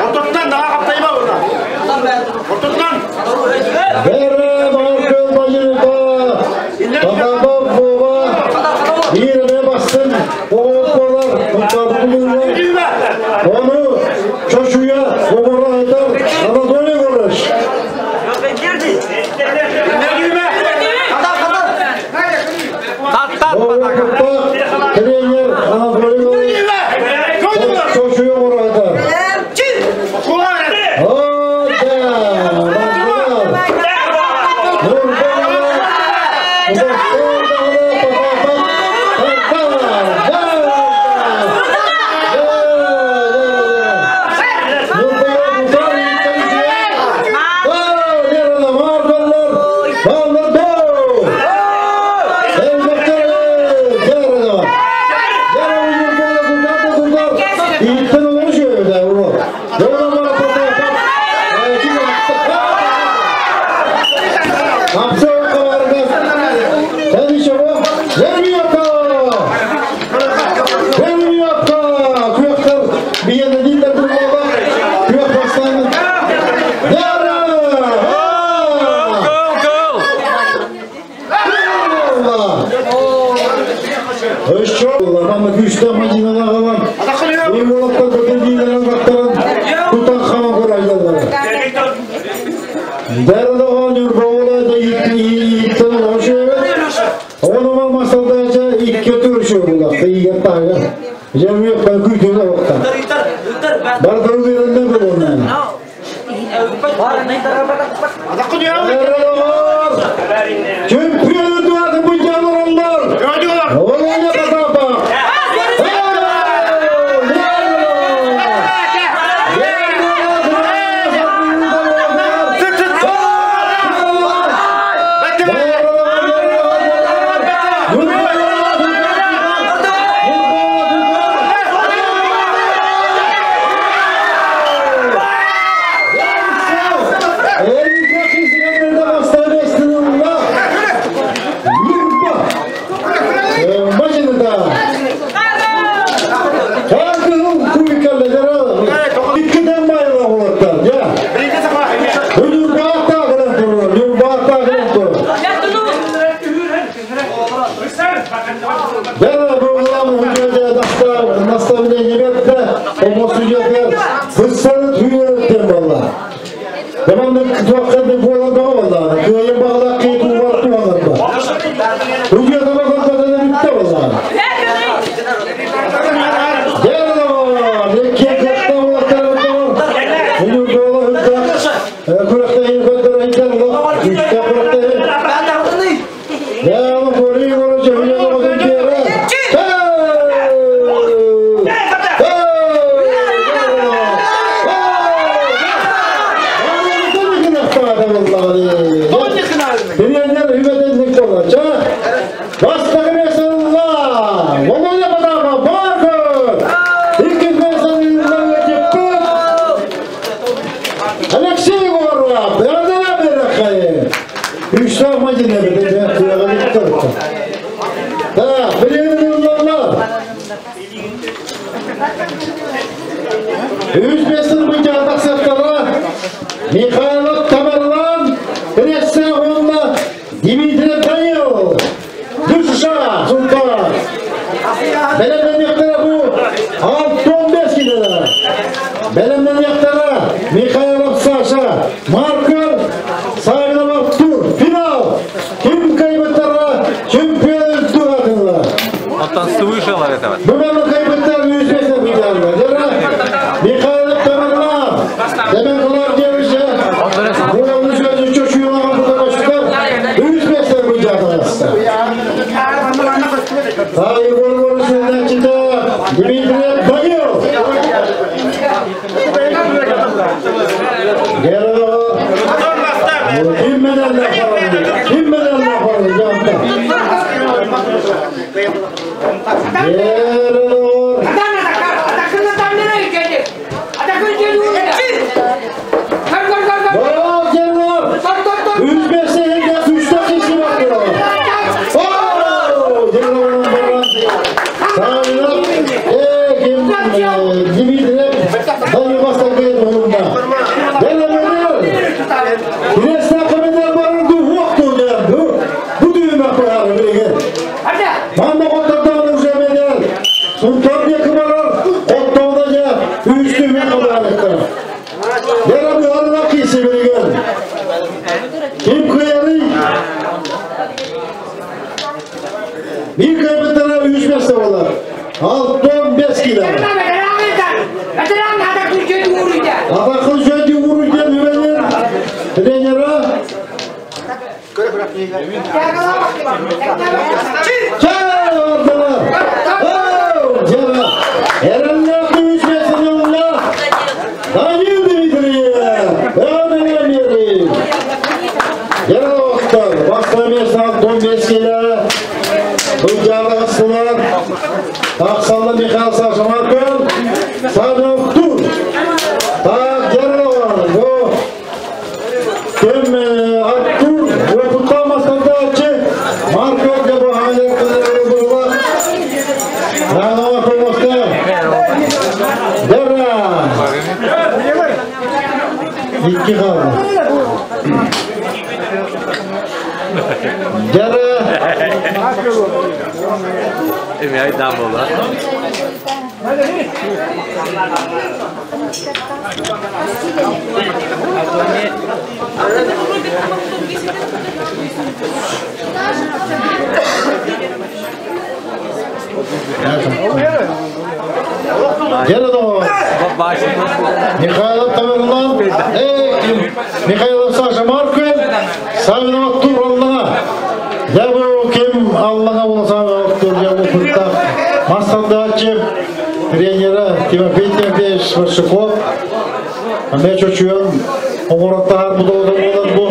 Ортотунан daha kaptayma burada. Ортотунан. Бәрі Маркел Мажиныда, Бабабов Вова, Ирме бастын, оғылқолар, Мұттардың Düğme. Оны Чочуя, Обора Айдар, Анатолий Горыш. Ne düğme? Тат-тат Вова батака. Құтта, тренер Анатолий Горыш, Düğme. Koydu. Чочуя Обора Айдар. Kolay. Ода, Гол, гол! Adakı düğme. Чемпион дуады бұл жануарлар! Gördüler. Олай Потапа! Tık tık. Bekle. Birinci sefer. Бәрі бұғылам үгеде наставление берді, омо судьялар бұссаны түйеріктен бала. Деманды күтуаққанды болады бала, күйен бағала қейту бар туалар ба. Үгеде бағалардан бітті бала. Бәрі бар, екі қақта олақтар бар. Бұны бола үгді, күрәқті ең көндір айтар, үшті күрәқті ең. Ya bu koruyu korucu hülyada bakın ki yere. Алексей Горов, Үш мадина бітті. Так, білемін. Үш бестің бүйтіп сақтары Михайлов Тамерлан, Ресса онда Дмитрий Данил, Душа Султан. Белемнен яқтары бұл Антон Бескидері. Белемнен яқтары Михайлов Саша, Маркер, Савинов Артур. Финал! Ким кайбеттары чемпион туғатынлар. Антон слышал этого. Бүгін кайбеттар yüzбесін бүйтіп. Михайлов Тамерлан, Демен Кулар Девişe, Buranın sözü çocuğuna burada başlar, yüzбесін бүйтіп. Hayır, vurursun çıktı. Dmitriy Danil. Gel oğlum. Kim bedenle yapalım? Kim bedenle yapalım? Cevapta. Gel oğlum. Bravo, gel oğlum. Yüzbesi elde üçte kişi var. Oo! Gel oğlum. Савинов, ким Дмитриев, Данил Бастакы ойунда. Креста комендер барын дух туня. Бу дүймә кояр билеген. Манда коттардан уже менен. Султан не кымарар, коттоуда я үстү мен кабар. Яра бу арына кисе билеген. Ким кыяры? Bir kaybettiler 3 mesle olar. 6-15 kilo. Atakıl jöndi vururken güvenir. Trenera. Çağırdılar. Erenler 3 mesle yoluna. Danil Dmitriyev. Önemli. Yara dostlar. Başka mesle 6-15 kilo. Hünkârı Aksallı Mikhail Saşamarkın, Sadov Tur. Так, Gerova, bu kim Artur, bu kutlamasındaki Marko de bu hayır kızları burada. Ranova koymuştu. Dera. İki kaldı. Dera. Эми айдан бола. Geri Михайлов Тамерлан, Михайлов Саша Маркин, Савинов Тур Аллаға. Я bu ким Аллаға болса Тур, я bu курта. Мастандачы тренера Тимофей Тимофеевич Большаков. Аме чочуян оңораттар бұ болар бу.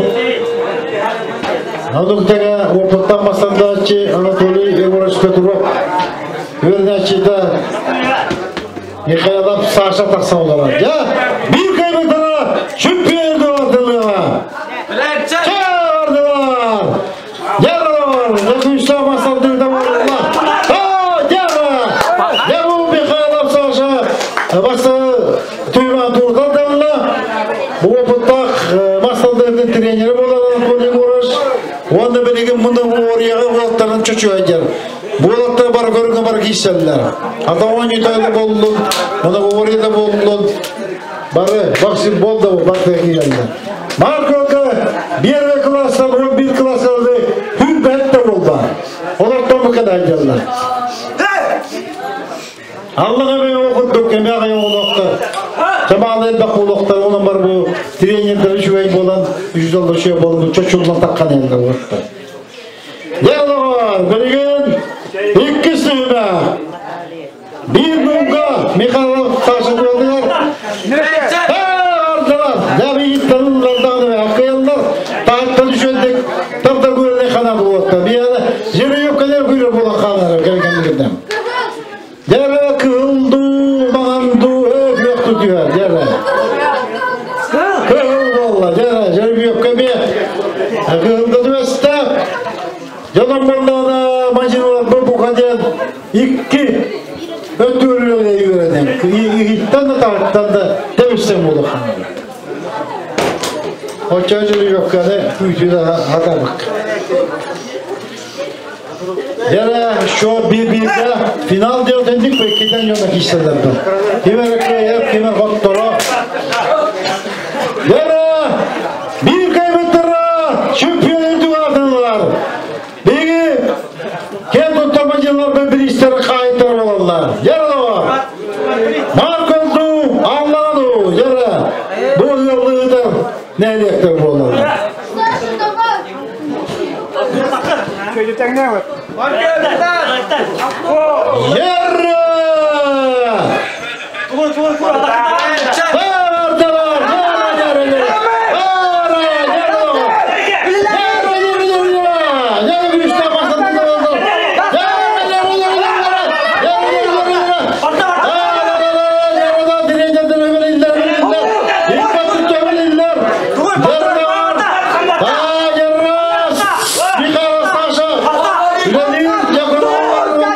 Надуктага опыттан мастандачы Анатолий Егорович Петров. Вернячыда Михайлов Саша тақса олар. Я bir kaybetene şüphe duvardılar. Çağırdılar. Yaralar. Ne masandırda varlar. Ha, yara. Ya bu Mихайлов Саша башта түймә турда далла. Bu опыттақ масандырдың тренері болар Анатолий Егорович. Онда білеген мұны орияға болаттарын чөчі айдер. Болатта бар көріңі бар кейселдер. Атауан ютайды болдun, мұны орияда болдun. Бары бақсы болды бақты келді. Маркоға первый класстан 11 класстан хүр бәтті болды. Олар томы айдерлер. Аллаға мен оқыттық, кеме ағай олоқты. Жамалы елбақ олоқты, оның бар бұл тренердер үшуәй болан, үш жолда үшуәй болан, чочулдан таққан енді олықты. Ярлығы, білген, екі сүйме. Bir bunga Михайлов Саша болдылар. Ардылар. Я bir Тағыттан үшелдік, тамда көріне қана болықты. Bir yana жері yok kadar көрі болған қанары келгендігінен. Дәрі кылды, мағанды, өк yoқты diyor, дәрі. Кыл болла, дәрі, жері yok кеме. Кылды дүвесті. Жадам болланы мажиналар бұл бұқаден ikki өтөрүлө үйренем. Иттан да тағыттан да демістен болды қанары. Оча жері yok кәне, күйті де атабық. Yere şu bir birde final diyor dedik ve ikiden yana kişilerdi. Kimer kıyıp kimer kottora. Yere bir kaybettiler. Şampiyon duvardılar. Begi kendi tutmacılar ve bir işleri kayıtlar olanlar. Yere de var. Markoldu, Allah'ı yere. Bu yıllığı da ne elektir bu olanlar. Yere! Vardılar! Yere, yere, yere! Yere, yere! Yere, yere, yere, yere! Yere bir üstte başladı, oldu. Yere, yere, yere, yere! Yere, yere, yere, yere! Yere, yere, yere, yere! Dirençten öbür iller, öbür iller! İlk öbür iller! Yere de var! Ha, yere! Mikael Saşa! Ürelir, yakın onda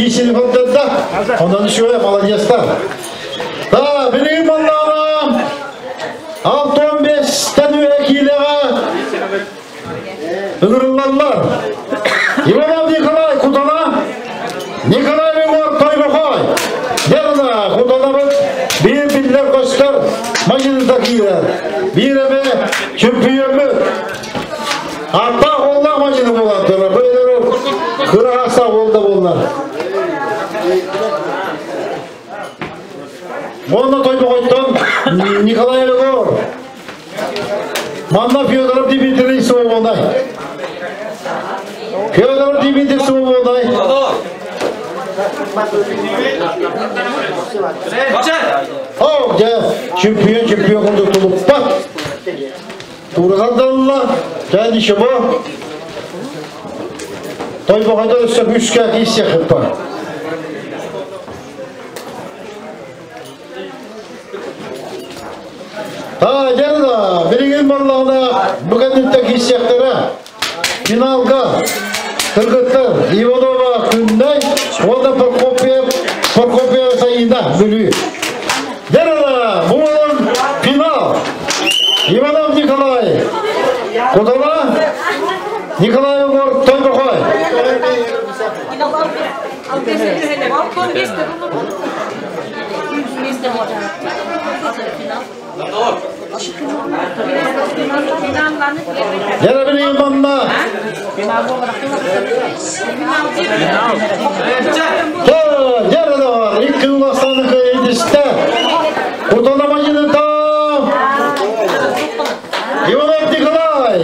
Кисini көттөрдө. Онон үшөй молодецтар. Да, билигин боллаҕына 65-тен үө киилэҕэ ыҥырыллаллар. Иванов Николай Кутана, Николай Егор Тойбохой. Дьэ, Кутанабыт биир биллэр көстөр мадьыныта киирэр. Биир эмэ чөмпүйүөммүт. Аттаах оллаах мадьыны буолан турар. Бөйдөрү кыраһаста болда боллар. Онно Тойбохойтон Николай Егор. Манна Федоров Дмитрий Свободай. Федоров Дмитрий Свободай. О, дьэ, чемпион чемпион курдук тулуппат. Туурахардалла, дьэ, ничего. Тойбохойдор өссө күүскэ кииссиэххиппа. А, дьэ, билигин баллаҕына бу кэнниттэн кииссиэхтэрэ. Финалга кыргыттар Иванова Күннэй уонна Прокопьев Прокопьева Саина Бүлүү. Дьэ, бу финал. Иванов Николай Кутана, Николай Егор Тойбохой. Дьэ, билигин манна Дьэ, икки уластаны кыайдыста. Кутана мадьыныта Иванов Николай.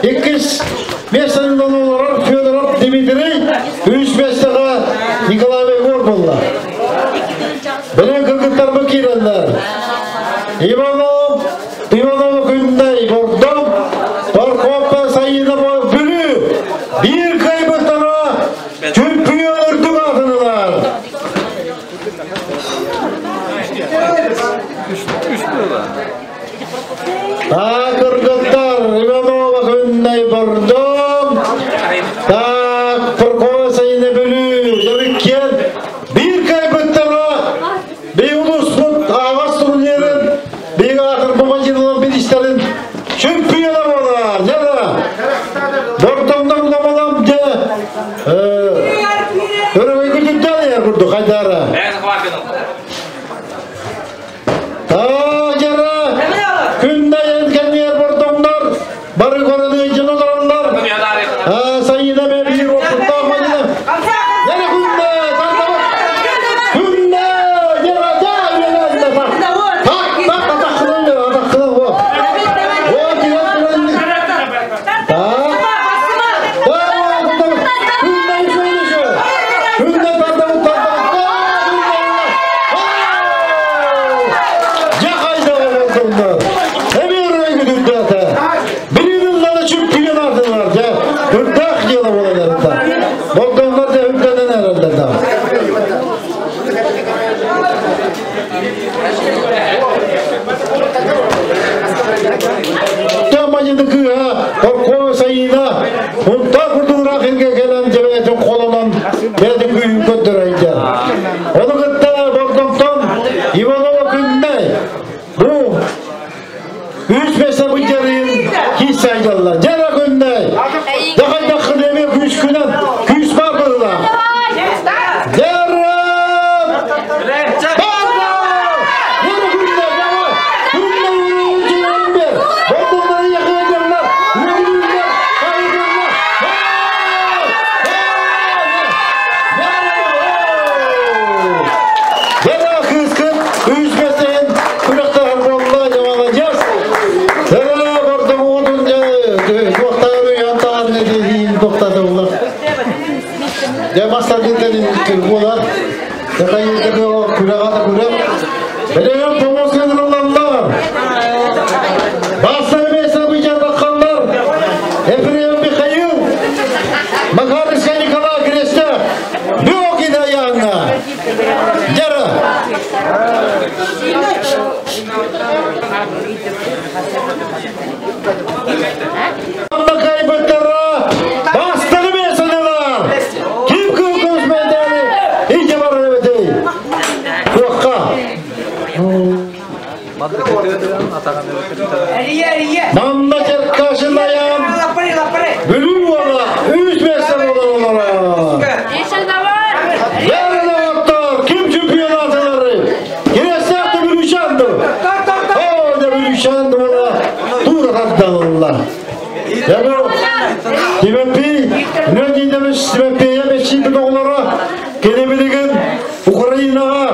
Иккис местаны олорор Федоров Дмитрий. Үс местеҕэ Николай Егор буолла. Билигин кыргыттарбыт киирэллэр. Иванов, Иванова Күннэй Бордоҥ, Прокопьева Саина Бүлүү. Биир кыайбыттара чөмпүйүөн үрдүк аатын ылар. Так, кыргыттар, Иванова Күннэй Бордоҥ, так, Прокопьева Саина Бүлүү, Дөрүккен, биир кыайбыттара биир улууспут аҕас турнирын, биир аатыр бумажиналар биристэрин чөмпүйүөнэ буолар. Дьэ, Бордоҥнор уламалам дьэ, өрөгөйгүтүттэн эр курдук хайдара. Таажара күннэйэн кэнниэр бордоҥнор бары көрөн дьон олороллор. Сайына бе биир опуттаах мадьына. Яра күннэ тартабыт. Күннэ яра жа үөнэ так. Так так атаққынан бер атаққынан о. О кирен туран. Так. Күннэ үшөй Күннэ тартабыт тартабыт. Жа қайда бордоңнор. Эмир өйгүдүрдө. Биринин чөмпүйөн ардылар. Жа үрдак дела болалар. Бордоңнор да үрдөнөн эрелдер. Тамажыды кыha, Прокопьева Саина, унта курдугура хилге келен жебетин колунан беди күйүн көттөрөйдө. Оны кытта Бордоңтон Иванова Күннэй. Бу үч бесе быжарын кис айдалла. Жара Күннэй. Дахай дахы деме күч күнен, күч бар была. Жара! Барда! Жара Күннэй, давай! Күннэй үрүнчү бер. Бордоңдору yakınacaklar. Yürüyünler, kayırırlar. Жара кыскын, үч бесен, күрәктәр болла, жамалажас. Жара бордоң отун, жуақтары янтағар не дейін тоқтады олар. Я мастер болар. Жақай күрәғады күрәк. Білеген помоз кендірілалар. Басты емес быжардаққандар. Ефрем Михаил, Макарыска Николай Кресте, Бөкида яңна. Жара. Кайбыттара бастығы месынылар. Ким көз медалі Тимофей Леонидович Тимофеев эчийбит оҕолоро кини билигин Украинаҕа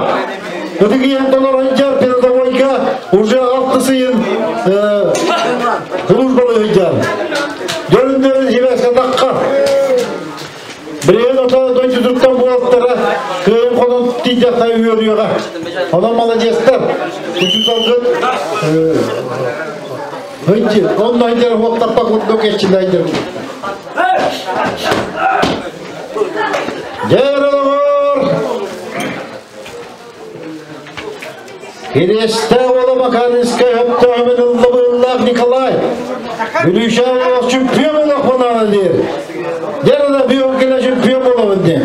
ытык ийэн толорон передовойга уже алтыс ыйын службалыы сылдьар. Дөрүн-дөрүн сибээскэ тахха. Билигин ото дойдутуттан буолтара кыайын хотон тиийдэхтэ үөрүөҕэ. Онон маладьыастар, учууталгыт онно айдер хуоттаппа курдук эчилайдер. Дьэр олоҕор Кириэстээх уола Макаринскай өптөөҕүн ыллабыыллаах Николай Бүлүүшээн олох чөмпүйүөн буолуохпунаана диир. Дьэр да бүөн кэлэ чөмпүйүөн буолабын диэн.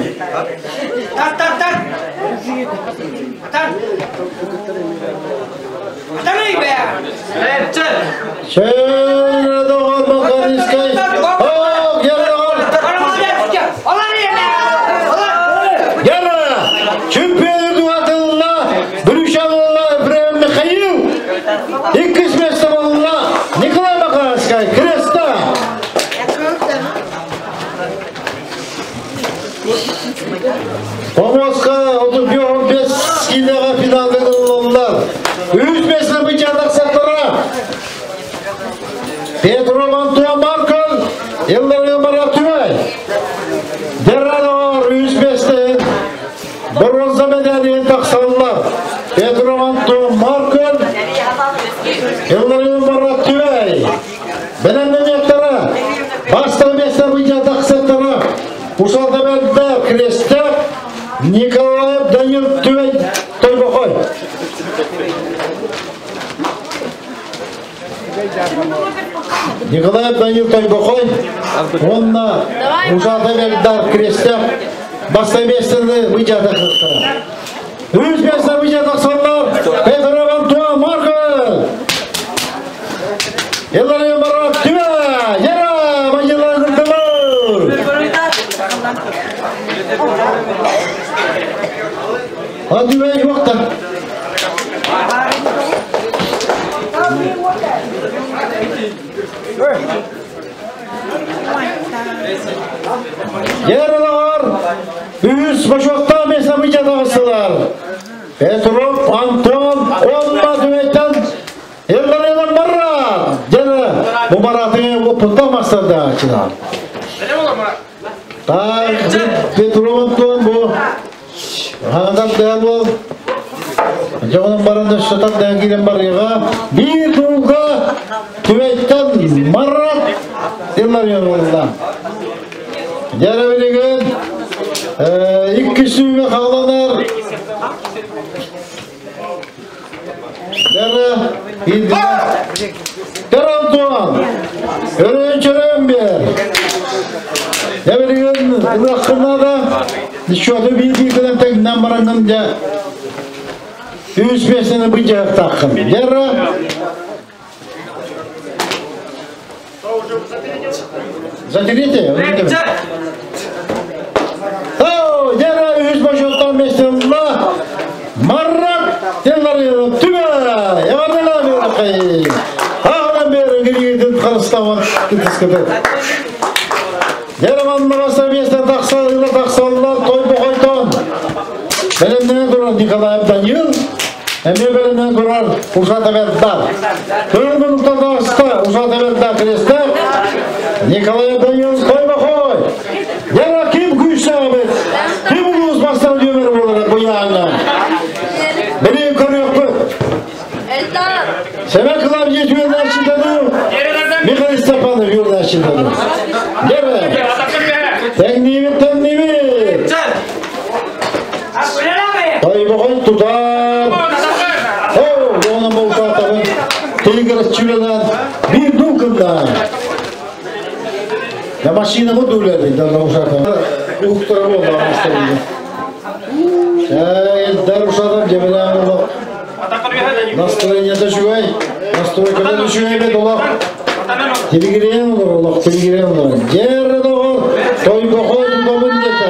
Тар, тар, тар! Атар! Атарый бе! Чөй доҕор Макаринскай! О, дьэр доҕор! Гера! Чемпион дуһатылла Брюшан уола Ефрем Михаил! Иккис место буолла Николай Макарскай, Креста! Помоска 35 килоға финалга ылыллар. Үс место бычатақ сақтара. Петро Антуан Маркон, Елдар Марат Түмай. Деррадор үс место бронза медалін тақсаллар. Петро Антуан Маркон, Елдар Марат Түмай. Бенемнен Баста место бычатақ сақтара. Усалда бәлді Кресте Николаев Данил Түмай Тойбохой. Николаев Данил Тойбохой, онна Ушалда Бельдар Кресте баста местені выжатақ сақтара. Үш место выжатақ саллар Петр Антуан Марков. Елдар Марат Түмай, Яра, Мажила Гырдылыр. А Түмай жоқта. Яралар, үс башокта меса бычатағысылар. Петров Антон онма түметтен Елдар Елдар Марат. Жана бу Маратыңы опытта мастарда ачылар. Так, Петров Антон бу. Хандан дәл бол. Жоғынан баранда шатан дән келен бар еға. Bir туға түметтен Марат Елдар Елдар. Жара билеген икки сүйме қаланар. Жара инди. Жара Антуан. Өрен чөрен бер. Жара билеген ыраққына да счеты bir-bir тегінен барангын жа. Үс бесini быжақ таққын. Жара Затерите? О, Жара үс башоттан меселла. Маррак теллары түбә. Явардала бер кай. Ағынан бері киргидин Кыргызстан китискеде. Жара баса месте тақсалла тақсалла той бохойтон. Белемнен турар Николаев Данил. Эме белемнен турар Ушата Бердар. Төрмін ұқтадағыста Ушата Бердар кресте. Николаев Данил той бохой. Жара ким күш сағабет? Ким улус бастан өмір болар bu яғына? Білейін көрөкпү. Эльдар! Семен Клавдий Юрдашидadu, Михаил Степанов Юрдашидadu. Gel. Теңнибит, теңнибит. Тойбохой тутар. О, оның болса Тегір чүленен bir дулкында. Я машина bu дуледі, да ушата. Уқтара болды астырды. Элдар ушатам жебелен болу. Настроение да настройка да шугай бет олақ. Телегрен olur, олақ телегрен olur. Жер доғыр, тойбохой тутамын деді.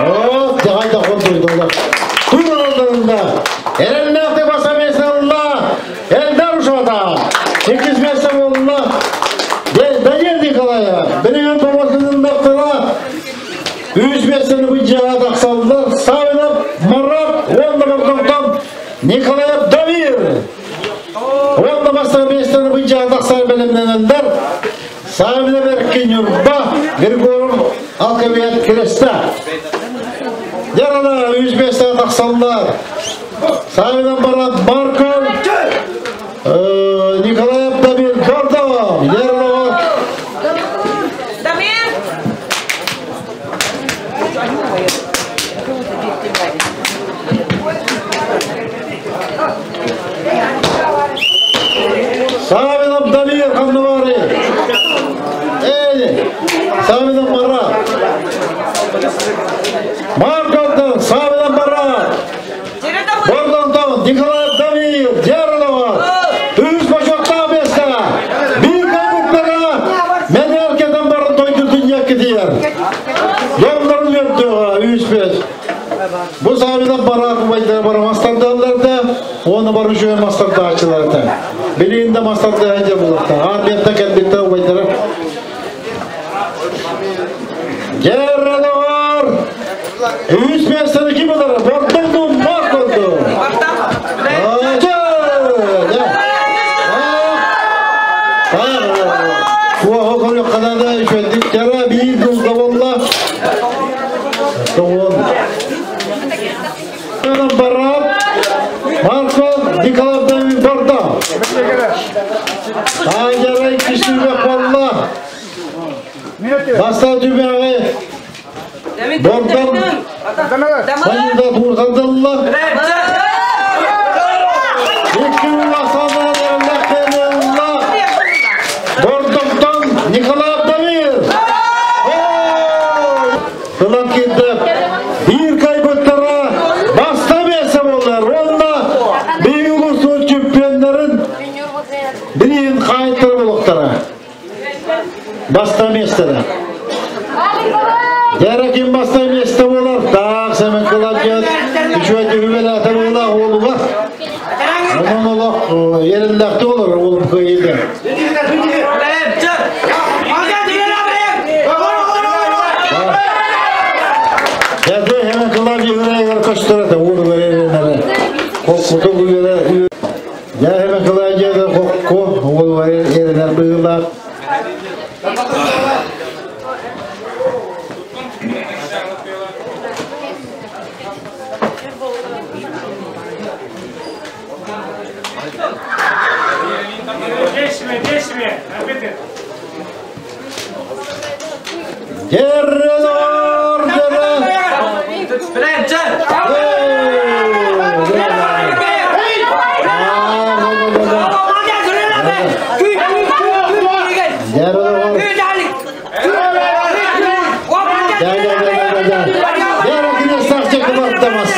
О, жағайда қондырды олақ. Тур Эреннәхте баса меселла, Элдар ушата. Sekiz месте болла. быдьаҕа тахсаллар. Савинов Марат уонна Бордоҥтон Николаев Дамир. Уонна бастакы миэстэни быдьаҕа тахсар бэлэмнэнэллэр. Савинов Эркин Ньурба, Григоров Алкавиат Креста. Ярала үс миэстэҕэ тахсаллар. Савинов Марат Марков, Николаев Дамир Бордоҥ. Яралаҕа Дамир! Савинов Дамир ханна Эй, Савинов Марат. Марковтан Савинов Марат. Бордоҥтон Николаев Дамир Дьяралова. Үс бочоктаах место. Биир кайбыттара Менеркетен баран дойдутун яккитиер. Дьоннорун үөрдүөҕэ үс бес. Бу Савинов Марат убайдара бары мастардалларда, оны бары үчүгэй мастардааччыларда. Билигин да мастардааччы булахта. Армияттан кэлбиттэр убайдара. Дьяраловар! Үс миэстэни ким ылар? Бордоҥ Марк oldu. Куоха көрө канада үчүгэй жара биир дулга болла. Тоғон. Барат, Марко Николаев Бордо. Ажарай кишиге болла. Баста түбәгә Бордон Хайда тургандылла. Екі Бордоңтон Николаев Дамир. Тылан кетті. Бір кайбыттара баста бесі болар. Онда биыл улус чемпиондарын бірін қайттыры болуқтара. Баста местері. Дәрекин баста месте болар. Так, Семен Кылапьят. Үчүөтү үбеләтер була олуга. Онон олох ерилләхти олор олуп кыйды. Яды hemen klavye yüreğe koşturdu. Oğlu verenlere. Kokkutu güvere. Ya hemen klavye de kokku. Oğlu verenler bıyılar. Действие, действие! Yerre doğru Yerre doğru. Gel gel gel gel gel. Yerre kine sakça kıvartamaz.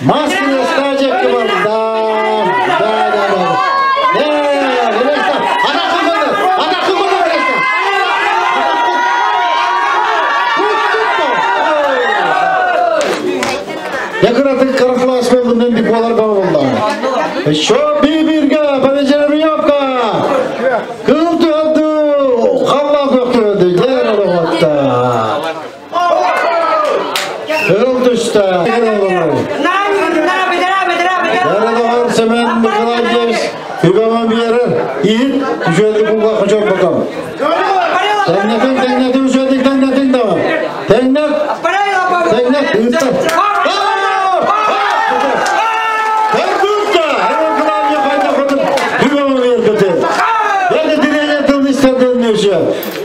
Maskine sakça kıvartamaz. Da da da. Ye, ana kılmadı. Ana kılmadı resta. Yakın artık karaklaş bundan dik olar bağlı. Şu bir birge panejeri yokka. Kıl tuğdu. Allah götürdü. Gel hatta. Kıl düştü. Yarın semen Nikolayev Hügaman bir yere yiğit düşerdik bulga kaçar bakalım. Tengnetin tengnetin düşerdik tengnetin tamam. Tengnet tengnet ıhtır.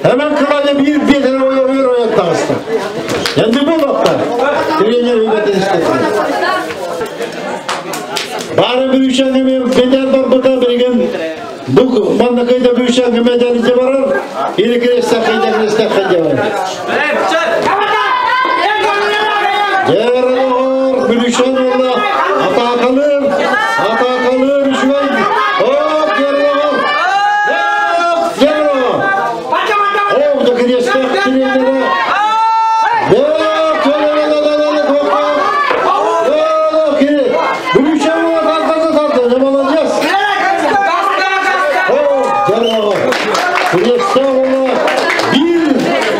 Hemen klavye bir bir tane oynuyor oyatta hasta. Yani bu nokta. Direğine hürmetin istedi. Bari bir üşengime bedel var bu da bir gün. Bu mandakayda bir üşengime bedel varar. İli kresta kayda kresta kayda var. Yerler bir üşen valla. Ata kalır. Ata kalır üşen. Hop yerler. Hop yerler. Hop da kresta direğine.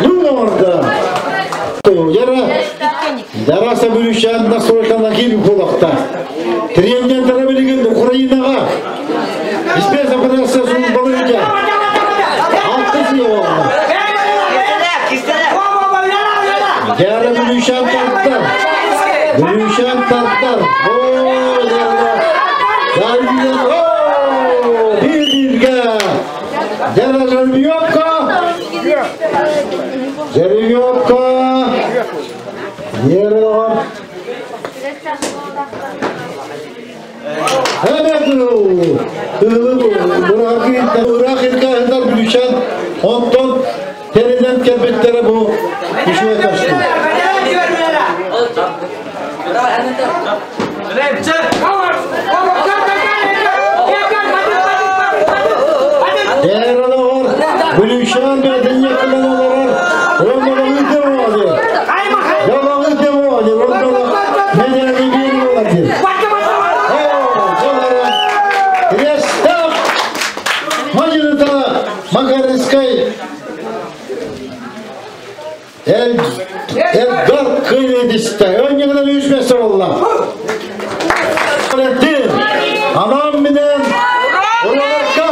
Bir orada. Бүлүүчээн настройка Нагиби буолуохтаах. Тренердэрэ билигин Украинаҕа спецоперация сулбалыыга алтыс ый буолла. Дьээрэ Бүлүүчээн тартар. Бүлүүчээн тартар. Оо, дьээрэ. Дьээрэ, оо, биир-бииргэ. Дьээрэ Жеребьевка. Жеребьевка. Дьээрэ Ыраах илгэ Бүлүүчээн онтон тэринэн кэлбиттэрэ бу үчүгэй көстүү. Дээрэн оҕор Бүлүүчээн бэйэтин кылан олорор Романовы демони. Романовы демони. Романовы демони. Крестов Мадината Макаринскай Элгар кыйдисте. Önceden üç mesele oldu. Valentin, anam minen oralarka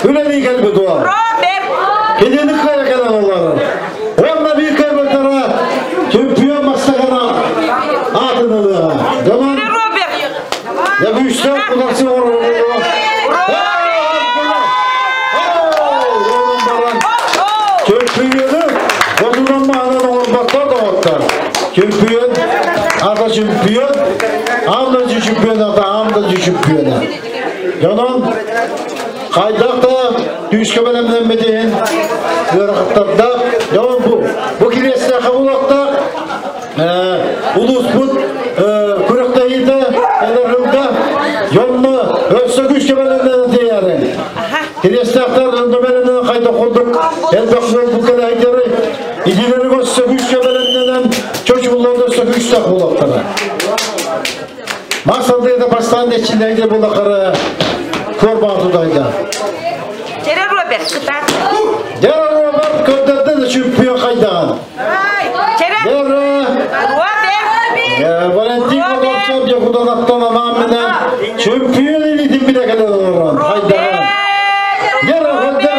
үлели келбит уол. Кедени кая келен олар. Онна bir кайбаттара чемпион мастагана атын ылыга. Заман Я güçler kudarsı var Чемпионы Хотунан маанан оңорбаттар да оттар. Чемпион, ата чемпион, анда чемпион, ата анда чемпион. Жанон, қайдақта түйіске бәлемден ырғыттарда, жаман бу. Бу келесіне қабылақта, улус бұт күректейді, әлерілді, жонны өсі күшке бәлемден дейәрі. Келесіне өнді бәлемден қайда қолдық, әлбәқ бұл бұл айдары, идилері өсі күшке бәлемден, чөч бұлларды өсі күшті болақтары. Масалды да бастан içindeydi bulakları korban tudaydı. Чере Роберт, кытат. Дера Роберт көндерді де чемпион қайдаған. Чере Дера Роберт. Валентин Годовцов Якудан аттан анаменен чемпион елитин биле келеді оран. Қайдаған. Дера Көндер.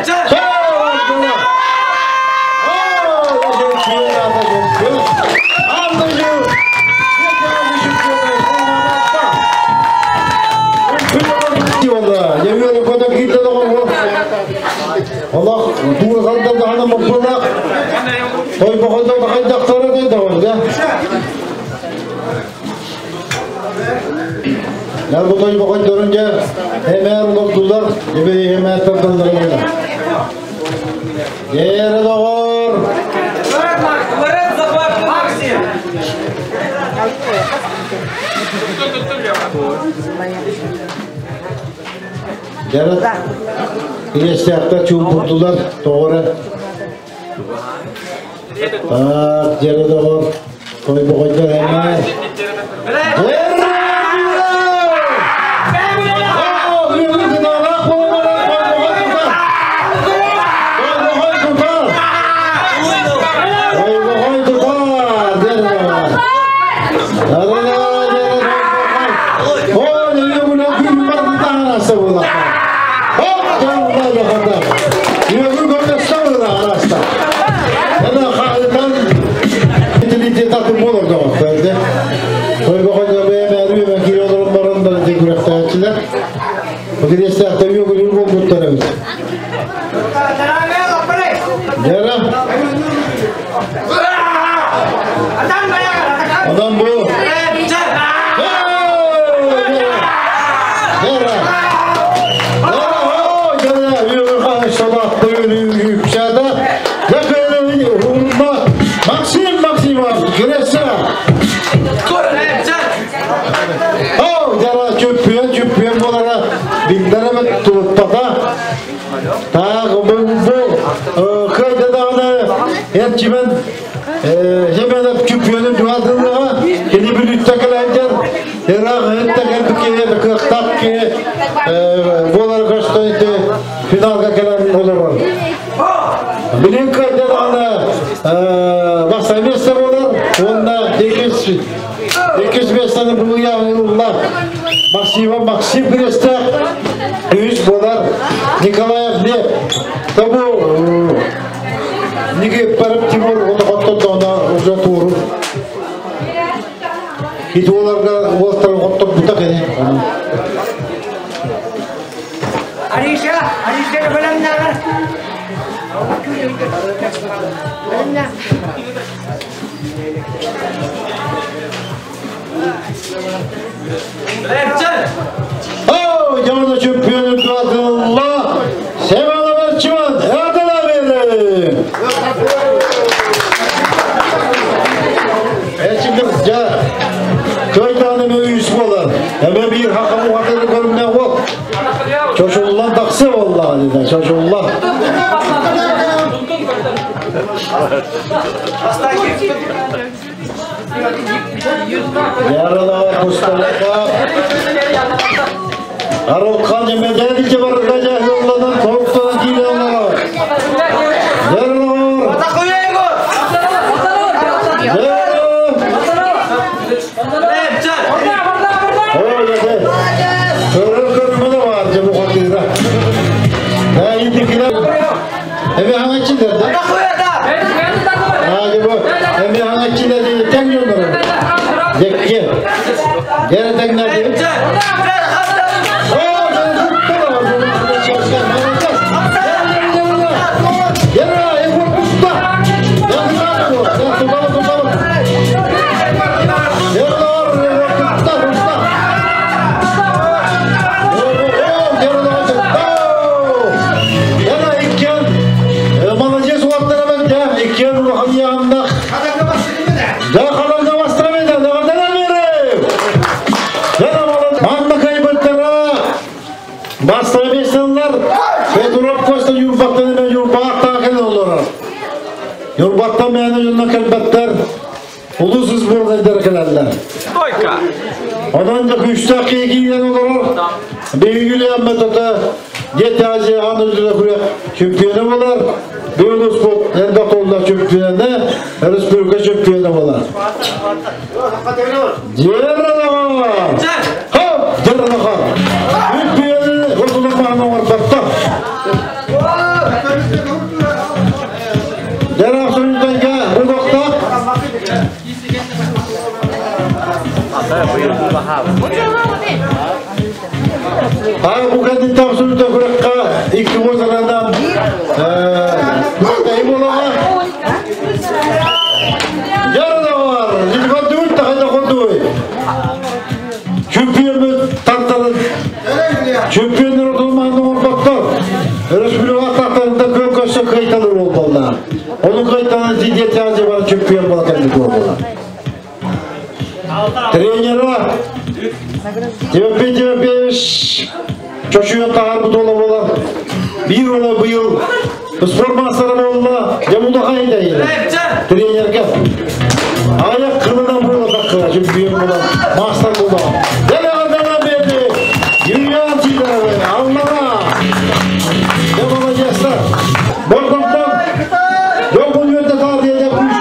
Чемпион, ата чемпион. Андыжы. Allah туырғанда да хана моппалақ, той боғанда да қайдақтары дейді ғой, да? Яр bu той боғандырынca hemer oldular, ебе hemer tardanlar öyle. Yere doğur. Жарат, Илестяқта чуупурдулар, тоғыры. Так, жері доғыр, той боғайдар әмәр. Adam bu. Максим Максимов, Греса. Oh, jara чемпион, чемпион болара билдереме тулуттата. Так, бу бу кайдадагы эрчимен жеменеп чемпионы дуадылыга кени бүлүттө келендер. Ирак этте келбик кыктак ки болар көстөйдү финалга келен болор. Билин кайдадагы баста место болар. Онда декис Максим Крестах үс болар Николаев Лев. Табу Никифоров Тимур оны уже тууру. Ити оларга уолтар хоттор бута кene. Ариша, Ариша бөлөмнәгәр. Бөлөмнә. Oh, canı çöpüyönü tuatıllah. Sevalı çıman, adına verin. Şimdi ya köy tane üyüs bolar. Hemen bir hakamı hatırı görümden ol. Çocuğullah taksı vallahi dedi. Çocuğullah. Yaralı Mustafa. Arıl cemedeli barında yollanan korktuğuna girenler. Yaralı. Yaralı. Öyle de. Körür körümü de var bu kadar. Ya indikiler. Eve hangi derdi? Hadi bu. Eve hangi derdi? Tek yolları. Zekke. Geri tek nerede? Yurbattan meni yoluna kelbetler. Ulusuz burada derkelerler. Стойка! Ondan da 3 dakika giyen olur. Bir yıl metota Yeti Aziye Anadolu'da kuruyor. Şampiyonu var. Bir ulus sport elbette oldular şampiyonu. Respublika şampiyonu var. Yerine Hop! Yerine Şampiyonu kurtulmak var batta. Deraf sonundaki hukukta Ha bu kadın tam sonunda kurakka iki bozaradan eee olağa Yarın var. Şimdi duyut da hadi konduy. Şampiyonu tattalın. Şampiyonlar olmanın ortaklar. Respublika tahtarında kök köşe kayıt alır olmalı. Onun kayıtlarına ciddiyet yazı var şampiyon bakanlık olmalı. Тренера Тимофей Тимофеевич Чочуя тағар бұ тола бола. Bir ola bıyıl spor masterı болла. Jamуда қайда еді. Тренерге. Аяқ қылынан бола таққыра, чемпион бола, мастер бола. Дәл ағадан берді. Юлиан Сидорова, Аллаға. Я молодец. Бордоқтан. Yok bu yönde tarihe yapmış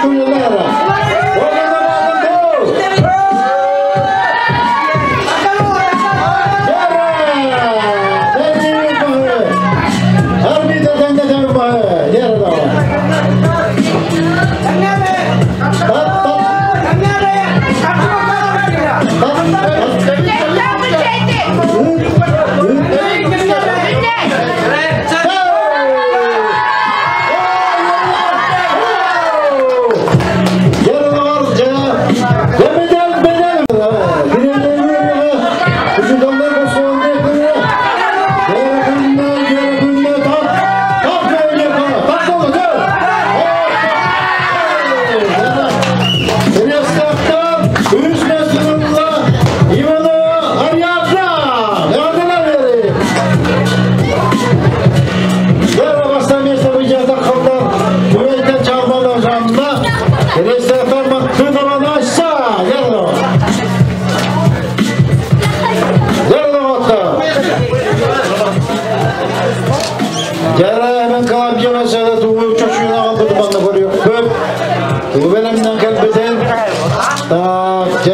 Так,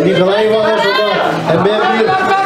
Николай Иванович, да, bir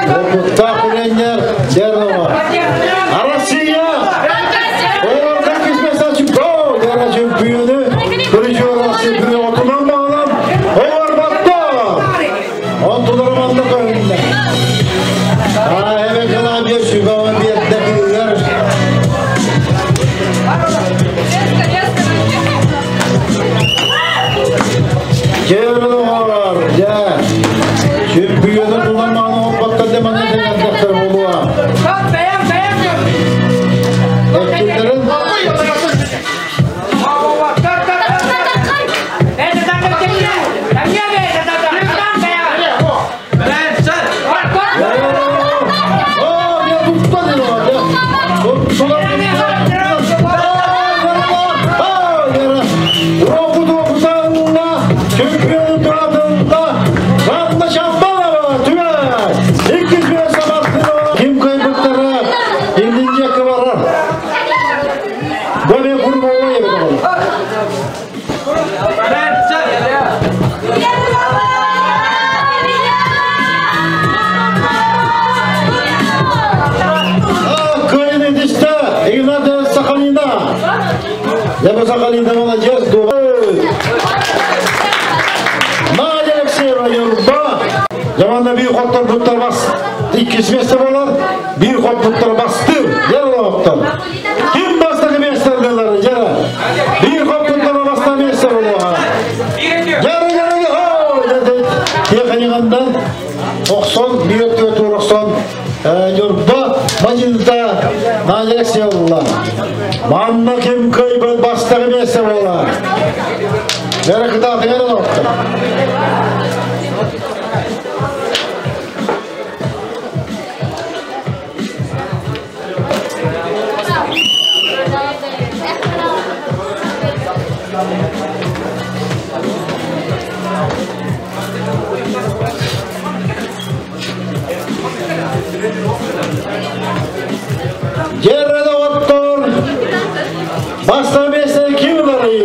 Бу эмиэ курбовой эбит оҕолор. Кыайын этистэ Игнатия Сахалина. Я Сахалина молодец, Надя Алексеева Юрба. Жаманда бир хоттор буттар бас. Иккис место болар. Бир хот буттар бастыр. Жара Ким бастығы место дылар, жара. Бир хот буттар баста место болар. Жара, жара, о, Техникандан 90, бир өтті 90, Юрба Мадинда Надя Алексеева. Манна ким кыйбы бастығы место болар. Бәрі кытаты кәрі доқтыр. Жерде оттор. Баста место ким бары?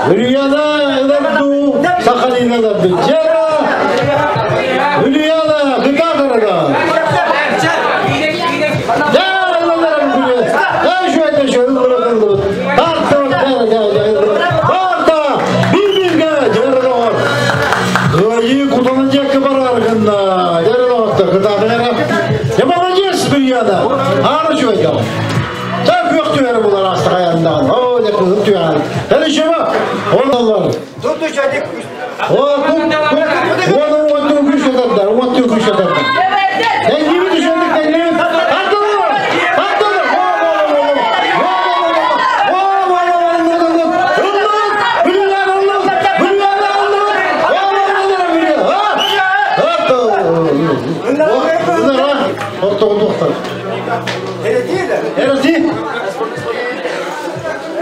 Үрияна ыларду, Сахалина ыларду. Жера! Үрияна, кытатырга. Жера ыларду. Ай şu ayda şu ыларду. Тарта, жера, жера, Тарта! Bir-birге жера бар. Кыйы кутанын жекке барар гында. Жера отто, кытатырга. Я молодец, Үрияна. Аны şu ayda. Sen kök tüyeri bular astık ayağından. O ne kızıl tüyeri. Hele şu bak. Onlar. O tut tut. Onu o güç atarlar. O güç atarlar. Dengimi düşürdük dengimi. Attılar. Attılar.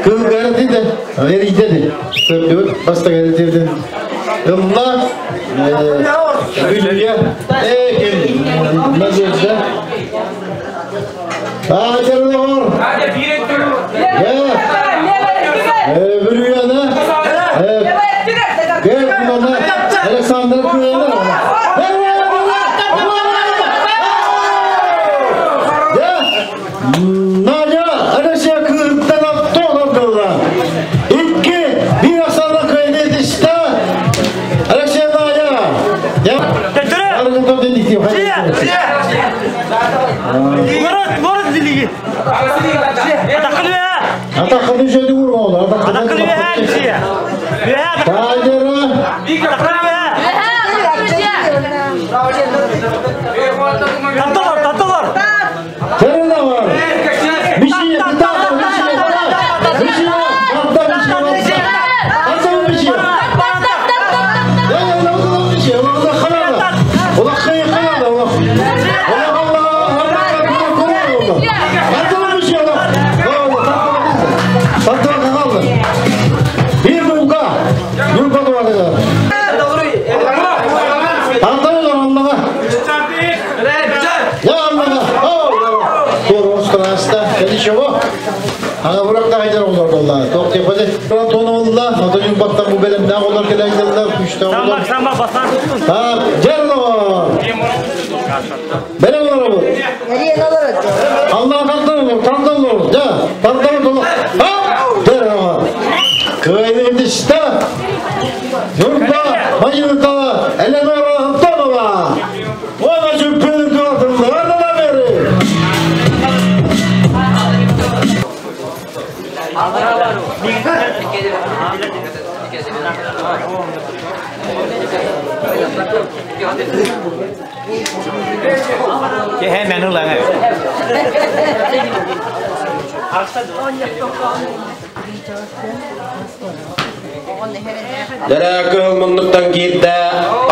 Kız gayreti de, veride de. Söylüyor, basta gayreti de. Allah, Hülya, Ekim, Nazırda. Hacer de var. Gel. Hülya'da. Gel kulağına. Alexander kulağına. Надя, Алексей Кыртан Антоновна. İki, bir asana kaydet Алексей Надя. Я. Город, город зилиги. Атаққыны жөді урмаулар. Атаққыны Тайдера. Таталар, таталар. Терена бар. Мишия, кытата, мишия, мишия, арта, мишия, арта, мишия. Я, я, я, мишия, олар қалады. Олар қайы қалады, олар. Олар Allah, Allah, Allah, Арта, мишия, олар. Таталар қалды. Bir nulga, nulga duvarı. Арта олар Allah'a. Ya Allah'a. Ничего. Ага буракта кайдар олар болла. Ток деп қойды. Тоны болла. Ата юнбаттан бу белем да олар келәйдерлер, күчтә олар. Самба, басар. Так, жерло. Белем олар бу. Allah tandan olur, tandan olur. Ja, tandan olur. Ha? Жерло. Кыйды işte. Yurtta, Majilta, Eleonora Antonova. Ona чемпион tuatıldı. Ardına beri. Hemen ulan. Дәрә кыһыл муннуктан киирдэ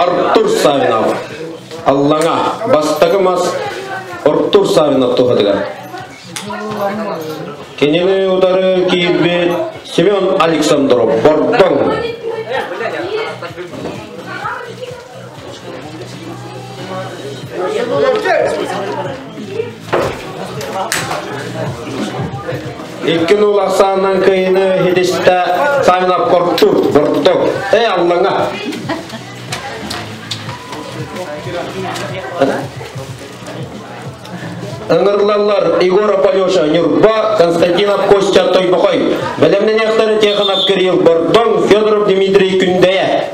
Артур Савинов. Аллаңа бастакы мас Артур Савинов тухадыгар. Кенени удары киирбит Семен Александров Бордон. 2-0 ахсаанынан кыайыыны ситистэ Савинов Артур Бордоҥ. Э Аллаҥа. Ыҥырылаллар Егоров Алеша Ньурба, Константинов Костя Тойбохой. Бэлэмнэниэхтэрэ Тихонов Кирилл Бордоҥ, Федоров Дмитрий Күндэйэ.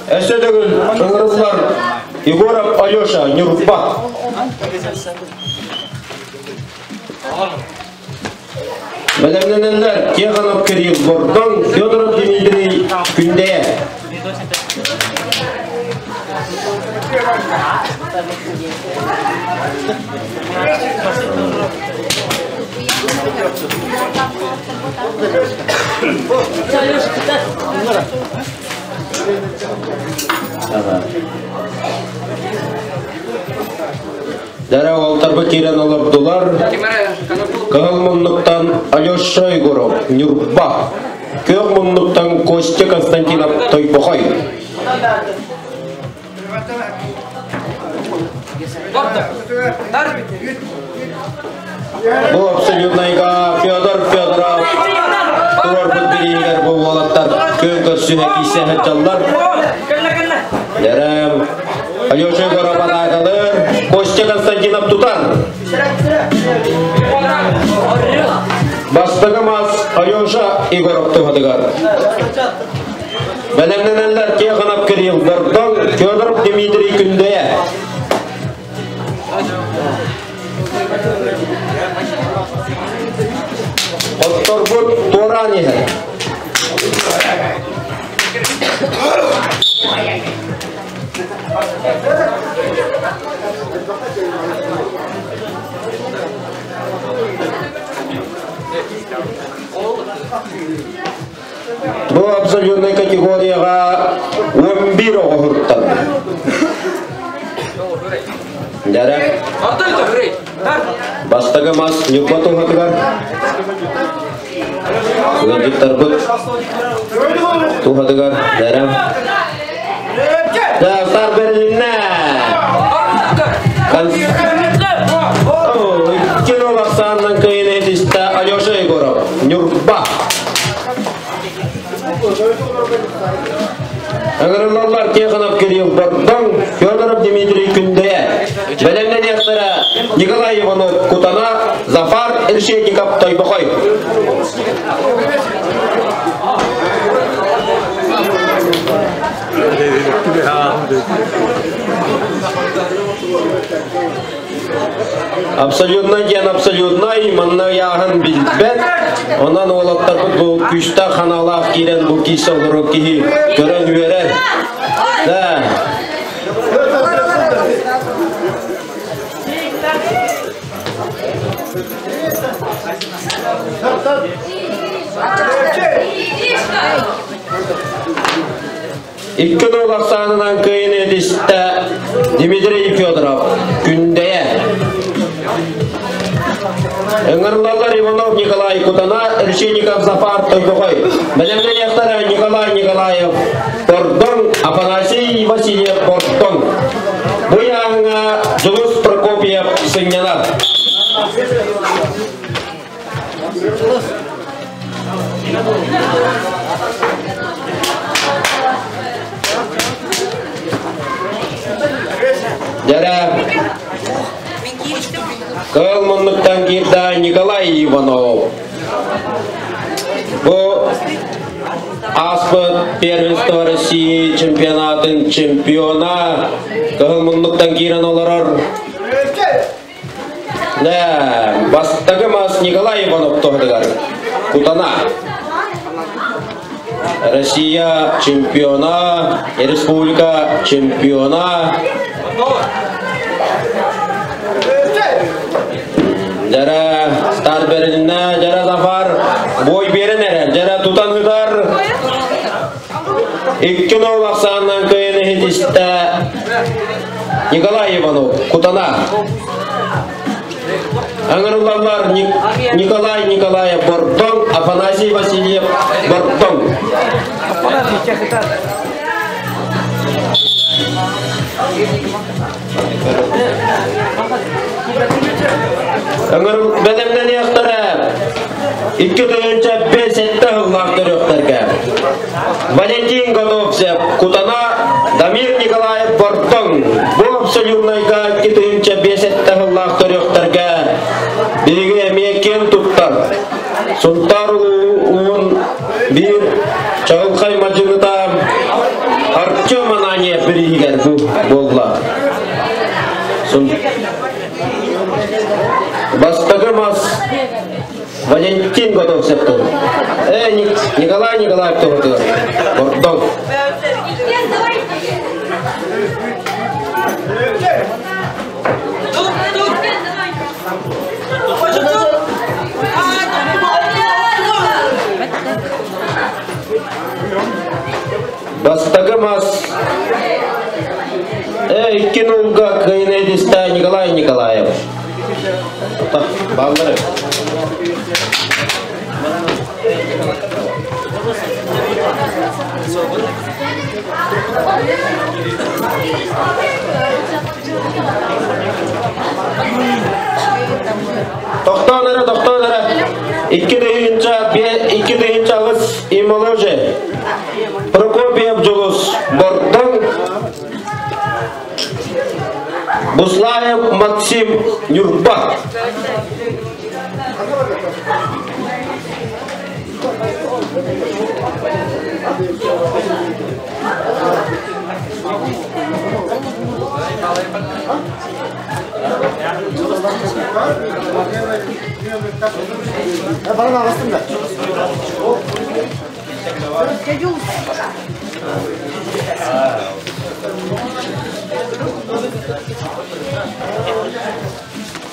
Өссө төгүл ыҥырыллар Егоров Алеша Ньурба. Бэлэмнэнэллэр Тихонов Кирилл Бордоҥ, Федоров Дмитрий Күндэйэ. Дара уолтарбыт киирэн олордулар. Кыһыл муннуктан Алеша Егоров, Ньурба. Күөх муннуктан Костя Константинов Тойбохой. Бу абсолютнайга Федор Федоров туруорбут бириигэр бу уолаттар күөн көрсүһэ киирсэ сылдьаллар. Дэрэ Алеша Егоров атаакалыыр, Костя Константинов тутар. Бастакы мас Алеша Егоров туһатыгар. Бэлэмнэнэллэр Тихонов Кирилл Бордоҥ, Федоров Дмитрий Күндэйэ. Отторбут туораан иһэр. Бу абсолютнай категорияҕа 11 оҕо һуртан. Дьэрэ. Бастакы мас Ньурба туһатыгар ыалдьыттарбыт туһатыгар дьэрэ. Да, старт бэрилиннэ. Кино ахсаанынан кыайыыны ситистэ Алеша Егоров, Ньурба. Ыҥырыллаллар Тихонов Кирилл Бордоҥ, Федоров Дмитрий Күндэйэ. Бэлэмнэниэхтэрэ Николай Иванов Кутана, Зафар Решетников Тойбохой. Абсолютно диэн абсолютнай, манна ыйааһын билбэт. Онон уолаттарбыт бу күүстээх ханаалаах киирэн бу киирсэ олорор киһи көрөн үөрэр. Да. Икки дол ахсаанынан кыайыны этистэ Дмитрий Федоров, Күндэйэ. Ыҥырылаллар Иванов Николай Кутана, Решетников Зафар Тойбохой. Бэлэмнэниэхтэрэ Николай Николаев Бордоҥ, Афанасий Васильев Бордоҥ. Бу ыйааһыҥҥа Дьулус Прокопьев сынньанар. Дьэрэ, кыыл муннуктан киирдэ Николай Иванов. Бу ааспыт первенство России чемпионатын чемпиона кыһыл муннуктан киирэн олорор. Да, бастакы мас Николай Иванов туһатыгар Кутана. Россия чемпиона, республика чемпиона. Дьара старт берилиннэ, дьара Зафар бой берен эрэр, дьара тутан ытар. 2-0 ахсаанынан кыайан иһитистэ Николай Иванов, Кутана. Аңырыллаллар Николай Николаев Бордоҥ, Афанасий Васильев Бордоҥ. Ыҥыр бэлэмнэниэхтэрэ 2005 сыллаах төрүөхтэргэ. Валентин Готовцев, Кутана, Дамир Николаев Бордоҥ. Бу абсолютнайга 2005 сыллаах төрүөхтэргэ биһиги эмиэ киэн туттар. Сунтаар улууһун биир чаҕылхай мадьыныта Артем Ананьев бирииһигэр бу буолла. Бастакы мас Валентин Готовцевтан. Э, Николай Николаев тоһутугар. Бордоҥ. Бастакы мас икки нулга кыайын Николай Николаев. Баллары. Тохтоон эрэ, тохтоон эрэ. 2005 и моложе. Прокопьев Дьулус Бордоҥ, Буслаев Максим Ньурба.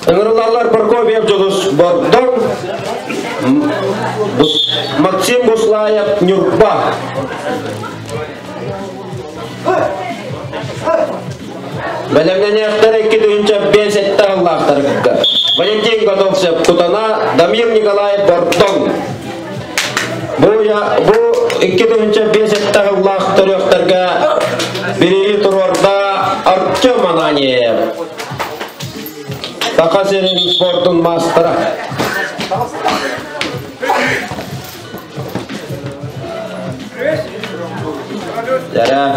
Ыҥырылаллар Прокопьев Дьулус Бордоҥ, Максим Буслаев Ньурба. Бэлэмнэниэхтэр 2005 ыллаахтарга. Валентин Готовцев Кутана, Дамир Николаев Бордоҥ. Бу, бу 2005 ыллаах төрүөхтэргэ бирииһи туруорда Артем Ананьев. Саха сирин спордун маастара. Дьэ.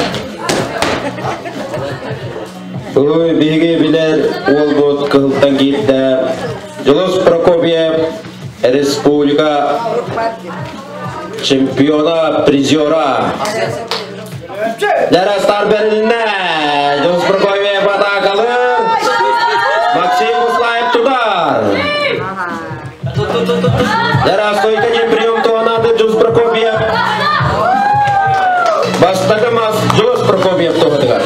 Ой, биһиги билэр уолбут кыһылтан киирдэ. Дьулус Прокопьев республика чемпиона, призера. Дьэ, старт бэрилиннэ. Дьулус Прокопьев атаакалыыр. Максим Буслаев тутар. Дьэ, стойка диэн прием туһанааты Дьулус Прокопьев. Бастакы мас Дьулус Прокопьев туһатыгар.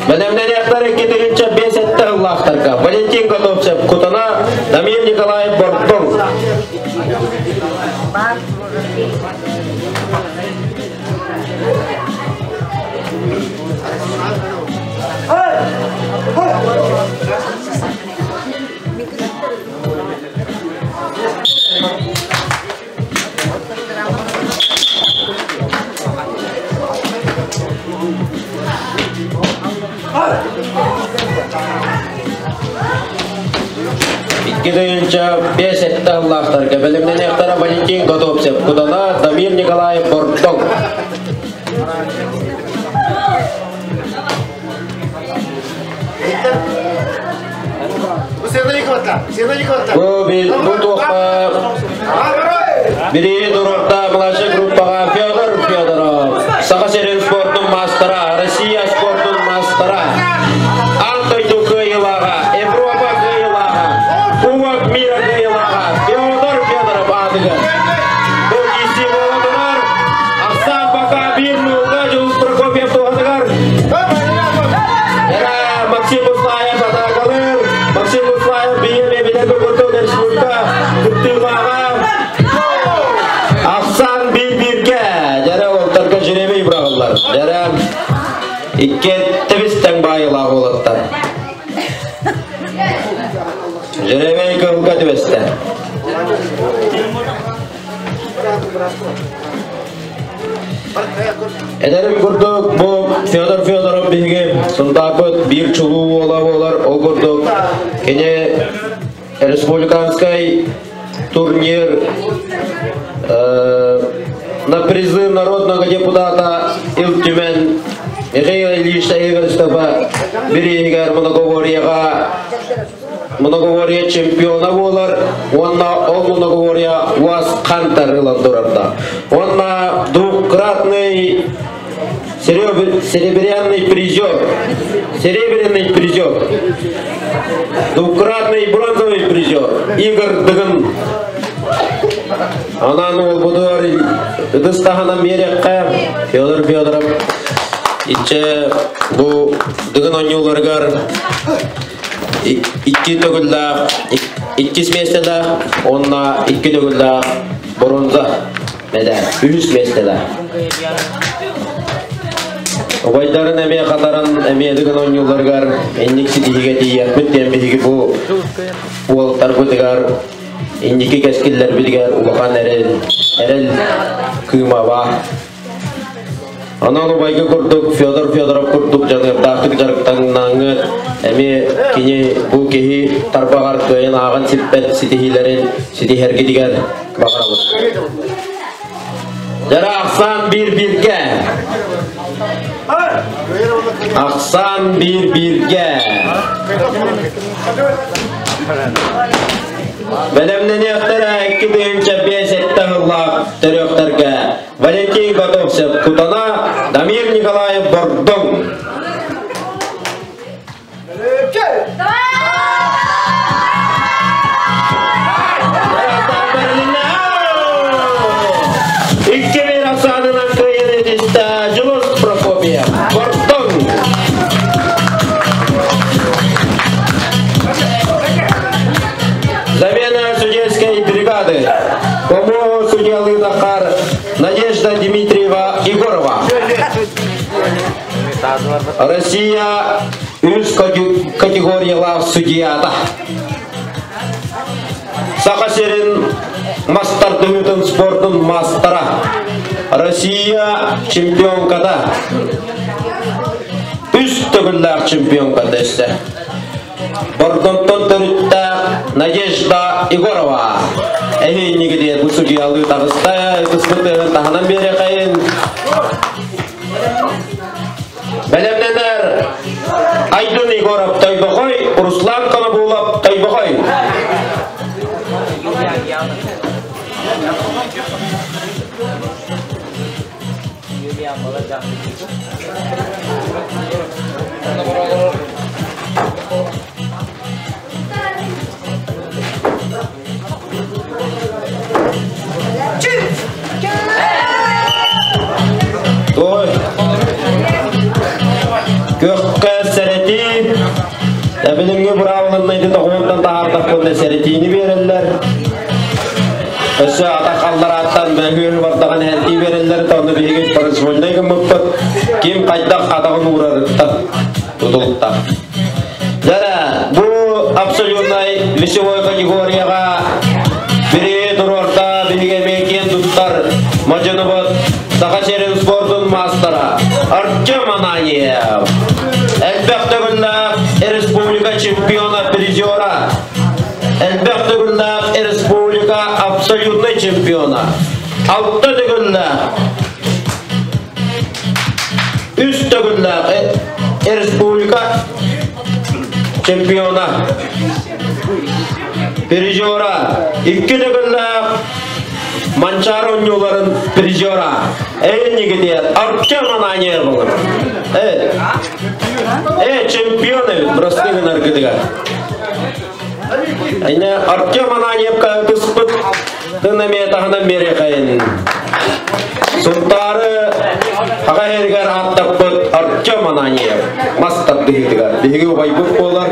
Бэлэмнэниэхтэр 2005 ыллаахтарга Валентин Готовцев Кутана, Дамир Николаев Бордоҥ. 2005 ыллаахтарга бэлэмнэниэхтэрэ Валентин Готовцев, Кутана, Дамир Николаев Бордоҥ. Бу бу туохха бирииһи туруорда младший группаҕа Федор Федоров, Саха сирин спордун маастара, Россия спордун маастара, Аан дойду кыайыылааҕа, Европа кыайыылааҕа, Кубок мира кыайыылааҕа Федор Федоров аатыгар. Бу киирсии буола турар. Ахсаан пока 1-0 Дьулус Прокопьев туһатыгар. Эра Максим Буслаев атаакалыыр. Максим Буслаев биир билэр курдук республика кыттыылааҕа. Ахсаан 1-1-ге. миэстэ. Эдэрим курдук бу Федор Федоров биһиги Сунтаарбыт биир чулуу уола буолар. Ол курдук кини республиканскай турнир на призы народного депутата Ил Түмэн Михаил Ильич Эверстова бирииһигэр многоборьеҕа многоборье чемпиона буолар уонна ол многоборье УАЗ Хантер ылан турарда. Уонна двукратный серебряный призер, серебряный призер, двукратный бронзовый призер Игорь Дыгын. Анан ол будуар ытыс таһынан биэриэххэ Федор Федоров иччэ бу Дыгын оонньууларыгар икки төгүллээх иккис миэстэлээх уонна икки төгүллээх бронза медаль үһүс миэстэлээх. Убайдарын эмиэ хатаран эмиэ Дыгын оонньууларыгар инник ситиһиигэ тиийиэхпит диэн биһиги бу уолаттарбытыгар инники кэскиллэрбитигэр улахан эрэл эрэл кыыма баар. Онон убайга курдук Федор Федоров курдук дьаныардаахтык дьарыктанаҥҥыт эмиэ кини бу киһи тарбаҕар кыайан ааҕан сиппэт ситиһиилэрин ситиһэргитигэр баҕарабыт. Дьара ахсаан биир бииргэ. Ахсаан биир бииргэ. Бэлэмнэниэхтэрэ 2005 сыллаах төрүөхтэргэ Валентин Готовцев Кутана, Дамир Николаев Бордоҥ. Икки bir ахсаанынан кыайан этистэ Дьулус Прокопьев. Бордоҥ. Замена судейской бригады. Помогу судьялы Захар Надежда Дмитриева Егорова. Россия үс категориялаах судьята. Саха сирин мастардыһытын спордун мастара. Россия чемпионката. Үс төгүллээх чемпионката өссө. Бордонтон төрүттээх Надежда Егорова. Эһииннигитигэр бу судьуйалыы таҕыста, ытыспыт таһынан биэриэхэйин. Бэлэмнэнэр Айдын Егоров Тойбохой, Руслан Конобулов Тойбохой. Той. Күөхкэ сэрэтии. Билимҥи быраабыланнайды тоҕуонтан таһаардахпына сэрэтиини биэрэллэр. Өссө атах алларааттан бөһүөр бардаҕын эһэрдии биэрэллэр, онно биһиги произвольнай гыммыппыт. Ким хайдах атаҕын уурарыттан тутулуктаах. Дьэ, бу абсолютнай весовой категорияҕа бири туруорда биһиги эмиэ киэн туттар мадьыныбыт Саха сирин спордун маастара Артем Ананьев. Элбэх төгүллээх республика чемпиона призера. Элбэх төгүллээх республика абсолютнай чемпиона. Алта төгүллээх үс төгүллээх республика чемпиона. Призера. Икки төгүллээх Манчаары оонньууларын призера. Эйнигитиэр Артем Ананьев болар. Э, э, чемпион эбит, просты гынаргытыгар. Айна Артем Ананьевка ытыспыт тын эмиэ таһынан биэриэхэйин. Сунтаары аҕа иһэригэр ааттаппыт Артем Ананьев мас тардыһыытыгар биһиги убайбыт буолар.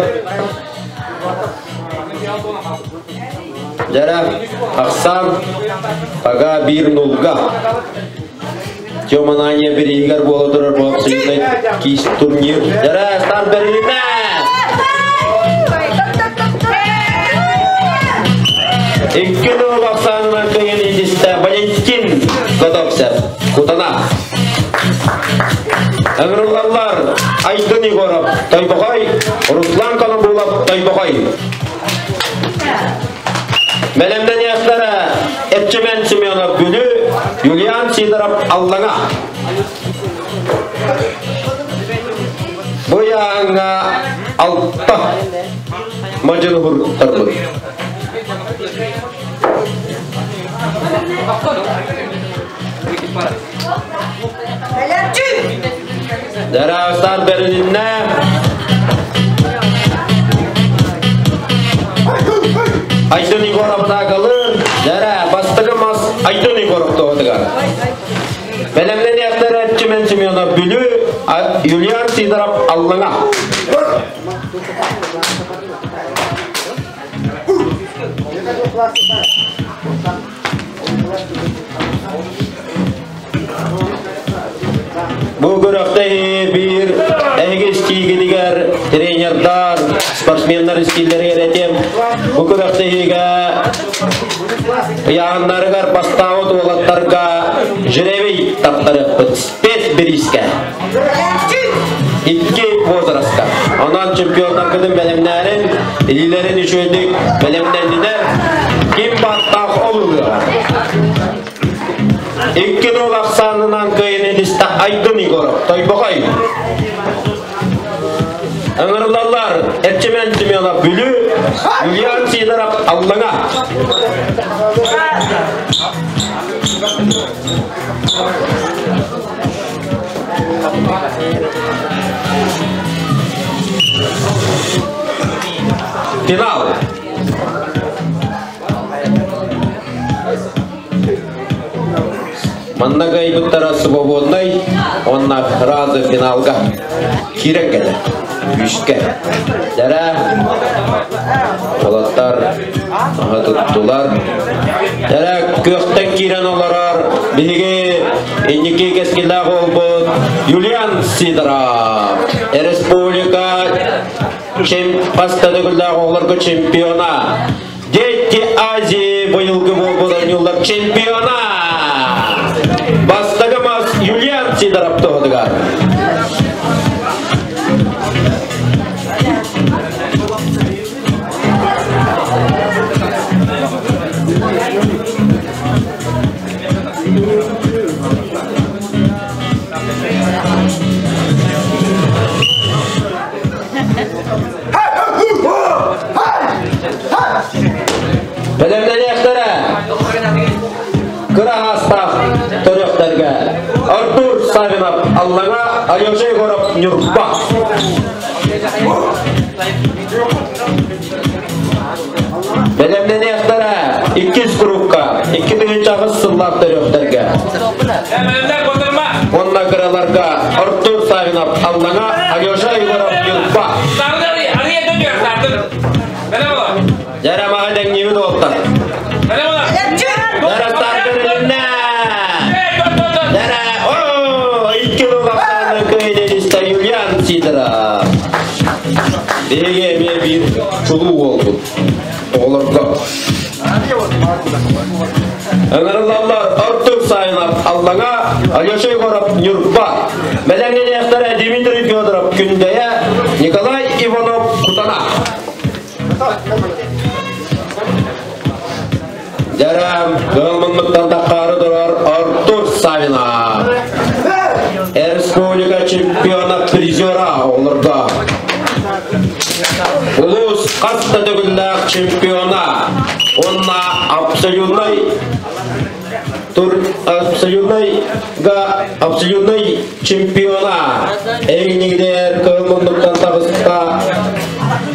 Дьэрэ, ахсаан ага биир нулга. Тёманания бирииһигэр буола турар боксернай киис турнир. Дьэрэ, старт бэрилиннэ! 2-0 ахсаанынан кыайан илдьистэ Валентин Готовцев, Кутана. Ыҥырыллаллар Айдын Егоров, Тойбохой, Руслан Коломбулов, Тойбохой. Бэлэмнэниэхтэрэ Эрчимэн Семенов Бүлүү, Юлиан Сидоров Аллаҥа. Бу ыйааһыҥҥа алта мадьыны уһуруттарбыт. Дьараастар бэрилиннэ. Айдын Егоров атаакалыыр. Дьэрэ, бастакы мас Айдын Егоров тоҕотугар. Бэлэмнэниэхтэрэ Эрчимэн Семенов Бүлүү, Юлиан Сидоров Аллаҥа. Бу күрэхтэһии биир эһиги истиигитигэр тренердар, спортсменнар истииллэригэр этиэм. Бу күрэхтэһиигэ ыйааһыннарыгар бастаабыт уолаттарга жребий таптарыахпыт спецбириискэ. Икки возрастка. Онон чемпионнаргытын бэлэмнээрин, илиилэрин үчүгэйдик бэлэмнэннинэр. Ким баттаах ол ылыаҕа. 2-0 ахсаанынан кыайан илистэ Айдын Егоров, Тойбохой. Ыҥырыллаллар Эрчимэн Семенов Бүлүү, Юлиан Сидоров Аллаҥа. Финал. Манна кыайбыттара свободнай, уонна разы финалга киирэн кэлэр. Күүскэ. Дьэрэ, уолаттар аһа туттулар. Дьэрэ, күөхтэн киирэн олорор биһиги инники кэскиллээх уолбут Юлиан Сидоров. Республика хас да төгүллээх оҕолорго чемпиона. Дети Азии быйылгы буолбут оонньуулар чемпиона! Бастакы мас Юлиан Сидоров туһутугар. Бэлэмнэниэхтэрэ кыра аастаах төрүөхтэргэ Артур Савинов Аллаҥа, Алеша Егоров Ньурба. Бэлэмнэниэхтэрэ иккис курукка 2008 сыллаах төрүөхтэргэ. Уонна кыраларга Артур Савинов Аллаҥа, Алеша Егоров Ньурба. Дьэрэ маҕа дэҥниибит уолтар. Дьэрэ стартер Дьэрэ, о, икки лугахтааны кыайдениста Юлиан Сидоров. Биһиги эмиэ биир чулуу уолбут. Оҕолорго. Ыҥырыллаллар Артур Сайынов Аллаҥа, Алеша Егоров Ньурба. Бэлэмнэниэхтэрэ Дмитрий Федоров Күндэйэ, Николай Иванов Кутана. Дьэрэ, кыһыл таххаары турар Артур Савинов. Республика чемпиона призера оҕолорго. Улуус хас да төгүллээх чемпиона уонна абсолютнай тур абсолютнайга абсолютнай чемпиона эйигинигидэр кыһыл муннуктан таҕыста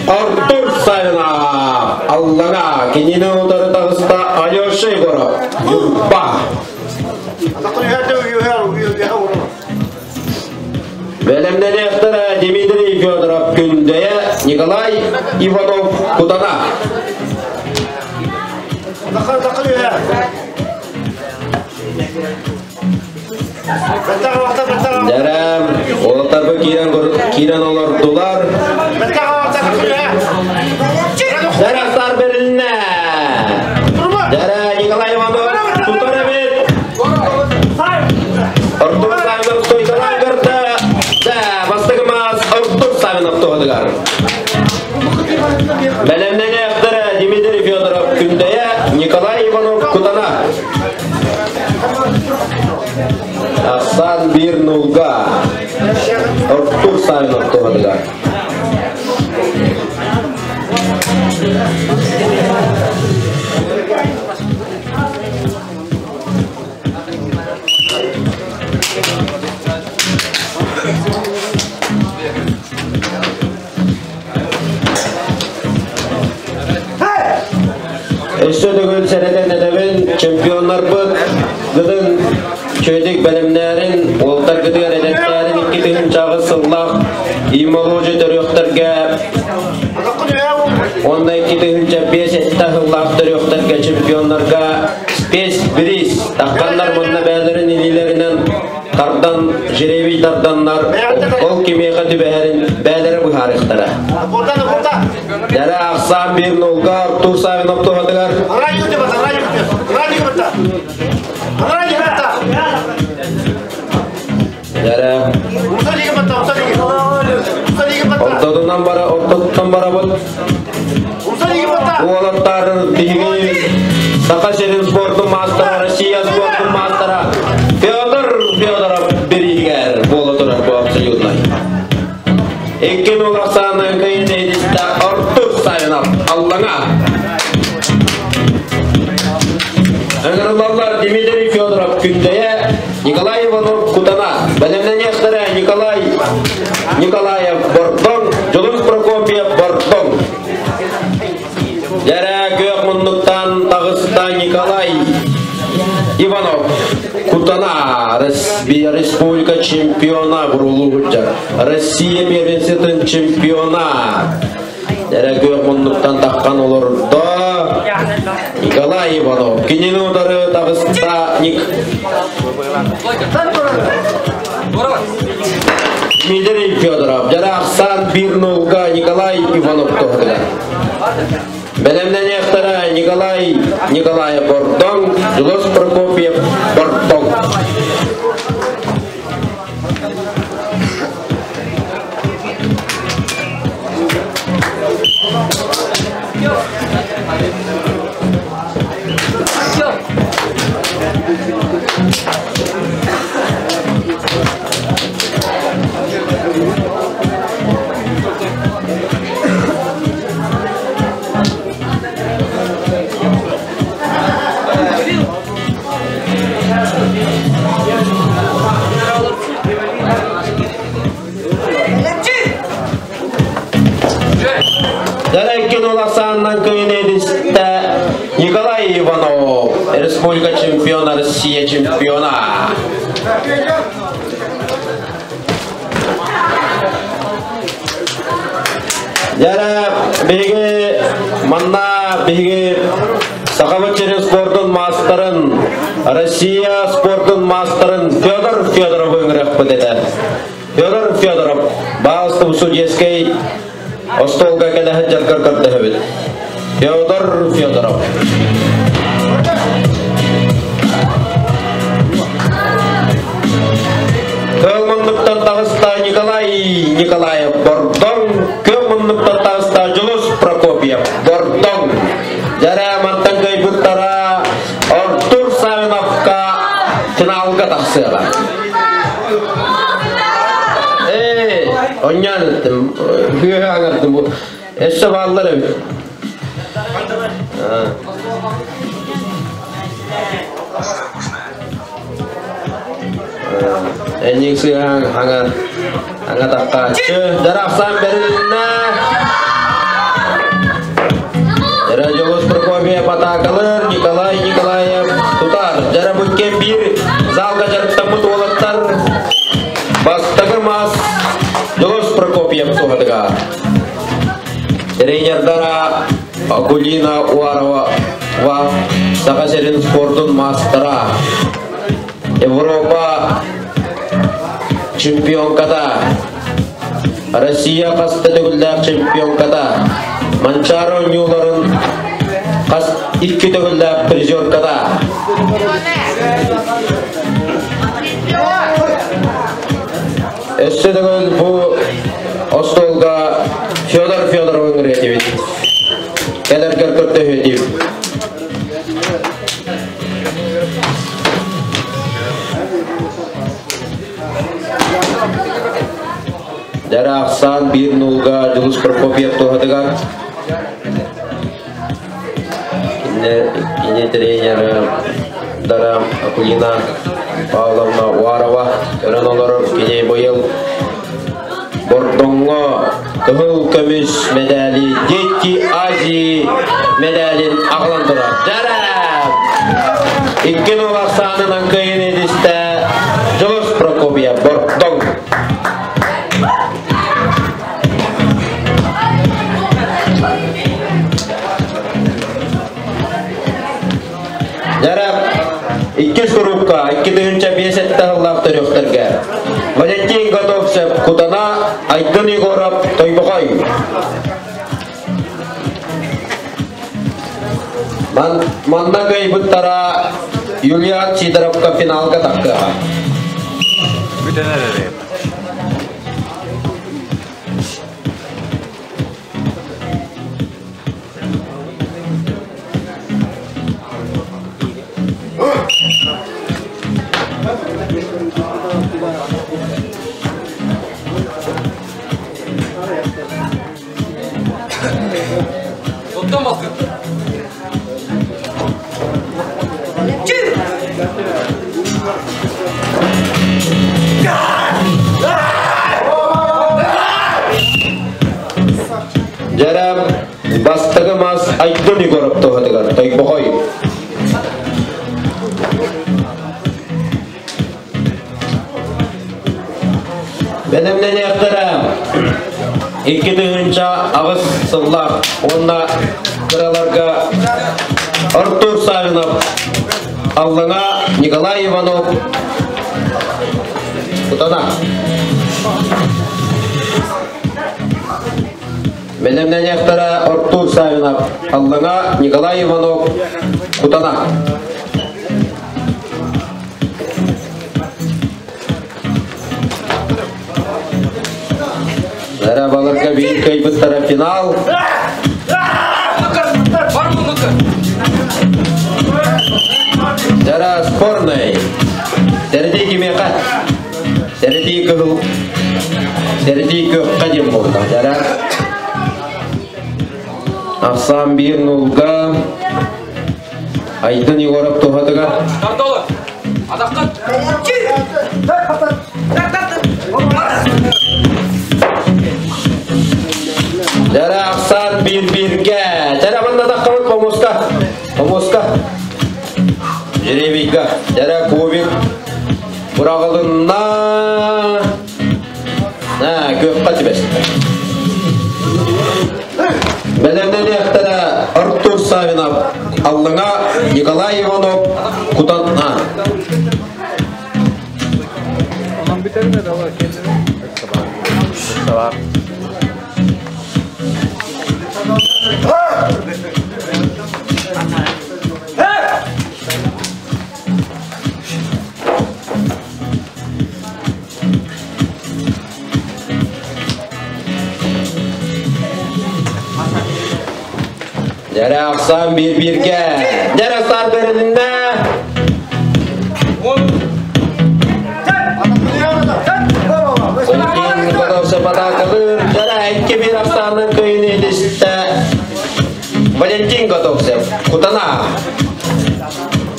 Артур Савинов Аллаҥа кинини утары таҕыста Алеша Егоров Ньурба. Бэлэмнэниэхтэрэ Дмитрий Федоров Күндэйэ, Николай Иванов Кутана. Дәрәм, уолаттарбы киирэн, киирэн олордулар. Дәрәхтар берилинне. Ахсаан биир нулга. Артур Савинов туһатыгар. Өссө төгүл сэрэтэн этэбин, чемпионнарбыт гытын чөйдик бэлэмнээрин, уолтаргытыгар эдэттээрин икки тыһыынчаҕы сыллаах имоложи төрүөхтэргэ уонна 2 тыһыынча 5 сэттэ сыллаах төрүөхтэргэ чемпионнарга спец-бириис тахханнар мунна бээлэрин илиилэринэн тардан жребий тарданнар ол кимиэхэ түбэһэрин бээлэрэ быһаарыахтара. Дәрә ахсаан биир нулга Артур Савинов туһатыгар. Дәрә ортотунан бара ортотуттан барабыт. Уолаттар биһиги Саха сирин спортун маастара, Россия спортун маастара Федор Федоров бирииһигэр буола турар бу абсолютнай. 2-0 ахсаанынан кыайыыны ситистэ Артур Савинов Аллаҥа. Ыҥырыллаллар Дмитрий Федоров Күндэйэ, Николай Иванов Кутана, бэлэмнэниэхтэрэ Николай Николаев Бордоҥ, Дьулус Прокопьев Бордоҥ. Дьэрэ күөх муннуктан таҕыста Николай Иванов Кутана, республика чемпиона бурулуу Россия первенствотын чемпиона. Дьэрэ күөх муннуктан таххан олордо Николай Иванов. Кинини утары таҕыста Ник Дмитрий Федоров. Дьэрэ ахсаан 1-0 Николай Иванов туһатыгар. Бэлэмнэниэхтэрэ Николай Николаев Бордоҥ, Дьулус Прокопьев Бордоҥ. Дәрәккен олақсанынан кыайыыны Николай Иванов, республика чемпиона, Россия чемпиона. Дьэрэ биһиги манна биһиги Сахабыт сирин спортун маастарын, Россия спортун маастарын Федор Федоров ыҥырыахпыт этэ. Федор Федоров баалыстым судейский остуолга кэлэ сылдьаргар көрдөһөбүт. Федор Федоров. Кыл муннуктан таҕыста Николай Николаев Бордоҥ, күөх муннуктан таҕыста Дьулус Прокопьев Бордоҥ. Дьэрэ мантан кыайбыттара Артур Савиновка финалга тахсыаҕа. Ээ, онньоон эттим, күөһэ аҥардым бу. Өссө бааллар эбит. Энник сыһаң аңа аңа таххааччы. Дарахсан бэрилиннэ. Дьэрэ Дьулус Прокопьев атаакалыыр, Николай Николаев тутар. Дьэрэ бу биир залга дьарыктаммыт уолаттар бастакы мас Дьулус Прокопьев туһатыгар. Тренердара Акулина Уарова ва Саха сирин спортун маастара. Европа чемпионката. Россия хас да төгүллээх чемпионката. Манчаары оонньууларын хас икки төгүллээх призерката. Өссө төгүл бу остуолга Федор Федоров ыҥырыа Кэлэргэр көрдөһүө. Дьэрэ ахсаан биир нулга Дьулус Прокопьев туһатыгар. Кини тренер Дара Акулина Павловна Уарова көрөн олорор. Кини быйыл Бордоҥҥо кыһыл көмүс медали Дети Азии медалин аҕалан турар. Дьэрэ! Икки нул ахсаанынан кыайын илистэ Дьулус Прокопьев Бордоҥ. Дьара иккис группа 2005 сыллаах төрүөхтэргэ Валентин Готовцев Кутана, Айдын Егоров Тойбохой. Манна кыайбыттара Юлиан Сидоровка финалга тахтыаҕа. Бүтэн эрэр. Дьэрэ бастакы мас Айдын Егоров туһатыгар Тойбохой. Бэлэмнэниэхтэрэ 2008 сыллаах уонна кыраларга Артур Савинов, Аллаҥа Николай Иванов, Кутана. Бэлэмнэниэхтэрэ Артур Савинов, Аллаҥа Николай Иванов, Кутана. Эрэ баларга биир кыайбыттара финал. Дара спорный. Сэрэтии кимиэхэ? Сэрэтии кыһыл. Сэрэтии күөххэ диэн буолла. Дара. Ахсаан биир нулга. Айдын Егоров туһатыгар. Дара ахсаан биир-бииргэ. Дара манна таххабыт помуска. Помуска. Жеребийга. Дара кубик. Быраҕылынна. Күөххэ түбэстэ. Бэлэмнэниэхтэрэ Артур Савинов, Аллаҥа Николай Иванов, Кутан А. Онон бүтэрме давай kendine. Sabah. Дьэрэ ахсаан биир-бииргэ. Дьэрэ саар бэрилиннэ. Валентин Готовцев атаакалыыр. Дьэрэ 2-1 ахсаанын кыайыны илистэ. Валентин Готовцев. Кутана.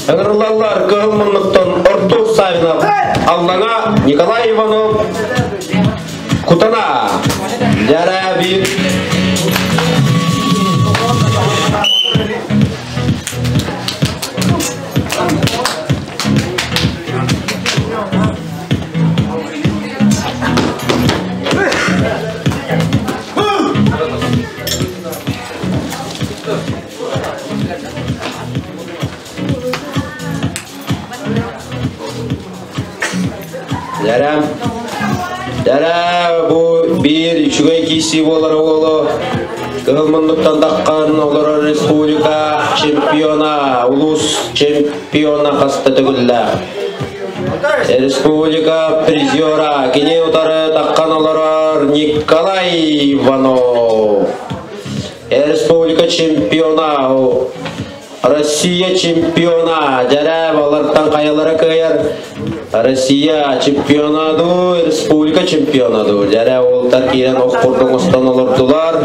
Ыҥырыллаллар кыһыл муннуктан Артур Савинов, Аллаҥа Николай Иванов, Кутана, Дьара биир Дьэрэ, дьэрэ бу биир үчүгэй киирсии буолар уолу кыһыл муннуктан таххан олорор республика чемпиона, улуус чемпиона хаста төгүллээх. Республика призера кини утары таххан олорор Николай Иванов. Республика чемпиона. Россия чемпиона. Дьэрэ, балартан хайалара кыайар? Россия чемпиона дуу, республика чемпиона дуу. Дьэрэ, уолтар киирэн ох курдук устан олордулар.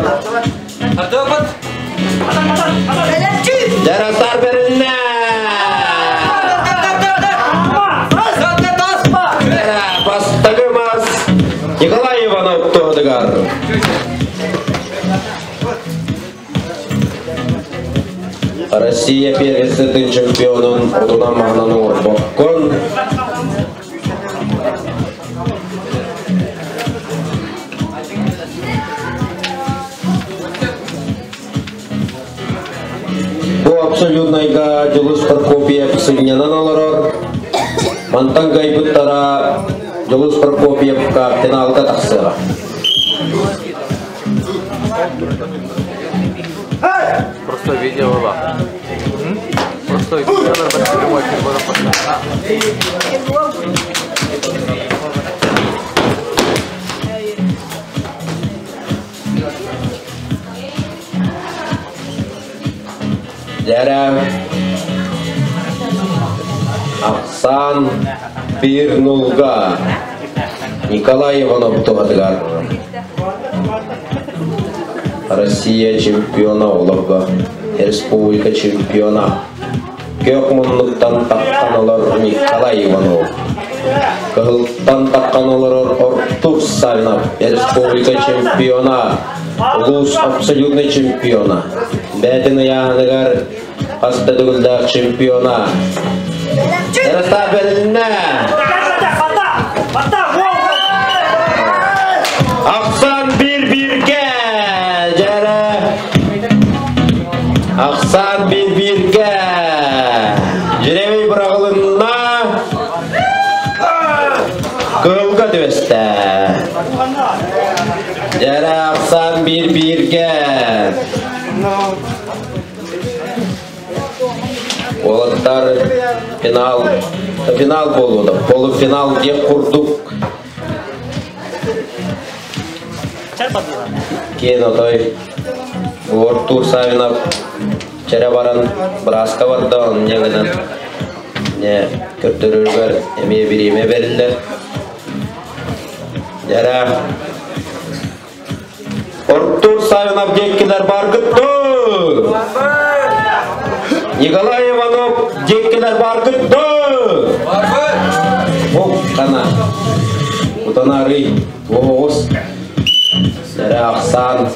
Дьэрэ, стар берилинне! Бастакы мас Николай Иванов туһатыгар. Россия первенствотын чемпионун отунан маһынан оҥорбоккун. Бу абсолютнайга Дьулус Прокопьев сынньанан олорор. Мантан кыайбыттара Дьулус Прокопьевка финалга тахсыаҕа. Просто видео была. Просто видео Дьэрэ Ахсаан биир нулга Николай Иванов туһатыгар Россия чемпиона олорго республика чемпиона Күөх муннуктан таххан олорор Николай Иванов. Кыһылтан таххан олорор Артур Савинов, республика чемпиона, улуус абсолютный чемпиона. Бээтин ыйааһыныгар хас да төгүллээх чемпиона. Ярослав бэрилиннэ! Ахсан bir-birге! Дьэрэ! Ахсаан биир-бииргэ Дьирэбий быраҕылынна Кыһылга түбэстэ. Дьэрэ ахсаан биир-бииргэ Уолаттар финал финал буолуода. Полуфинал диэх курдук Киэн отой Артур Савинов чэрэ баран бырааска барда, онньа гынан не көрдөрөргөр эмиэ бириэмэ бэриллэр. Дьэрэ Артур Савинов диэккилэр баргыт дуу? Николай Иванов диэккилэр баргыт дуу? Бу хана. Утанарый оҕус Эрэ ахсаан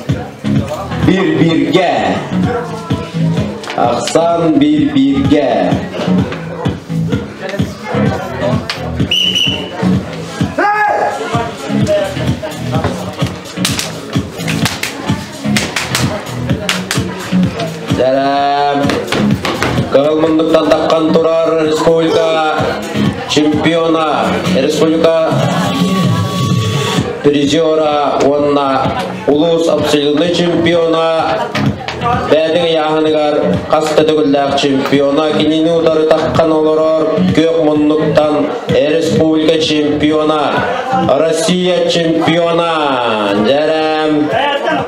биир-бииргэ. Ахсаан биир-бииргэ. Дәрәм. Кыһыл мундуктан таххан турар республика чемпиона, республика призера уонна улуус абсолютный чемпиона бэйэтин ыйааһыныгар хас да төгүллээх чемпиона кинини утары таххан олорор күөх муннуктан республика чемпиона, Россия чемпиона Дьэрэм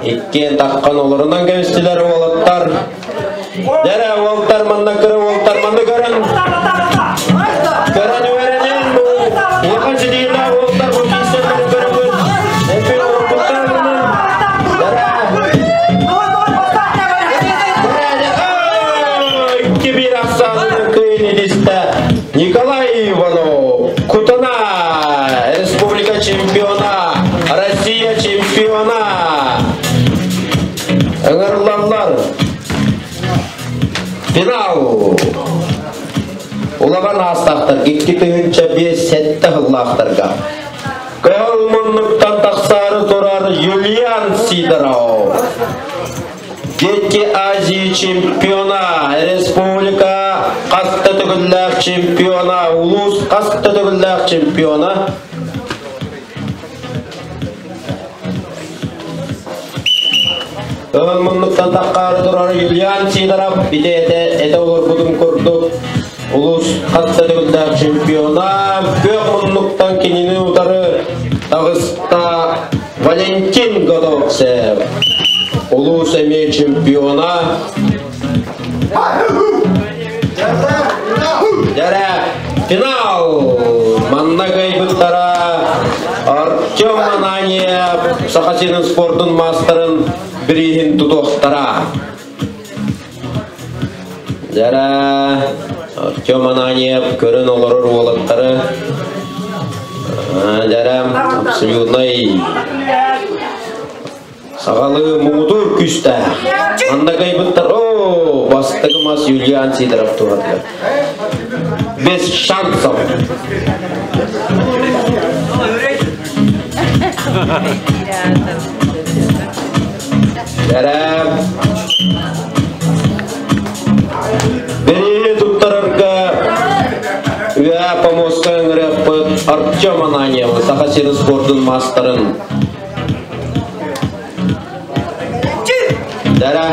иккиэн таххан олорунан кэбистилэр уолаттар. Дьэрэ уолтар манна кыра уолтар манна көрөн көрөн үөрэнэн бу улахан ситиилээх уолтар бу киирсэллэрин көрөбүт. Эпир олорбуттарынан дьэрэ Икки биир ахсаанынан кыайын илистэ Николай Иванов, Кутана, республика чемпиона, Россия чемпиона. Ыҥырлаллар. Финал. Улахан аастаахтар 2005 сыллаахтарга. Кыһыл муннуктан тахсаары турар Юлиан Сидоров. Дети Азии чемпиона, республика хаста төгүллээх чемпиона, улуус хаста төгүллээх чемпиона. Ыһыл муннуктан таххаары турар Юлиан Сидоров ити этэ, этэ олорбутун курдук улуус хаста төгүллээх чемпиона, күөх муннуктан кинини утары таҕыста Валентин Готовцев, улуус эмиэ чемпиона. Дьэрэ, финал! Манна кыайбыттара Артем Ананьев Саха сирин спордун маастарын бирииһин тутуохтара. Дьэрэ, Артем Ананьев көрөн олорор уолаттары дьэрэ, абсолютнай Саҕалыы муҥутуур күүстээх. Манна кыайбыттар, о, бастакы мас Юлиан Сидоров туһатыгар. Без шансов. Эрэм. Бириини туттарарга Үө помостка ыҥырыахпыт Артем Ананьев, Саха сирин спордун маастарын. Дара.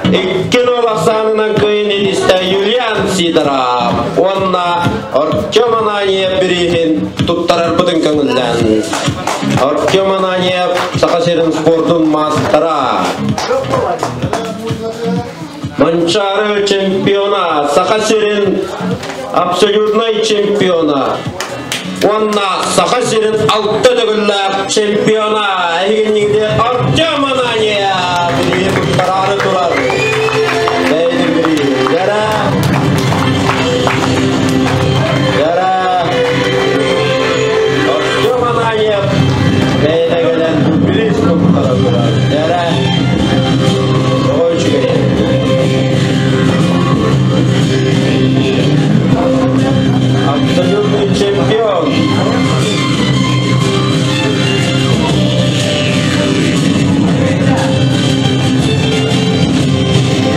Икки нол ахсаанынан кыайын илистэ Юлиан Сидоров уонна Артем Ананьев бирииһин туттарарбытын көҥүллээн. Артем Ананьев Саха сирин спордун маастара. Манчаары чемпиона, Саха сирин абсолютнай чемпиона уонна Саха сирин алта төгүллээх чемпиона эһигинньигде Артем Ананьев билиги туттараары турар. Бэйдин билиги. Дьэрэ. Дьэрэ. Артем Ананьев бэйэтэ кэлэн билис туттара турар. Дьэрэ. Тоҕо үчүгэй. Абсолютный чемпион.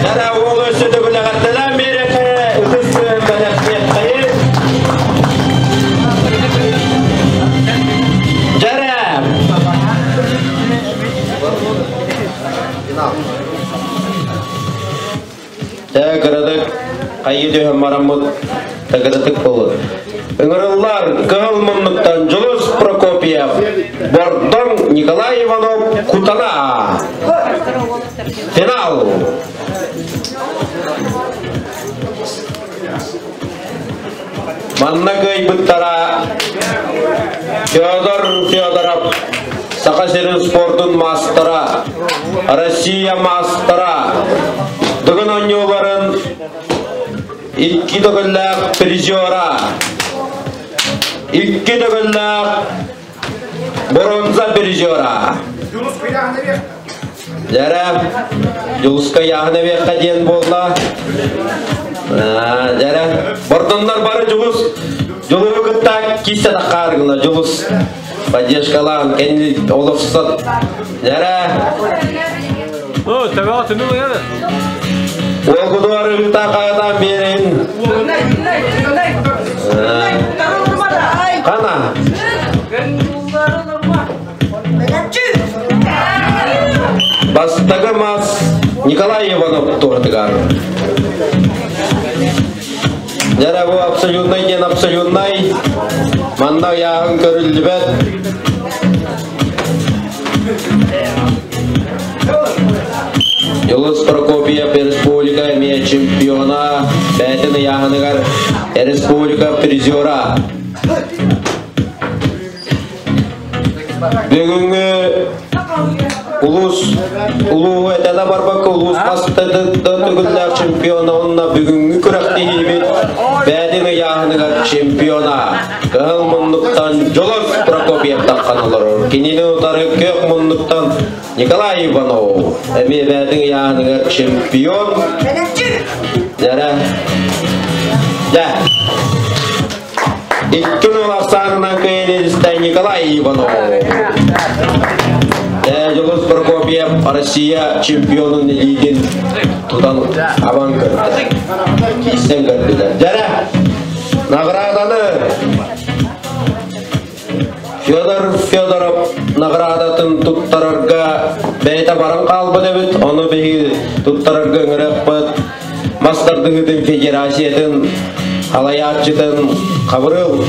Дара уол өссө төгүлэҕэрдэлээн биэрэхэ ытыс тыаһын бэлэхтиэххэйин. Дьэрэ! Тэ кыратык хайыы түһэн бараммыт кыратык буолур. Ыҥырыллар кыһыл муннуктан Дьулус Прокопьев, Бордоҥ Николай Иванов Кутана. Финал! Манна кыайбыттара Федор Федоров, Саха сирин спордун маастара, Россия маастара, Дыгын оонньууларын икки төгүллээх призера, икки төгүллээх бронза призера. Дьэрэ, Дьулуска яһын эбиэххэ диэн буолла. Дьэрэ, бордоннор бары Дьулус, Дьулуһу кытта киисэ таххааргына Дьулус поддержкалаан кэнни олохсот. Дьэрэ. О, төбөҕө түмүк ыйары. Уол кудуар ыһыта хаатаан биэрин. Хана. Бастакы мас Николай Иванов туратыгар. Дьэрэ бу абсолютнай диэн абсолютнай. Манна ыйааһын көрүллүбэт. Юлус Прокопьев республика эмиэ чемпиона, бэйэтин ыйааһыныгар республика призера. Бүгүҥҥү улуус улууһу этэлэ барбакка улуус төгүллээх чемпиона уонна бүгүҥҥү күрэхтэһиибит бэйэтин ыйааһыныгар чемпиона Кыһыл муннуктан Дьолос Прокопьев таххан олорор. Кинини утары Күөх муннуктан Николай Иванов эмиэ бэйэтин ыйааһыныгар чемпион. Дьэрэ. Дьэ. Икки нол ахсаанынан кыайан Николай Иванов. Дьулус Прокопьев Россия чемпионун илиитин тутан абан көрдө. Киистен көрдүлэр. Дьэрэ, награданы Федор Федоров наградатын туттарарга бэйэтэ баран хаалбыт эбит. Ону биһиги туттарарга ыҥырыахпыт. Мас тардыһыытын федерациятын халайааччытын Хабырыл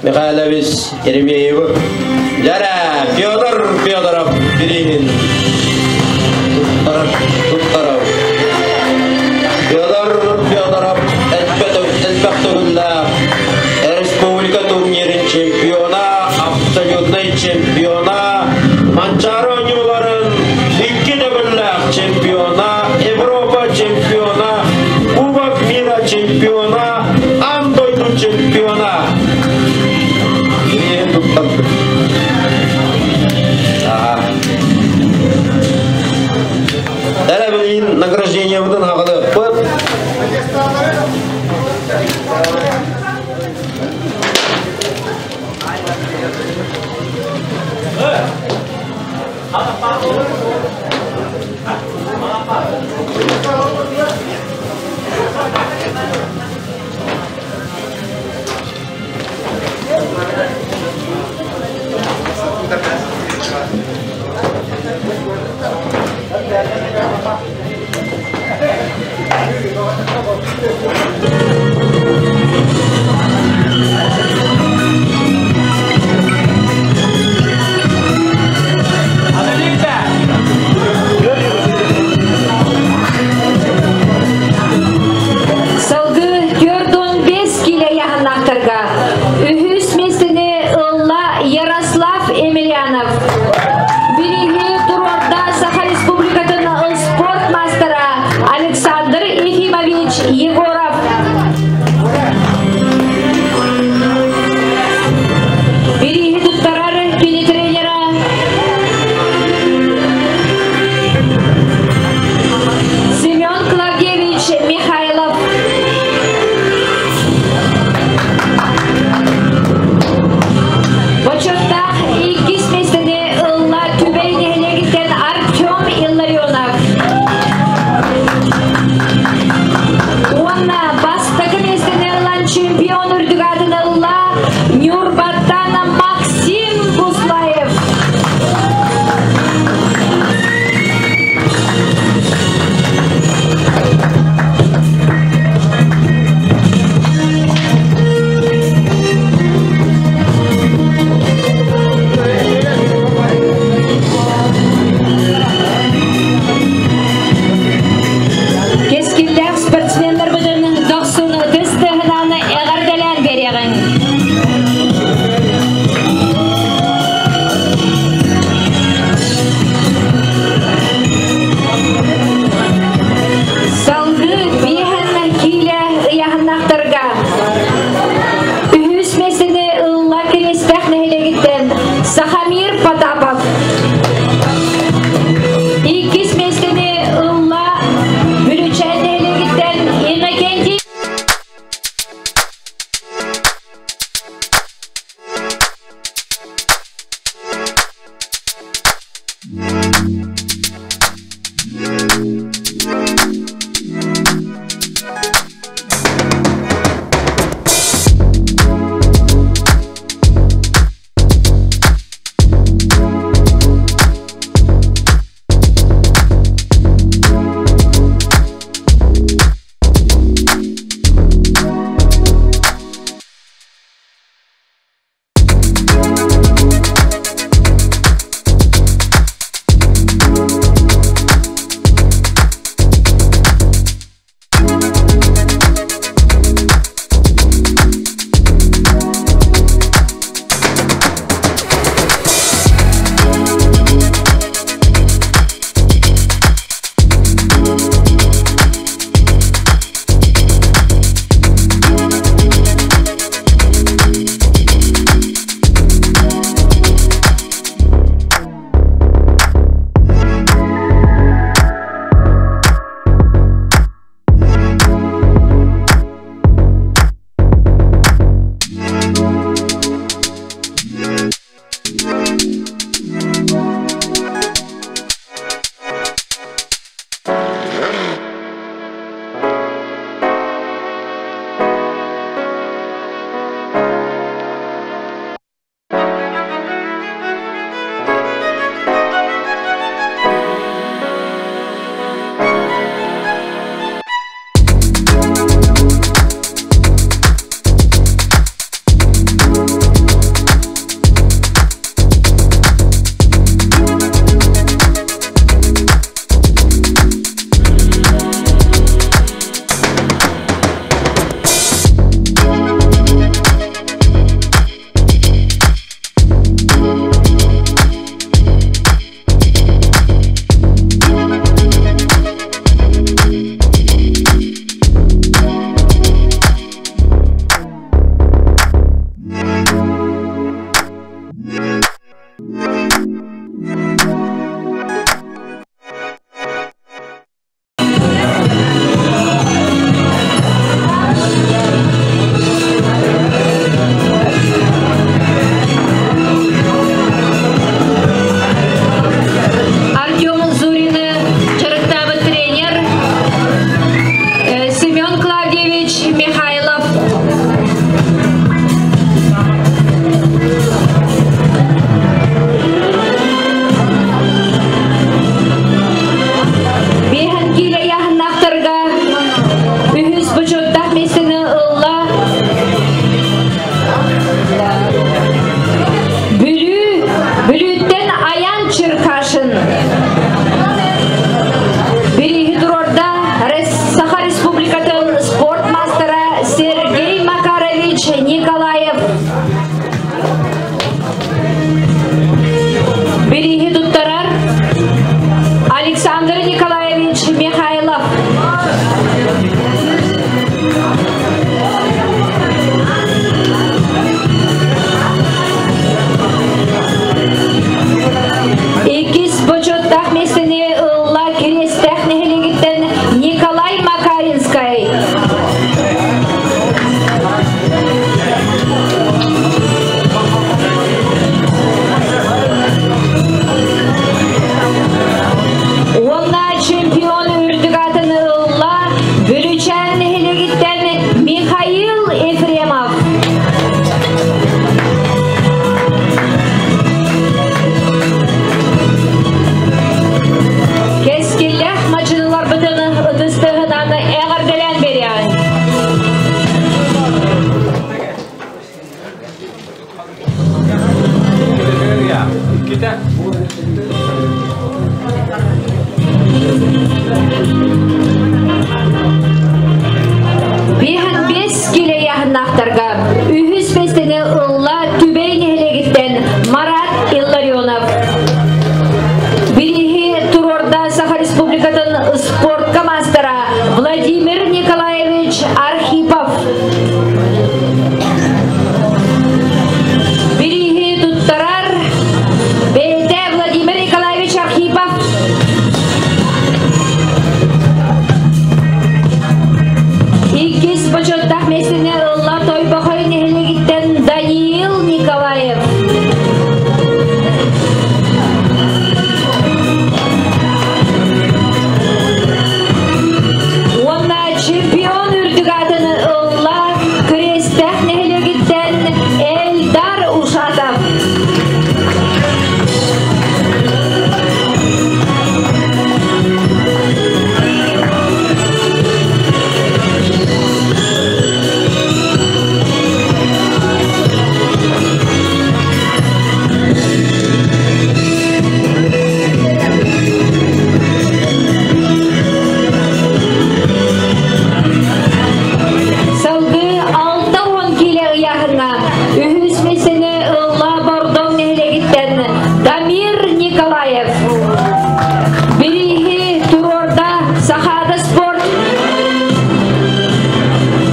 Михайлович Еремеевы. Дьэрэ, Федор Федоров бирииһин туттарар. Федор Федоров элбэх төгүллээх республика турнирын чемпиона, абсолютнай чемпиона, Манчаары оонньууларын икки төгүллээх чемпиона, Европа чемпиона, Кубок мира чемпиона, аан дойду чемпиона. Эрэ билин награждениебытын хаҕалыахпыт. Салгыы 45 килэ яһаннаахтарга үһүс миэстэни ылла Ярослав Емельянов. Бирииһи туруорда Саха Республикатын спорт маастара Александр Ефимович Егоров. Бирииһи туттарар кини тренера Семен Клавдевич Михайлов. Бочуоттаах иккис миэстэни ылла Түбэй нэһилиэгиттэн Артем Илларионов. Уонна бастакы миэстэни ылан чемпион үрдүк аатын ылла Ньурбаттан Максим Буслаев. Кэскиллээх спортсменнарбытын дохсун ытыс тыаһынан эҕэрдэлээн биэриэҕиҥ. Салгыы биэһэн киилэ ыйааһыннаахтарга үһүс миэстэни ылла Кириэстээх нэһилиэгиттэн Сахамир Потапов. Иккис миэстэни ылла Бүрүчээн нэһилиэгиттэн Иннокентий Биһан бес киле яһыннахтарга үһүс миэстэни ылла Түбэй нэһилиэгиттэн Марат Илларионов. Бирииһи туруорда Саха Республикатын спортка маастара Владимир Николаевич Архипов. Бирииһи туттарар бэйэтэ Владимир Николаевич Архипов. Иккис бочуоттаах миэстэни ылла Тойбохой нэһилиэгиттэн Даниил Николаев. Уонна чемпион үрдүк аатын ылла Кириэстээх нэһилиэгиттэн Эльдар Ушатов. Салгыы 60 киилэ ыйааһыҥҥа үһүс миэстэни ылла Бордоҥ нэһилиэгиттэн Дамир Николаев. Бирииһи туруорда Сахаада спорт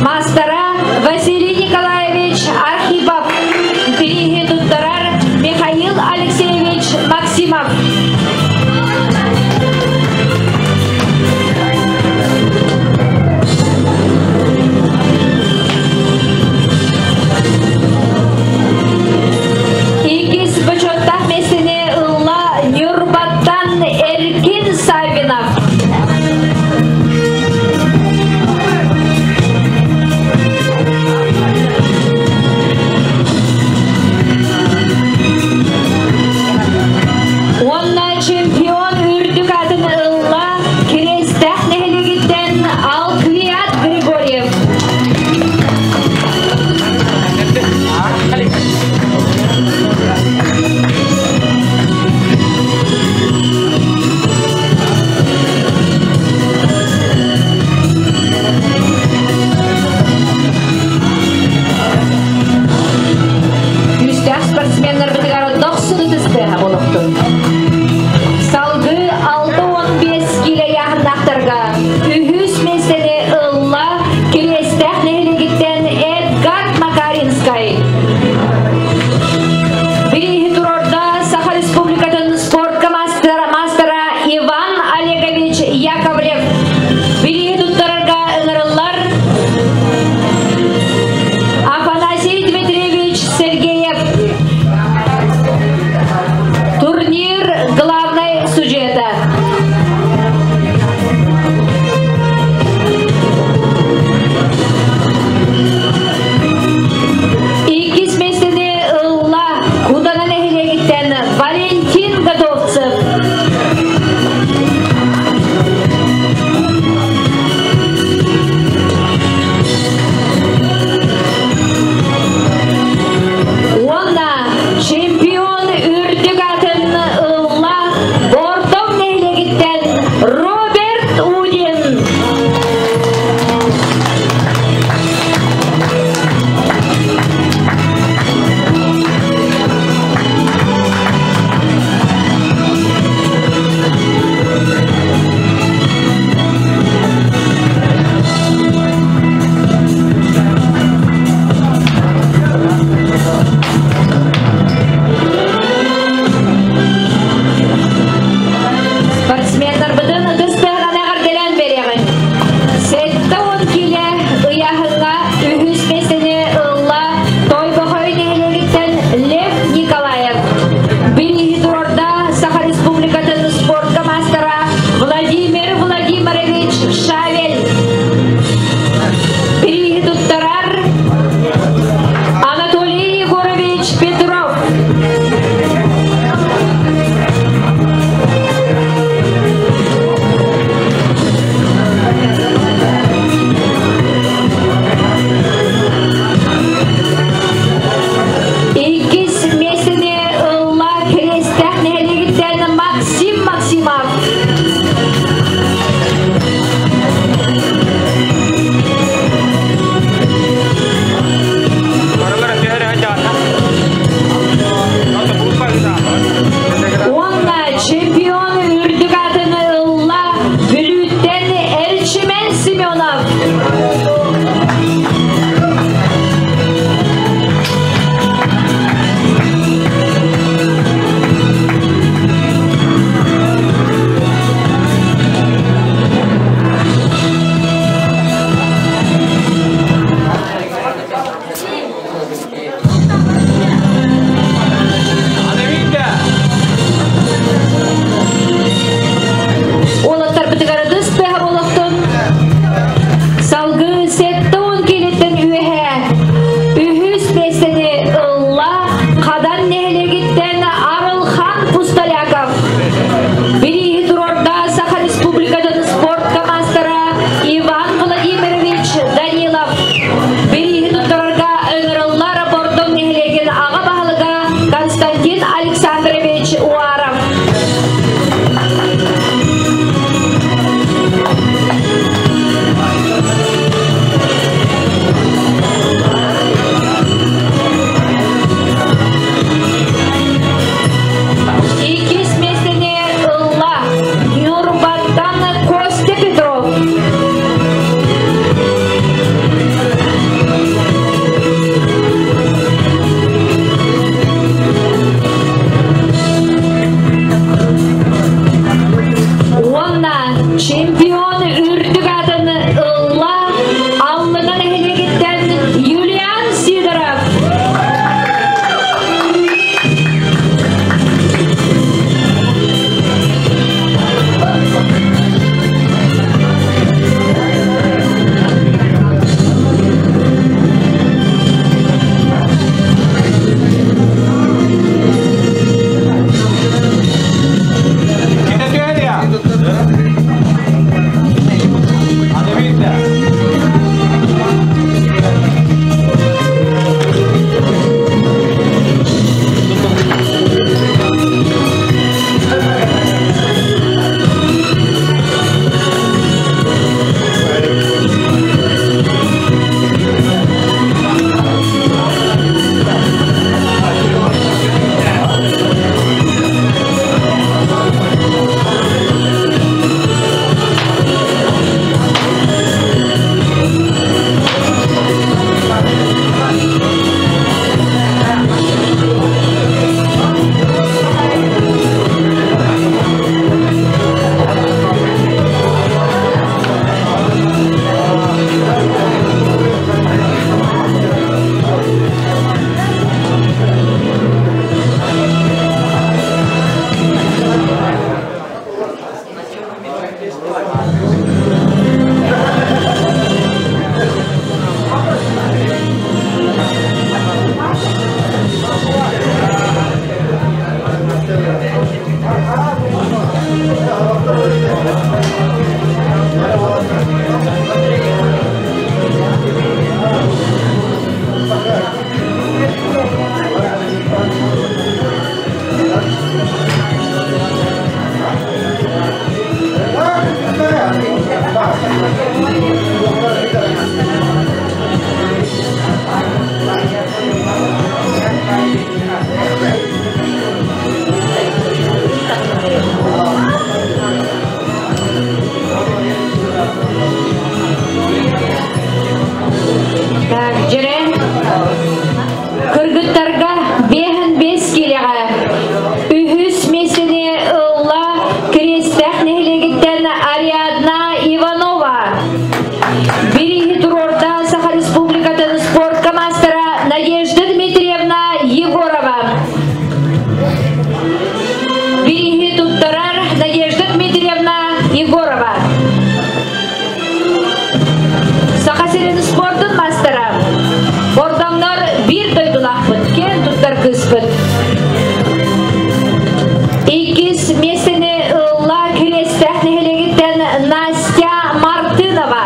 маастара Василий Николаевич Архипов. Бирииһи туттарар Михаил Алексеевич Максимов. Иккис бочуоттаах миэстэни ылла Ньурбаттан Эркин Саввинов. Уонна чемпион үрдүк аатын ылла Кириэстээх нэһилиэгиттэн Алквиат Григорьев. Күүстээх спортсменнарбытыгар дохсун ытыстыаха олохтун. Салгыы 65 киилэ ыйааһыннаахтарга үһүс миэстэни ылла Кириэстээх нэһилиэгиттэн Эдгард Макаринскай. Бирииһи туруорда Саха Республикатын спортка мастера, мастера Иван Олегович Яковлев. Бирииһи туттарарга ыҥырыллар Афанасий Дмитриевич Сергеев. Турнир туттар кыыспыт. Иккис миэстэни ылла Кириэстээх нэһилиэгиттэн Настя Мартынова.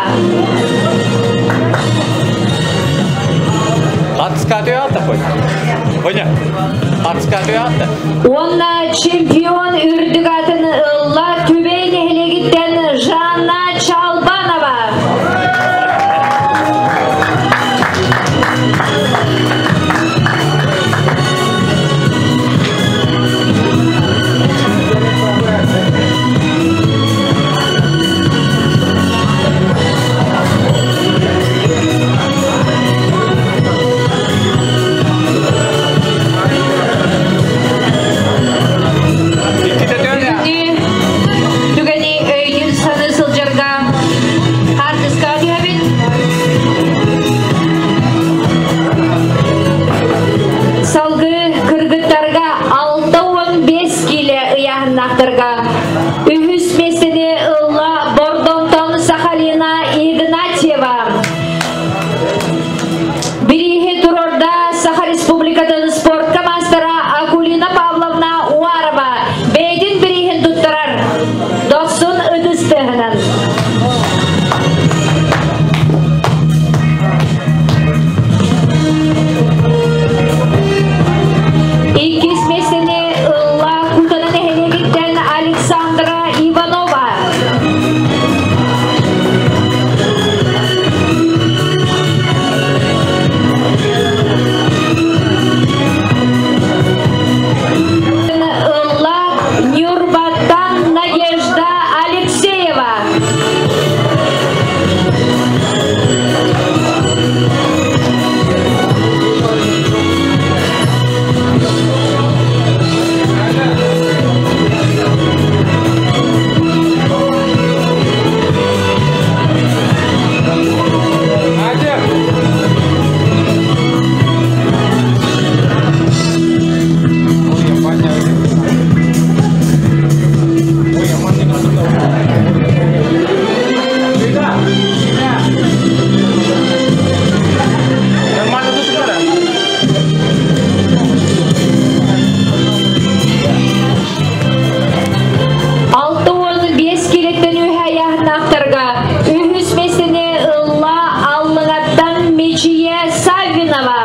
Уонна чемпион үрдүк атын ылла Түбэй нэһилиэгиттэн Жанна Чалбанова. Түгэни өйдүн саны сылдьарга хаартыскаҕа түһэбит. Салгыы кыргыттарга 65 киилэ ыйааһыннаахтарга үһүс миэстэни ылла Бордонтон Сахалина Игнатьева. Бирииһи турорда Саха Республикатын спортка маастара Акулина Павловна Уарова бэйэтин бирииһин туттарар. Дохсун ытыс тыаһынан. Иккис миэстэни ылла Кутана нэһилиэгиттэн Александра Иванова. Ылла Нюрбаттан Надежда Алексеева. 65 килеттен үһәяһнаахтарга үһүс миэстэни ылла Аллыҥаттан Мичийэ Саввинова.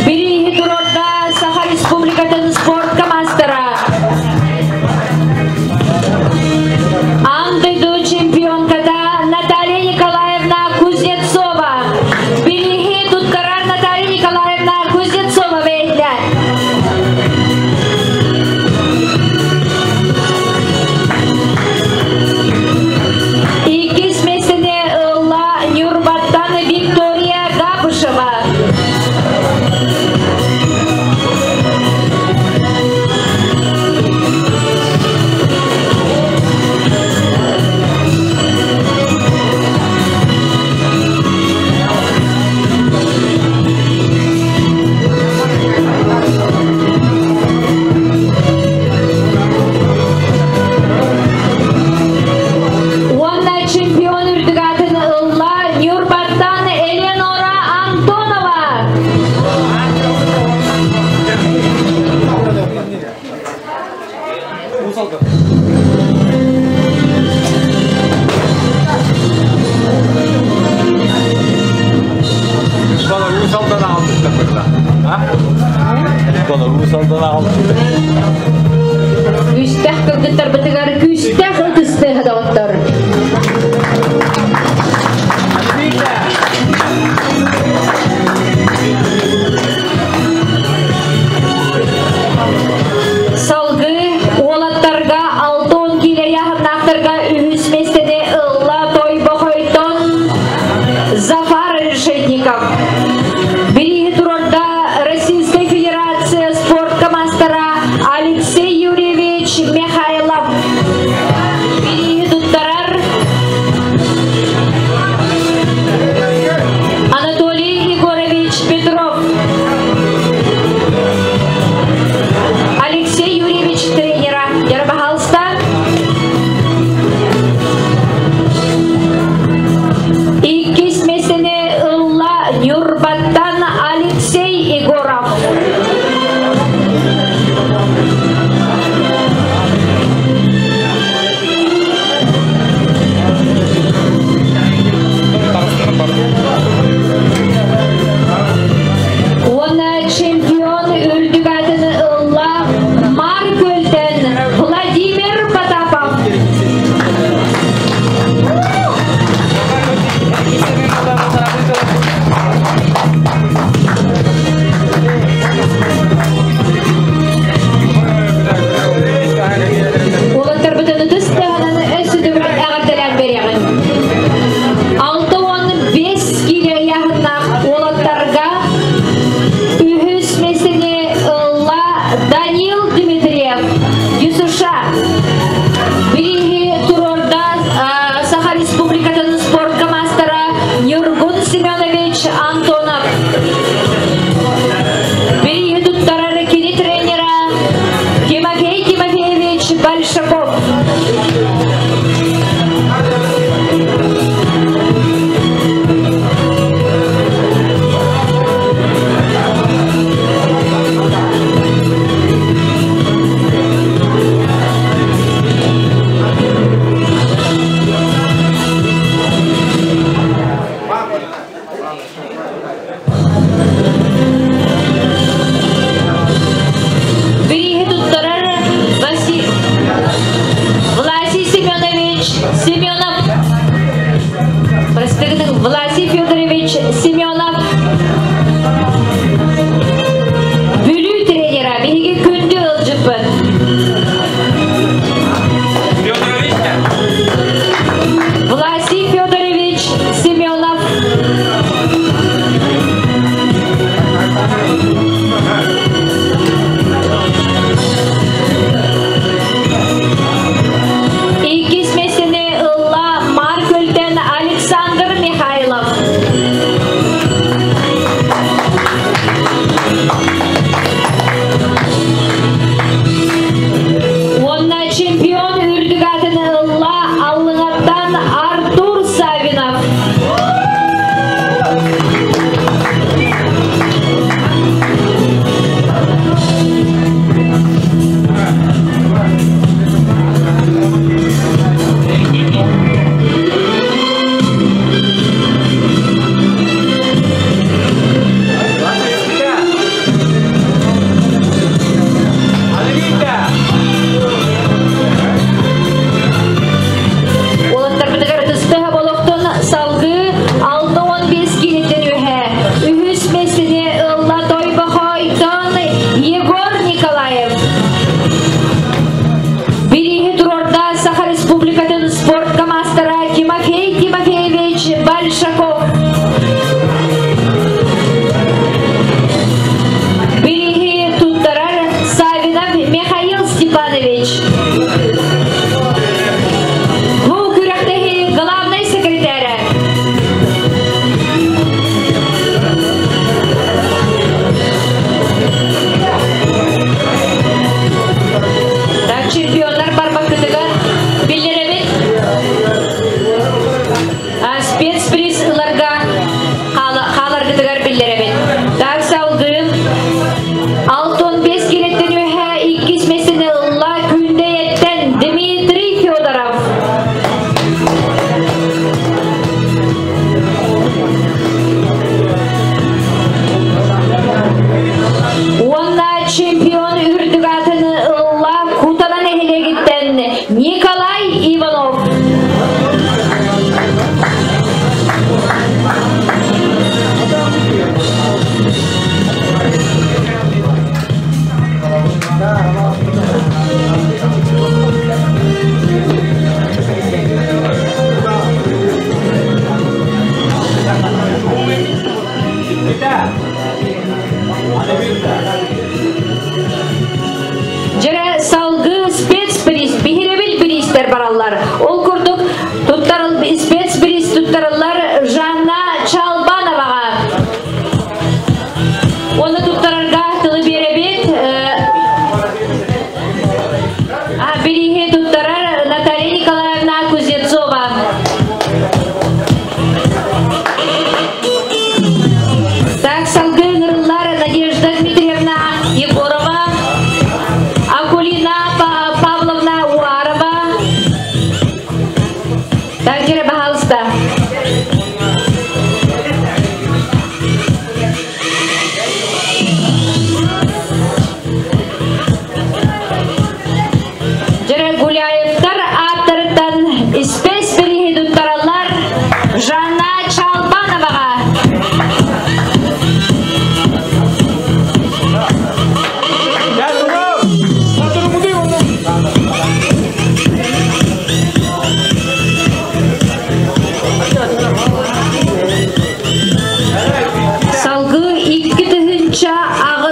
Бирииһи турорда Саха Республикатын спортка маастара. Аан дойду чемпионката Наталья Николаевна Кузнецова. Бирииһи туттарар Наталья Николаевна Кузнецова бэйэтэ. Иккис миэстэни ылла Нюрбаттан Виктория Габышева. Уонна чемпион үрдүк аатын ылла Нюрбаттан Элеонора Антонова. Bana Rusal'dan aldık da burada. Ha? Bana Rusal'dan aldık. Күүстээх кыргыттарбытыгар күүстээх ытыс тыаһа доҕоттор. Салгыы уолаттарга 60 киилэ ыйааһыннаахтарга үһүс миэстэни ылла Тойбохойтон Зафар Решетников. Бирииһи турорда Российская Федерация спортка маастара Алексей Юрьевич Михайлов. Уонна чемпион үрдүк аатын ылла Маар Күөлтэн Владимир Потапов.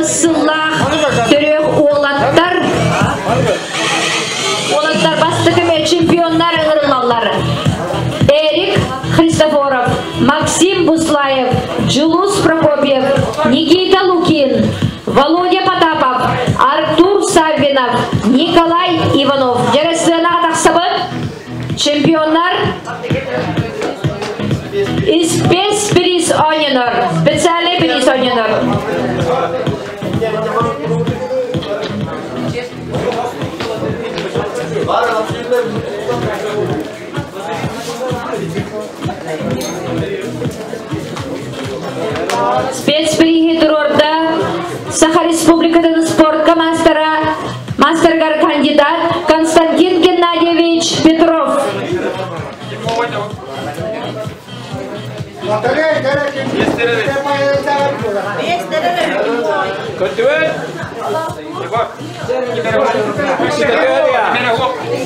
аҕыс сыллаах төрүөх уолаттар уолаттар бастакы чемпионнар ыҥырыллаллар. Эрик Христофоров, Максим Буслаев, Джулус Прокопьев, Никита Лукин, Володя Потапов, Артур Саввинов, Николай Иванов. Дьэрэ сыанаҕа тахсабыт. Чемпионнар Спецприз оонньонор. Специальный приз оонньонор. Спецприһи туруорда Саха Республикатын спортка мастера, мастергар кандидат Константин Геннадьевич Петров.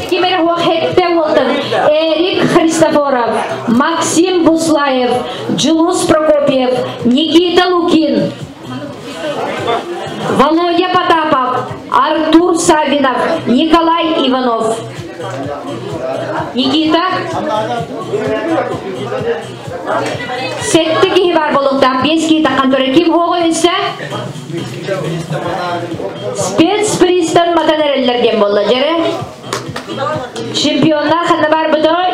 Кимер хетте уолтан Эрик Христофоров, Максим Буслаев, Джулус Прокопьев, Никита Лукин, Володя Потапов, Артур Савинов, Николай Иванов. Никита. Сетте киһи бар болуктан, бес киһи таққан турар. Ким хоҕо өссө? Спецпристан матан эрэллэр диэн буолла дьэрэ. Чемпионнар ханна бар бытой?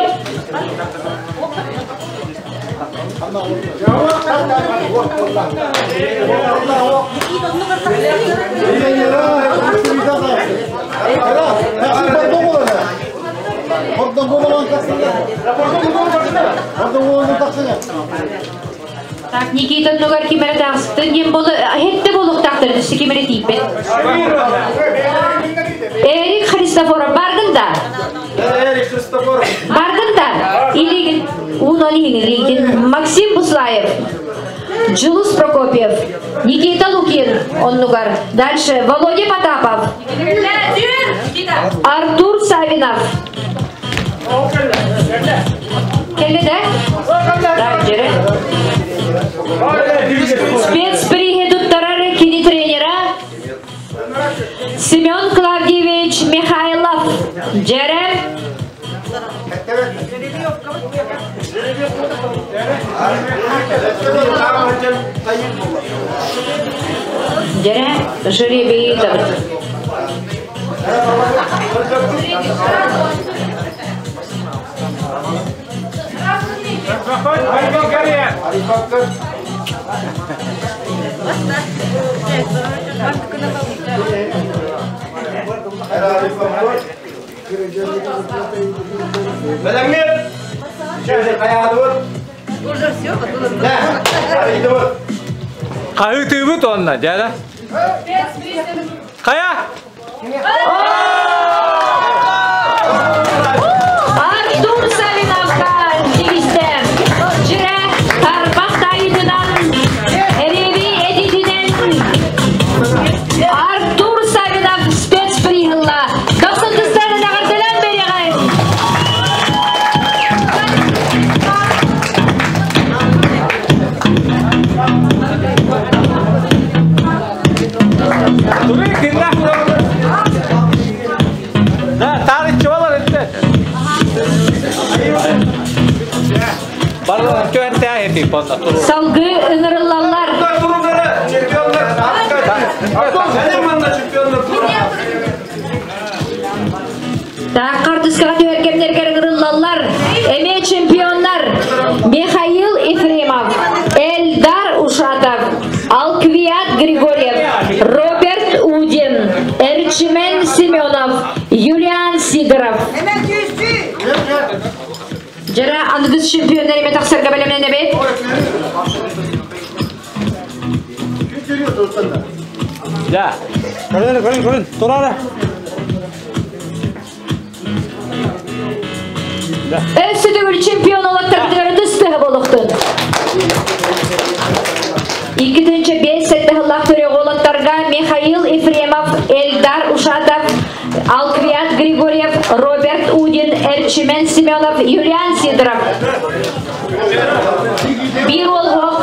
Так, Никита нугар кимере тахсты, диэн болу, хетте болуктаахтар түсі кимере тииппет. Эрик Христофоров бардын да? Эрик Христофоров. Бардын да? Илигин, унон илигин. Максим Буслаев, Джулус Прокопьев, Никита Лукин, оннугар. Дальше Володя Потапов, Артур Савинов. Келли да? Да, жере. Спецприһи туттарар кини тренера Семен Клавдиевич Михайлов. Жере. Жере, жеребий Кайытыбыт онна, дяда. Кая? Артур Савиновка тигистэ. Жире тарбах тайытынан, эреби эдитинен. Артур Савинов спецприхылла. Дохсун тыстарын ағырдылан береғай. Туры кимна? Да, тарыч болар этте. Барлар көнтә эти понда туру. Салгы ыңырыллалар. Так, картыскаға түһәркемнергер ыңырыллалар. Эме чемпионнар Михаил Ефремов, Эльдар Ушатов, Алквиат Григорьев, Роберт Удин, Эрчимен Семенов, Юлиан Сидоров. Жара ангыз чемпионнар эме тақсырға бөлімнен бет. Да. Көрін, көрін, көрін. Турара. Өссө төгүл чемпион олаттар тыстыһы болуқтun. Иккитинче бес сеттахыллах төрөг олаттарга Михаил Ефремов, Эльдар Ушатов, Алквиат Григорьев, Роберт Удин, Эрчимен Семенов, Юлиан Сидоров. Бир ол хоқ.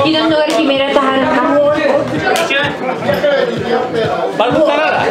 Инон нугар кимере тахар. Барбыттара.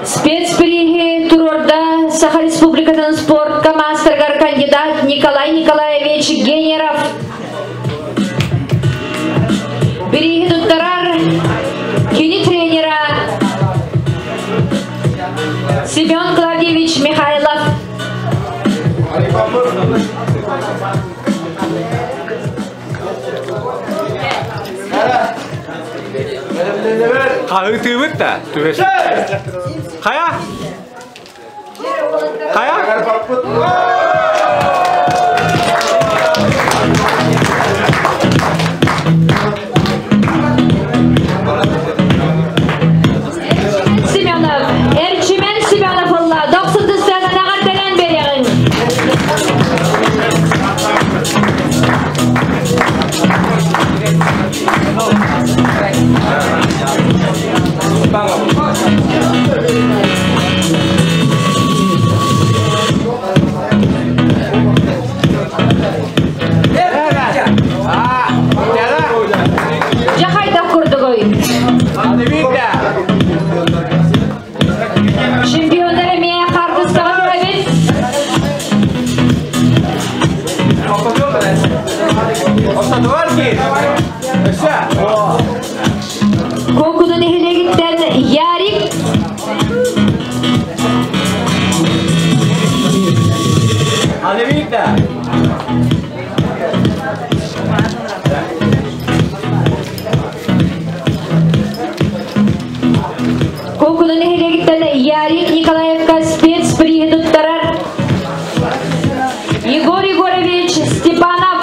Спецприһи турорда Саха Республикатын спортка мастергар кандидат Николай Николаевич Генеров. Бириһи туттарар кини тренера Семен Клавдиевич Михайлов. Хаһыытыыбыт да түбэс. Хайа? Хайа? Семенов, Эрчимен Семенов ылла, 90 сыананаҕар кэлэн береҕин. Дьэ хайдах курдугуй? Чемпионнар эмиэ хаартыскаҕа түһэбит. Куокуну нэһилиэгиттэн Ярик Куокуну нэһилиэгиттэн Ярик Николаевка спецприһи туттарар Егор Егорович Степанов.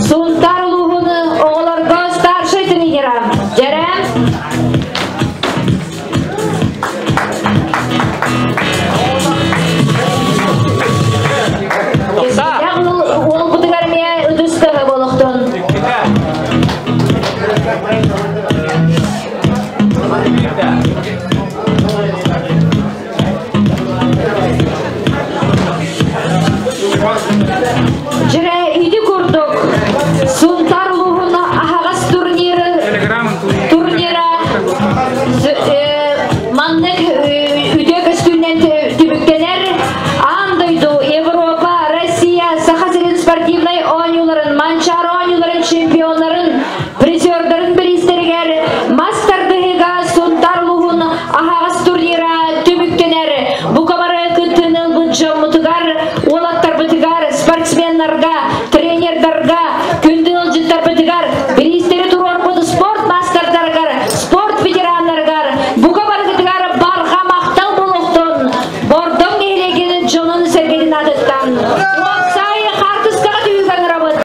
Сунтар улууһун оҕолорго старшай тренера. Дьэрэ. Уолбутугар эмиэ ытыс тыаһа буолуохтун. Дьэрэ ити курдук Сунтар улууһун аһаҕас турниры турнира маннык үтүө көстүүнэн түмүктэнэр. Аан дойду, Европа, Россия, Саха сирин спортивнай оонньууларын, Манчаары оонньууларын чемпионнарын, призердарын бириистэригэр мас тардыһыыга Сунтар улууһун аһаҕас турнира түмүктэнэр. Бу комары кыттыыны ылбыт дьоммутугар, уолаттарбытыгар, спортсменнарга.